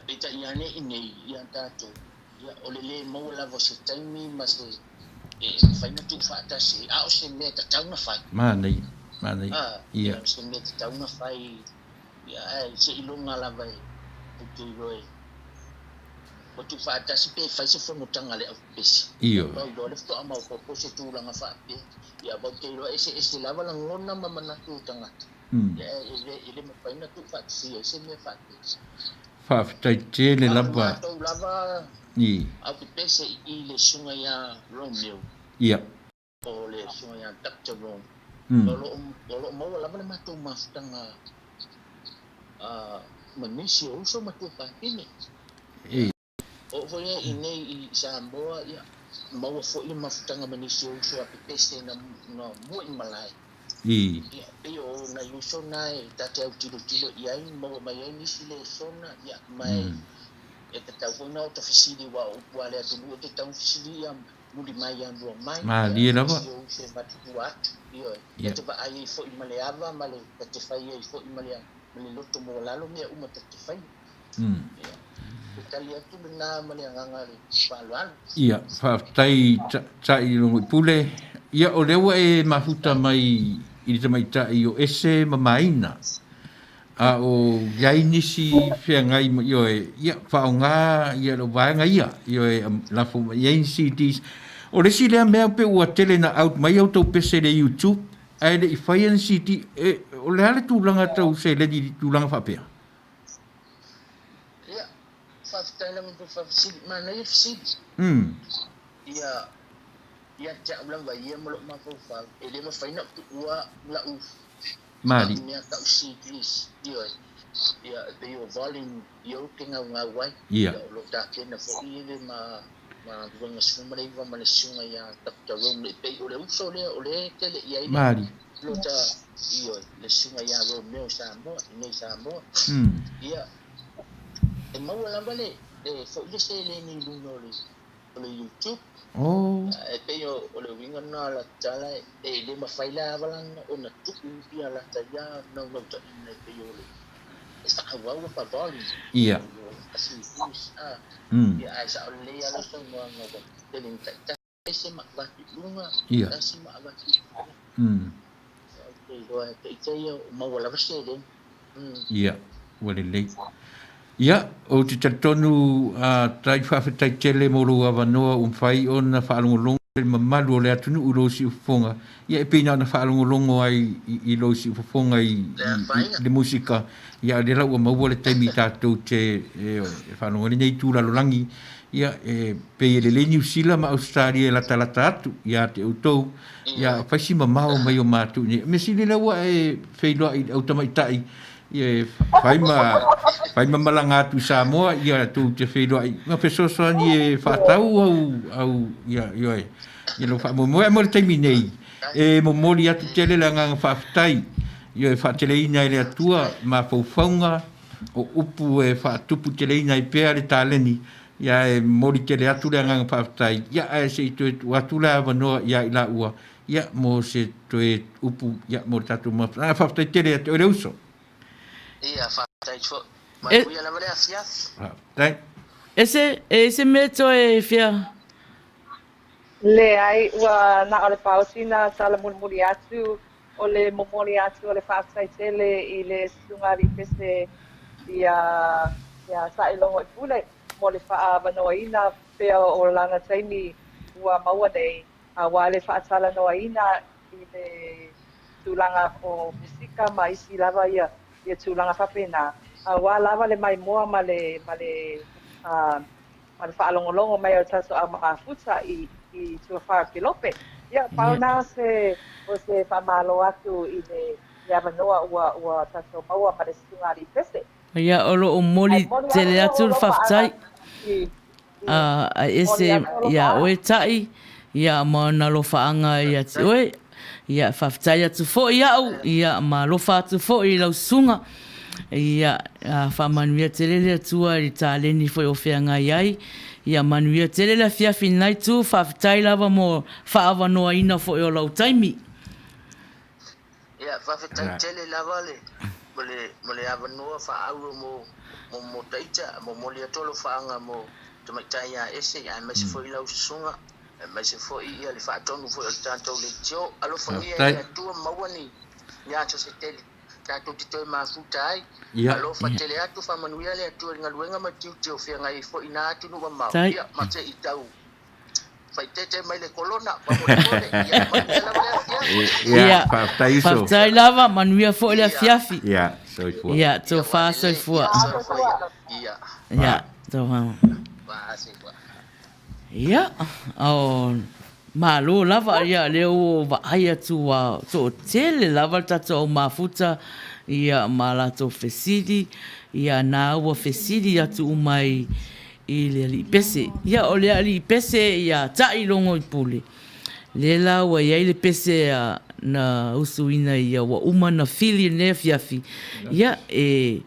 Peitai ane i nei ia tatou, ia, o le le maua lava o se taimi ma se, e mafai ona tuufaatasi ai, a o se mea e tatau ona fai. Manaia, manaia. A, o se mea e tatau ona fai, ia, ae seiloga lava e, ou te iloa e. Ua tuufaatasi pe fai se fonotaga a le aufipesi. Ioe. Pau loa le faatoa maopoopo se tulaga faapea. Ia vau te iloa eseese lava lagona ma manatu o tagata. Ia e le mafai ona tuufaatasia ai se mea faapea. Faafetai tele A o lava. matou lava I. aufipese i le susuga ia Romeo. Ia. O le susuga ia Doctor Rome. O lo o lo o maua lava le matou mafutaga ma nisi o uso ma tuafafine. Oo foi ia i nei i Samoa, ia, maua foi le mafutaga ma nisi o uso a pepese na na mua i malae. Ia, pei o nai uso na e ta te autilotilo i ai, maua mai ai nisi lesona, ia, ma e e tatau foi ona ota fesili aua o upu a le atunuu e tatau ona fesili ia muli mai ia mua mai, Malie ia, lava. nisi o uso e matutua atu, ioe, ta te vaai ai foi ma le ava ma le, ta te fai ai foi ma le, ma le loto maualalo mea uma ta te faia. Ia, o le tali atu lena ma le agaga o le faaaloalo. Ia, faafetai Ta'i Logoipule. Ia, o lea ua e mafuta mai i le tamaitai o Ese ma Maina. A o i ai nisi feagai ma, ioe, ia, faaaoga ia lau vaega ia, ioe, lafo mai i ai ni CDs. O le isi lea mea pei ua tele na out mai a outou pese i le YouTube, ae le i faia ni CD. E, o le a le tulaga tau seleni i tulaga faapea? Faafetai lava mo le faafesili. Manaia le fesili. Ia, ia te au lava ia ma lou mafaufau, e le mafai ona ou tuua lau Mali. mea tau CDs, ioe. Ia, e pei o volume ia ou te gaugau ai. Ia. Ia, o lo o tapena foi le ma ma 29 ma le susuga ia Doctor Romley. E pei o le uso lea o lea e tele i ai le Mali. lota, ioe, le susuga ia Romeo i Samoa, i inei i Samoa. Ia, e maua lava le, le foi le seleni i luga o le, o le YouTube. Oh. E pei o, o le uiga lena o la tala, e le mafai lava la ona tuu ia lata ia naunautaiga e pei o le e faaauau pa volume. Ia. A CDs, ah. Ia, ae sao lelei lava lau saunoaga ua tele ina taitasi ese ma avatu i luga, tasi ma avatu i luga. Ou te iloa e ita ia o maua lava seleni. Ia, ua lelei. Ia, ou te talitonu a tai faafetai tele mo lou avanoa ua mafai ona faalogologo le mamalu o le atunuu i lou siufofoga. Ia, e pei na ona faalogologo ai i lou siufofoga i le musika. Ia, o lea la ua maua le taimi tatou te e faalogo ai lenei itu lalolagi. Ia, e pei e lelei Niu Sila ma Ausetalia e latalata atu ia te outou. Ia, fai si mamao mai o matou i inei. Mea sili lea ua e feiloai i le au tamaitai, ia e fai ma, fai ma malaga atu i Samoa, ia tou te feiloai ma fesoasoani e faatau au, au, ia, ioe, ia lou faamoemoe. Ae mo le taimi nei, e momoli atu tele le agaga faafetai, ioe, faateleina e le Atua mafaufauga o upu e faatupu teleina ai pea le taleni, ia e momoli tele atu le agaga faafetai, ia ae se i toe tuu atu le avanoa ia i laua, ia mo se toe upu, ia mo le tatou mafutaga. Faafetai tele ia te oe le uso. Ia, faafetai foi. Manuia lava le afiafi. Faafetai. E se, e se mea toe fia. Leai, ua na o le pau sina tala mulimuli atu o le momoli atu o le faafetai tele i le Susuga Alii Pese ia ia Saailogoipule mo le faaavanoaina pea o lana taimi ua maua nei aua le faatalanoaina i le tulaga o musika ma isi lava ia ia tulaga faapena aua lava le maimoa ma le ma le ma le faalogologo mai o le tatou au mafuta i i Tuafā Kelope. Ia, pau na o se o se faamalo atu i le le avanoa ua ua tatou maua ma le Susuga Alii Pese. Ia, o lo o moli tele atu le faafetai a ese iā oe Ta'i, ia ma ona alofaaga ia te oe. Ia, faafetai atu foi au, ia, ma alofa atu foi i lau susuga. Ia, faamanuia tele le Atua i le taleni foi o feagai ai. Ia, manuia tele le afiafi i lenai itu. Faafetai lava mo faaavanoaina foi o lau taimi. Ia, faafetai tele lava le, mo le, mo le avanoa faaauro mo, mo, mo Taita, momoli atu alofaaga mo tamaitai ia Ese, aemaise foi lau susuga. Aemaise foi ia le faatonu foi o le tatou leitio. Alofagia e le Atua maua ni ni aso se tele tatou te toe mafuta ai. Alofa tele atu faamanuia le Atua i le galuega ma tiute o feagai ai foi na atunuu mamao. Ia ma se i tau faaeteete mai le kolona faamolemole. Ia manuia lava le afiafi. Ia, faafetai uso. Faafetai lava, manuia foi le afiafi. Ia, soifua. Ia, tofa soifua. Ia. Ia, tofa. Soifua. Ia, o, malo lava, ia, lea ua ou vaai atu ua toatele lava le tatou au mafuta, ia, ma latou fesili, ia, na ua fesili atu uma i, i le alii pese. Ia, o le alii pese ia Taailogoipule, lea la ua i ai le pese a, na usuina ia ua uma na fili i lenei afiafi, ia, e,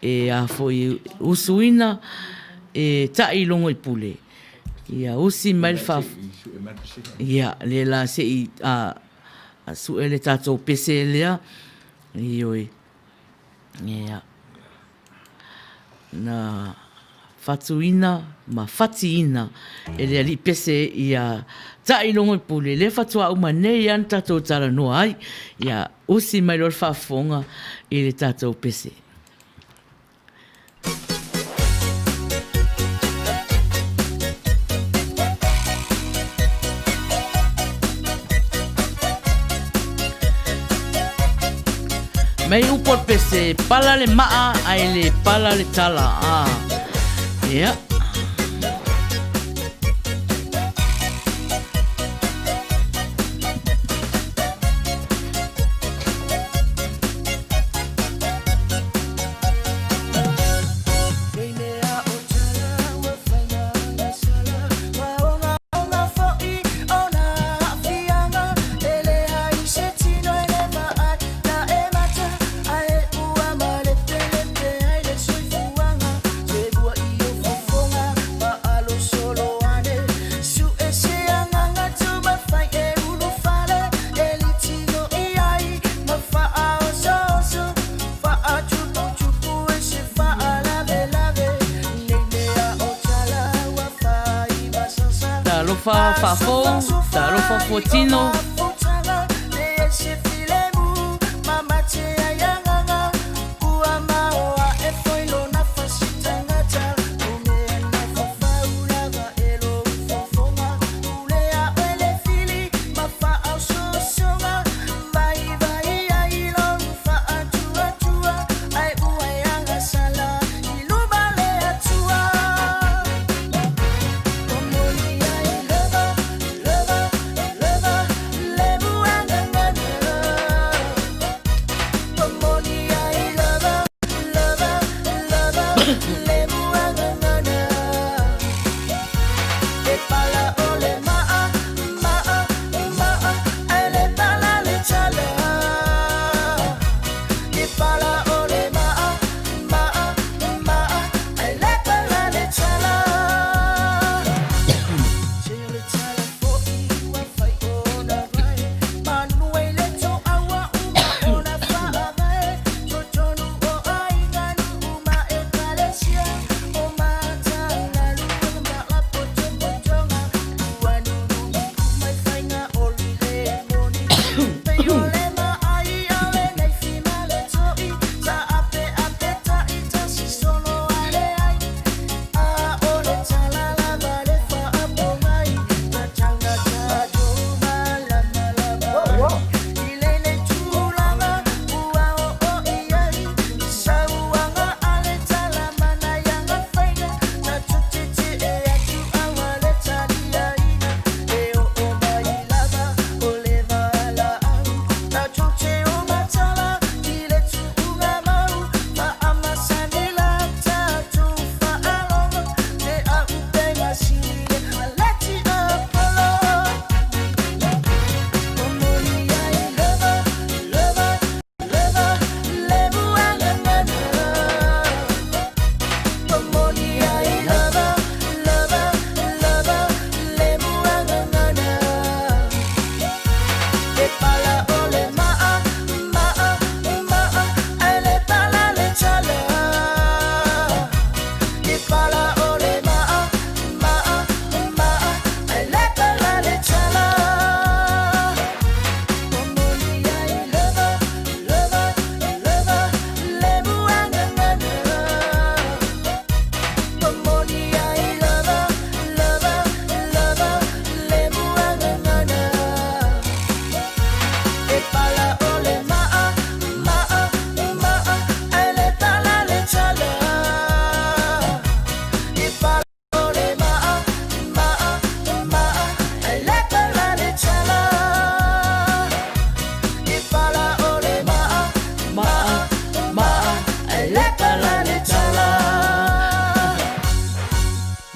E a foi usuina e taʻi logo i pule. Ia usi mai le fa ia le la se i a sue le tatou pese lea. Ioe. Ia. Na fatuina ma fatiina e le alii pese ia taʻi logo i pule lea faatoa uma nei lava na tatou talanoa ai. Ia usi mai loa le faafofoga i le tatou pese. Mei upu o le pese, pala le maa ae le pala le tala. Ah. Ia. Talofa faafou, talofa fuatino.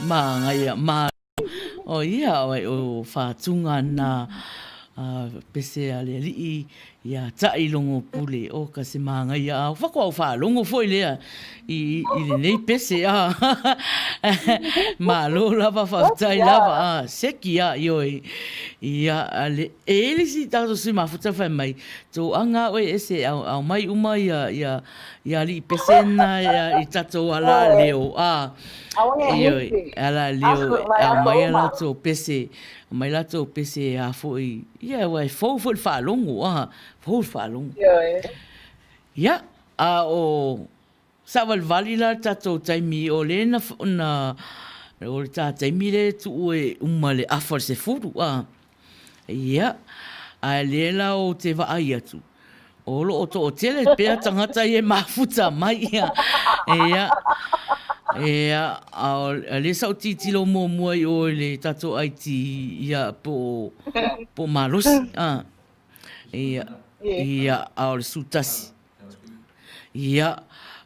Māngaia, mā o ia oe o Whātūnga nā pese a le aliʻi iā Taʻilogo Pule o ka se māngaia a whako au whālogo foi lea i, i lenei pese a malo lava whafetai lava a seki a ioi ia le e le si tatou sui mafuta fai mai to anga oe ese au, au mai uma ia ia ia aliʻi pese na ia i tatou ala leo a ioi ala leo au mai ala to pese Mai latou pese a foi, ia ua e fou foi le faalogo, a, fou le faalogo. Ioe. Ia, a o saavalivali la le tatou taimi o le na, na, o le ta taimi le tuu e uma le afa o le sefulu, a. Ia, a le la o te vaai atu, o lo o toatele pea tagata ia e mafuta mai, ia. Ia. Ia, a o lea sa ou tilotilo muamua i o i le tatou IT, ia, po o malosi. Ia, ia, a o le 11. Ia,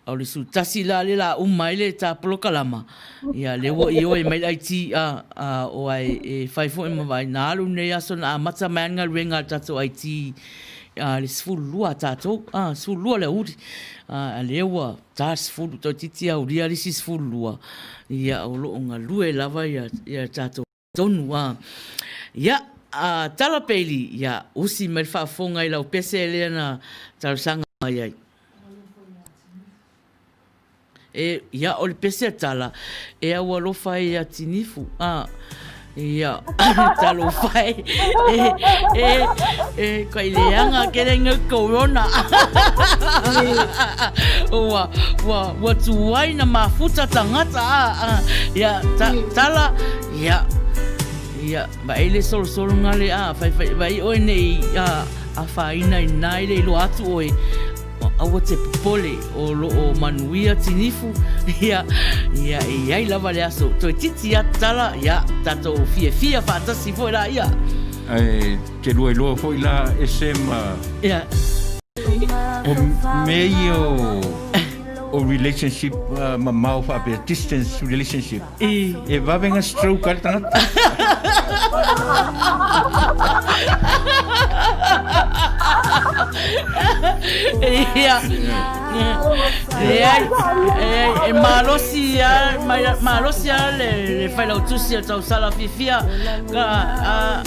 o le 11 la lea o le a uma ai le ta polokalama, ia, lea ua ioe mai le IT, a, a, o ai e fai foi ma vaai, na alu lenei aso na amata mai lava le galuega a le tatou IT i le 12 a tatou, a, 12 le aoauli, a, lea ua ta le 10, toeitiiti aulia le isi 12, ia, o lo o galue lava ia le tatou tonu a. Ia, a Tala Bailey, ia, usi mai le faafofoga i lau pese lea na talosaga mai ai. E, ia, o le pese a Tala, e aualofa ai ia Tinifu, a. Ia, talofa e, e, e, e, kai leaga kele ngau corona. Ua, ua, ua tuai na mafuta tagata, a, a, ia, ta, Tala, Ia, ia, vaai le solosologa le a fai fai, vaai oe nei a afaina i na i le iloa atu oe, aua te popole o lo o manuia Tinifu, ia, ia, e i ai lava le aso, toeitiiti a tatala, ia, tatou fiafia faatasi foi la ia. Ae te lua iloa foi la SM a. Ia. O mea ia o relationship mamao faapea, distance relationship. E vave na stroke ai le tagata. Ia. Leai, e, e malosi a, malosi a le, le failautusi a tausala fiafia ka a,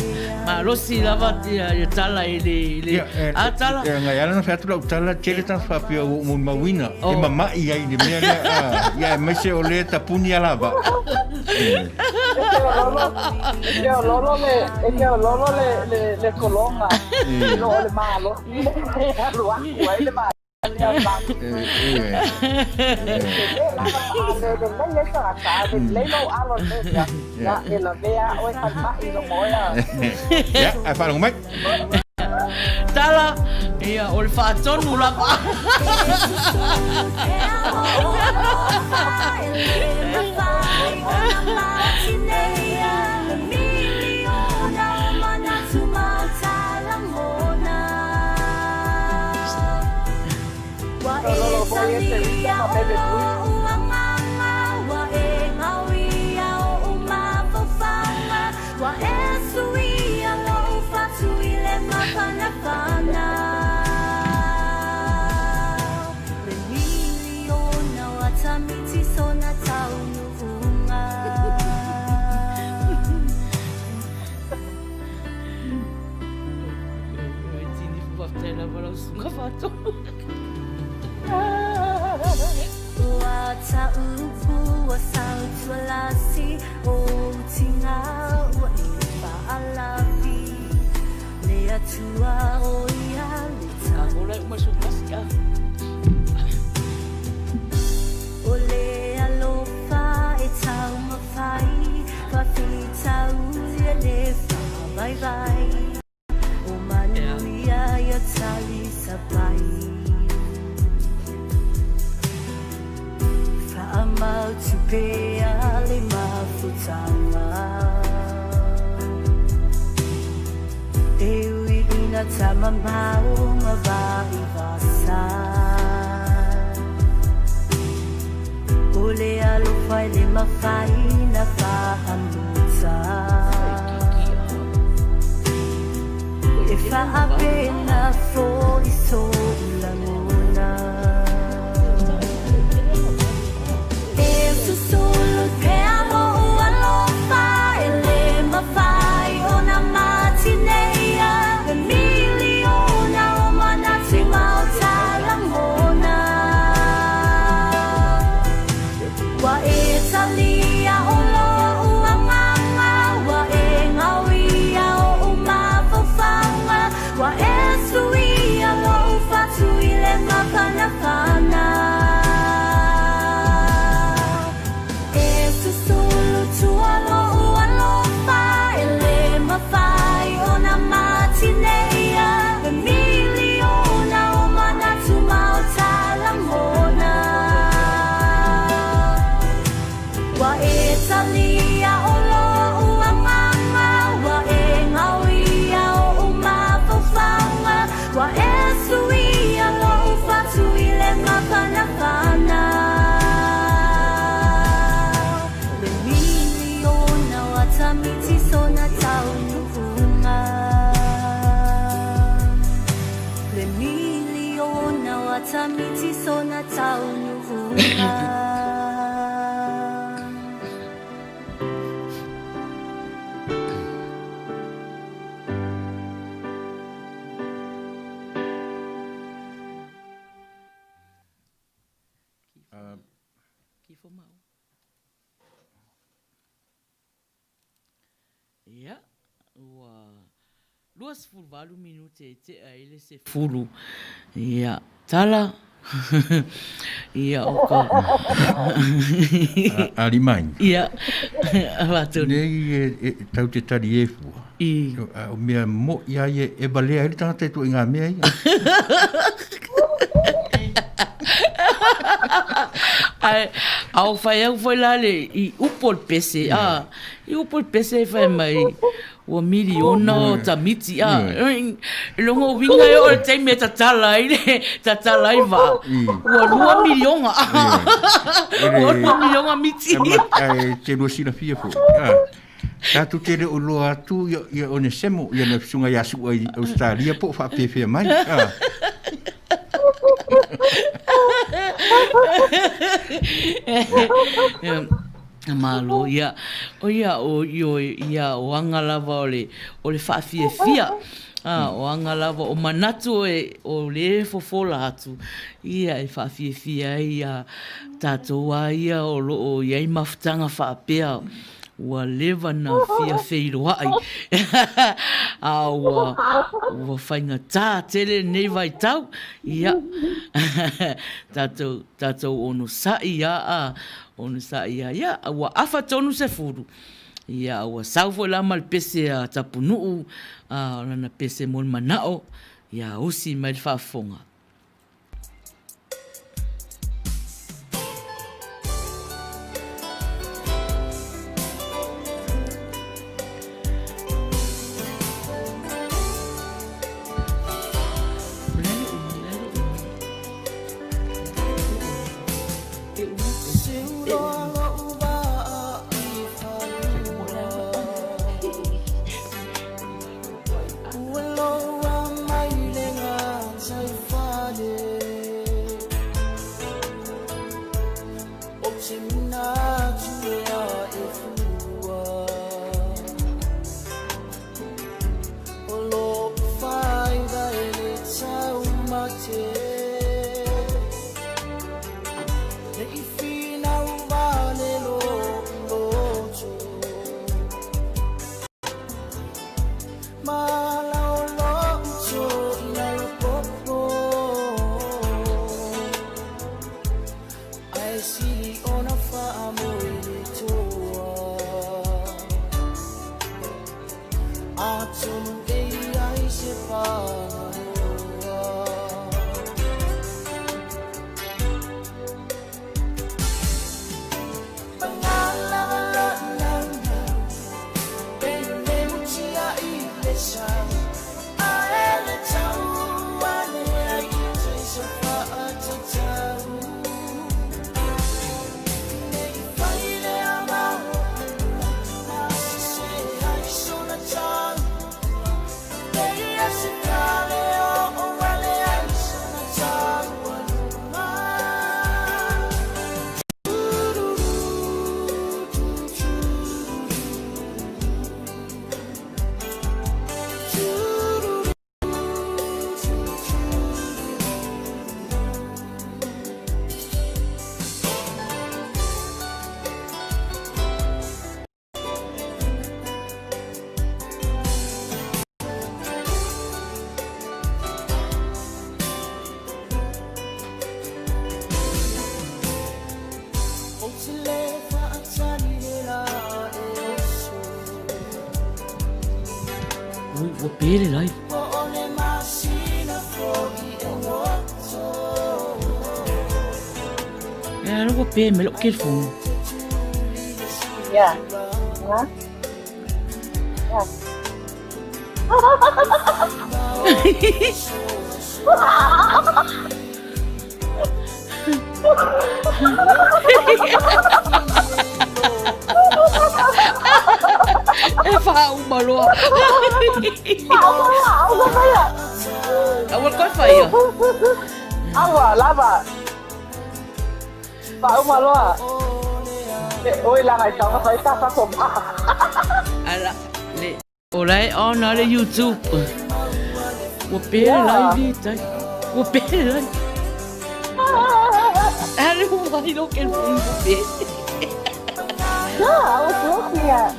malosi lava ia, ia tala i le, i le, a tala. Ia, ngai ala na fai atu lau tala, tele tagata faapea ua ou molimauina, e mama'i ai i le mea lea, a, ia aemaise o lea e tapuni alavaa. E feoloolo le, e feoloolo le, le, le kologa i lo o le malosi e alu aku ai le malosi. Ia, ae faalogo mai. Tala, ia, o le faatonu lava. tamiti sona taunuuga. Ia, ua 28 minute e tea ai le 10. Ia, tala. Ia, o ka... A limai. Ia, avatu. Nei e, e tau te tari e fua. I. A o mea mo ia ia e valea ai le tangata e tua i ngā mea ia. Ae, a o fai au foi la le i upo le pese, a, i upo le pese e fai mai, ua miliona o tamiti, a, e logo winga e o le taimi e tatala ai le, tatala ai vaa, ua lua miliona, ua lua miliona miti. Ae te lua silafia foi, a, tatou te le o iloa atu ia, ia Onesemo, ia na susuga ia Su'a i Ausetalia po o faapefea mai, a. Malo, ia, o ia, o ioe, ia, o aga lava o le, o le faafiafia, a, o aga lava o manatu e, o lē fofola atu, ia, e faafiafia ai ia tatou a ia o lo o i ai mafutaga faapea, ua leva na fia feiloai, a ua, ua faigata tele lenei vaitau, ia, tatou, tatou onosai a, a, Onosai ia, ia, ua afa tonu se fulu. Ia, ua sau foi la ma le pese a Tapunuu, a o lana pese mo le manao, ia usi mai le faafofoga. Ui, ua pe le live. Ia, ua pe me lou telefoni. Ia. Ha? Ia. E whaauma loa. Aua le koe whaia. Aua lava. Faauma loa. Le oi laga i taumafa ai ta fako ma. Ala le o la e on a le YouTube. Ua pē le live i tai. Ua pē le live. Ale ua ai lo ke le pē. Yeah, I was looking at.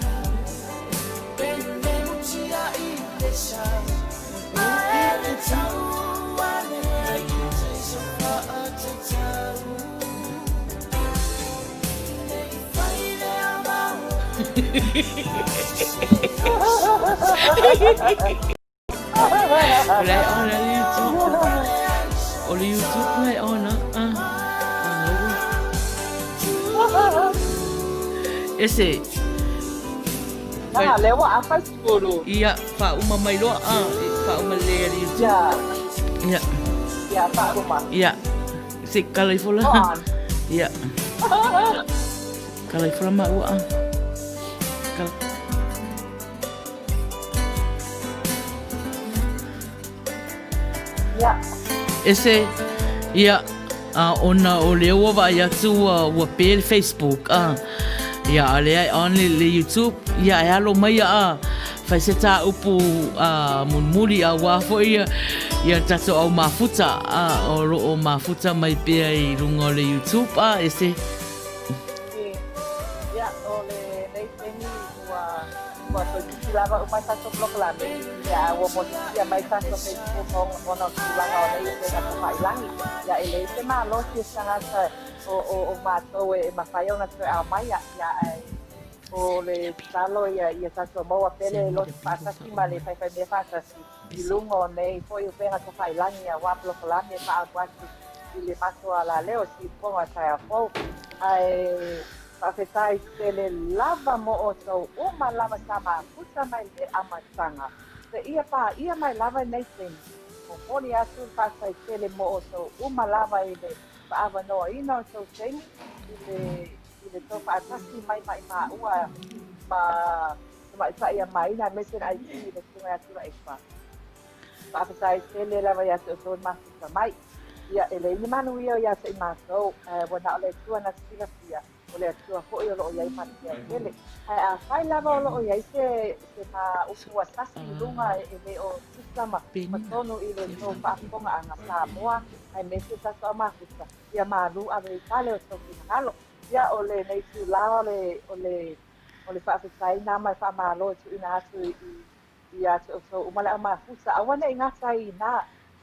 O la e on a le YouTube. O le YouTube la e on a. Ah. Ese. Ah, lea ua afa i sukulu. Ia, faauma mai loa, ah, faauma lelei e le YouTube. Ia. Ia. Ia, faauma. Ia. Se kala ifo la. Ia. Kala ifo la maua, ah. Kala. Ia. Ese, ia, a ona o lea ua vaai atu ua, ua pē le Facebook, a. Ia, a lea e on le, le YouTube, ia, e alo mai ia, a, fai se tāupu, a, mulimuli, auā foi ia, ia tatou au mafuta, a, o lo o mafuta mai pea i luga o le YouTube, a, ese. Ia, o lenei taimi ua Ua toeitiiti lava uma tatou polokalame, ia a ua motusia mai tatou Facebook ona o tulaga o nei upega tafailagi. Ia e leai se malosi o se tagata o matou e mafai ona toe aumaia, ia ae o le tatalo ia ia tatou maua pea le loto faatasi ma le faifaimea faatasi i luga o nei foi upega tafailagi auā polokalame e faaauau atu i le matou alaleo i Siufogo a taeao fou. Ae Faafetai tele lava mo outou uma lava sa mafuta mai le amataga. Seia paia mai lava i nei taimi. Momoli atu le faafetai tele mo outou uma lava i le faaavanoaina o tou taimi i le i le tou faatasi mai ma i maua ma Tamaitai a Maina aemaise le IT i le Susuga ia Tuilaepa. Faafetai tele lava ia te outou e mafuta mai. Ia, e leai ni manuia ia te i matou, ae ua na o le Atua na te silafia, o le Atua foi o lo o i ai manuia tele. Ae afai lava o lo o i ai se, se ma upu ua sasi i luga e le o tusa ma, ma tonu i le tou faafofogaaga Samoa, aemaise tatou mafuta, ia malu ave i fale o tou finagalo. Ia, o lenei itulā o le, o le, o le faafetai na ma le faamalo e tuuina atu i, Ia te outou uma le au mafuta, aua ne i gata ai inā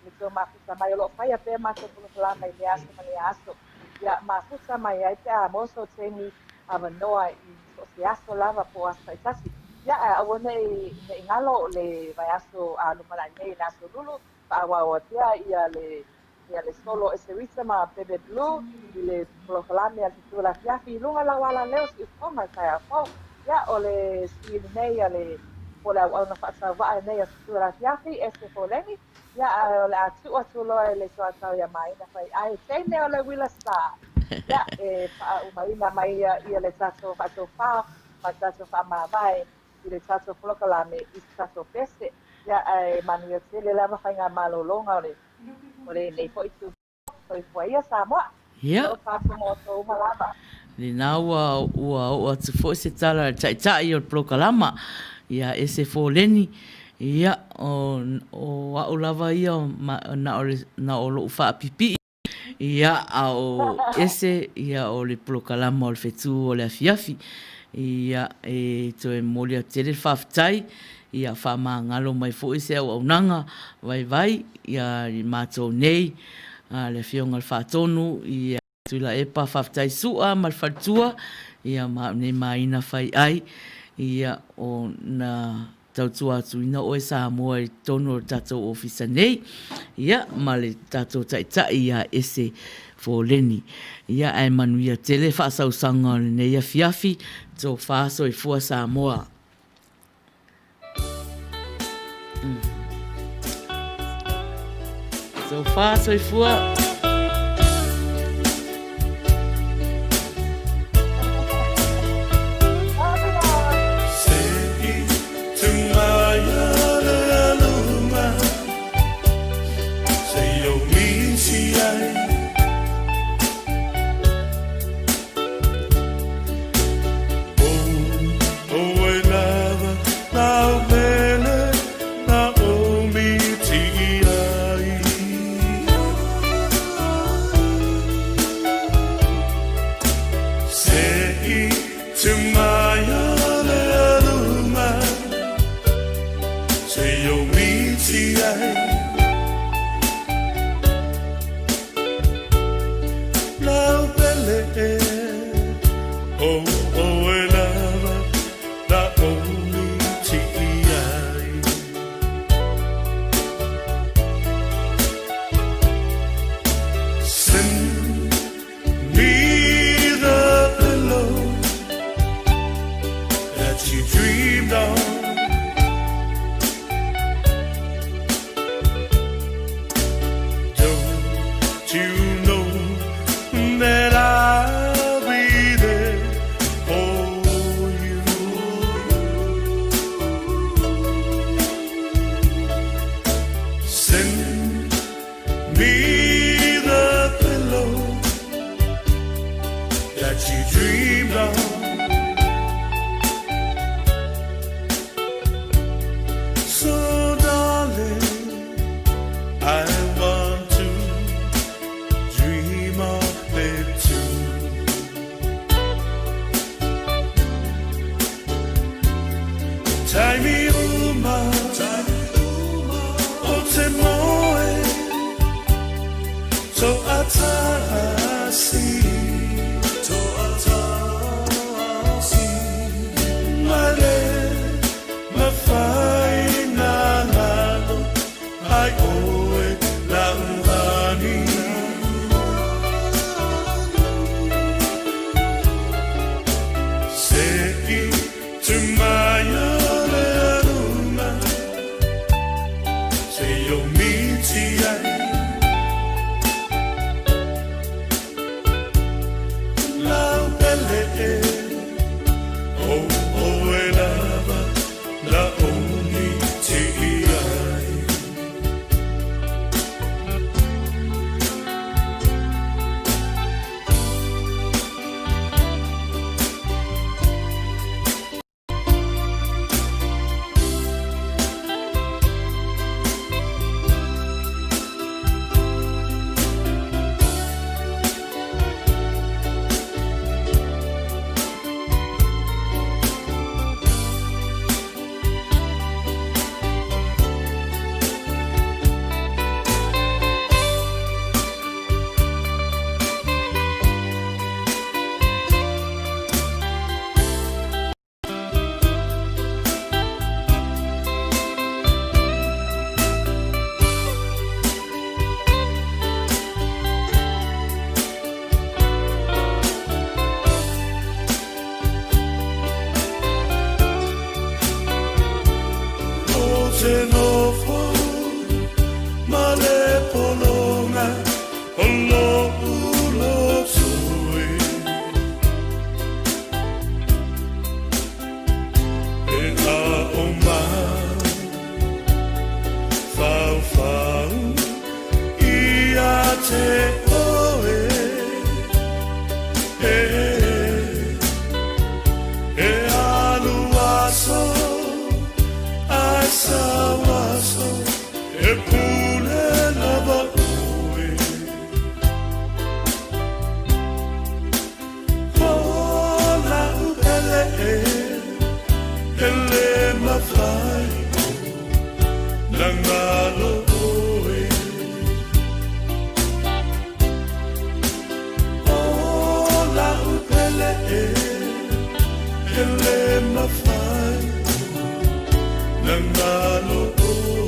le tou mafuta mai o lo o faia pea matou polokalama i lea aso ma lea aso. Ia mafuta mai ai pe a maua sou taimi avanoa i so o se aso lava po o aso taitasi. Ia ae aua ne i ne i galo le vaiaso a lumanai nei le aso lulu, faaauau ai pea ia le ia le solo o Eserita ma Bebe Blue i le polokalame a le Fetu o le Afiafi i luga lau alaleo siufofoga i taeao fou. Ia, o le sui lenei a le po o le auauna faatauvaa lenei a Fetu o le Afiafi, Ese Foleni, ia, ae o le a tuu atu loa i le soatau ia Maina Faiai, teine o le uila sa. Ia, e faaumaina mai ia, ia le tatou faatofā ma le tatou faamavae i le tatou polokalame i se tatou pese. Ia, ae manuia tele lava faiga malologa o le O lenei foi itu soifua ia Samoa. Ia. O tatou moto uma lava. Lena ua ua oo atu foi se tala a le Taitai o le polokalama ia Ese Foleni, ia o o a'u lava ia ma na o le na o lo'u faapipii ia a o Ese ia o le polokalama o le Fetu o le Afiafi. Ia e toe momoli atu tele le faafetai Ia faamagalo mai foi se auaunaga vaivai ia i matou nei, le Afioga i le Faatonu ia Tuilaepa faafetai Su'a ma le faletua ia ma au nei maina fai ai ia o na tautua atuina oe Samoa i totonu o le tatou ofisa nei ia ma le tatou taitai ia Ese Foleni. Ia ae manuia tele faasausaga o lenei afiafi, tofa soifua Samoa. Tofa soifua. You know that I'll be there for you. Send me the pillow that you dreamed of. So, darling, I want to dream of it too. Tie me uma, o te moe, to atasi, to atasi, male, mawhai nā lalo, ai oe la uhani. Se i tu mai o le alunga, se o miti ai, lau pele e, o oe lava, la o miti ai. O te nofo ma le polonga o lo ulo tui. E a o mai fau fau i a te oe. E, e alu aso ai sawaso e pule lava oe. O la upele e, ele mawhai na ngalo oe. O la upele e, ele mawhai na ngalo oe.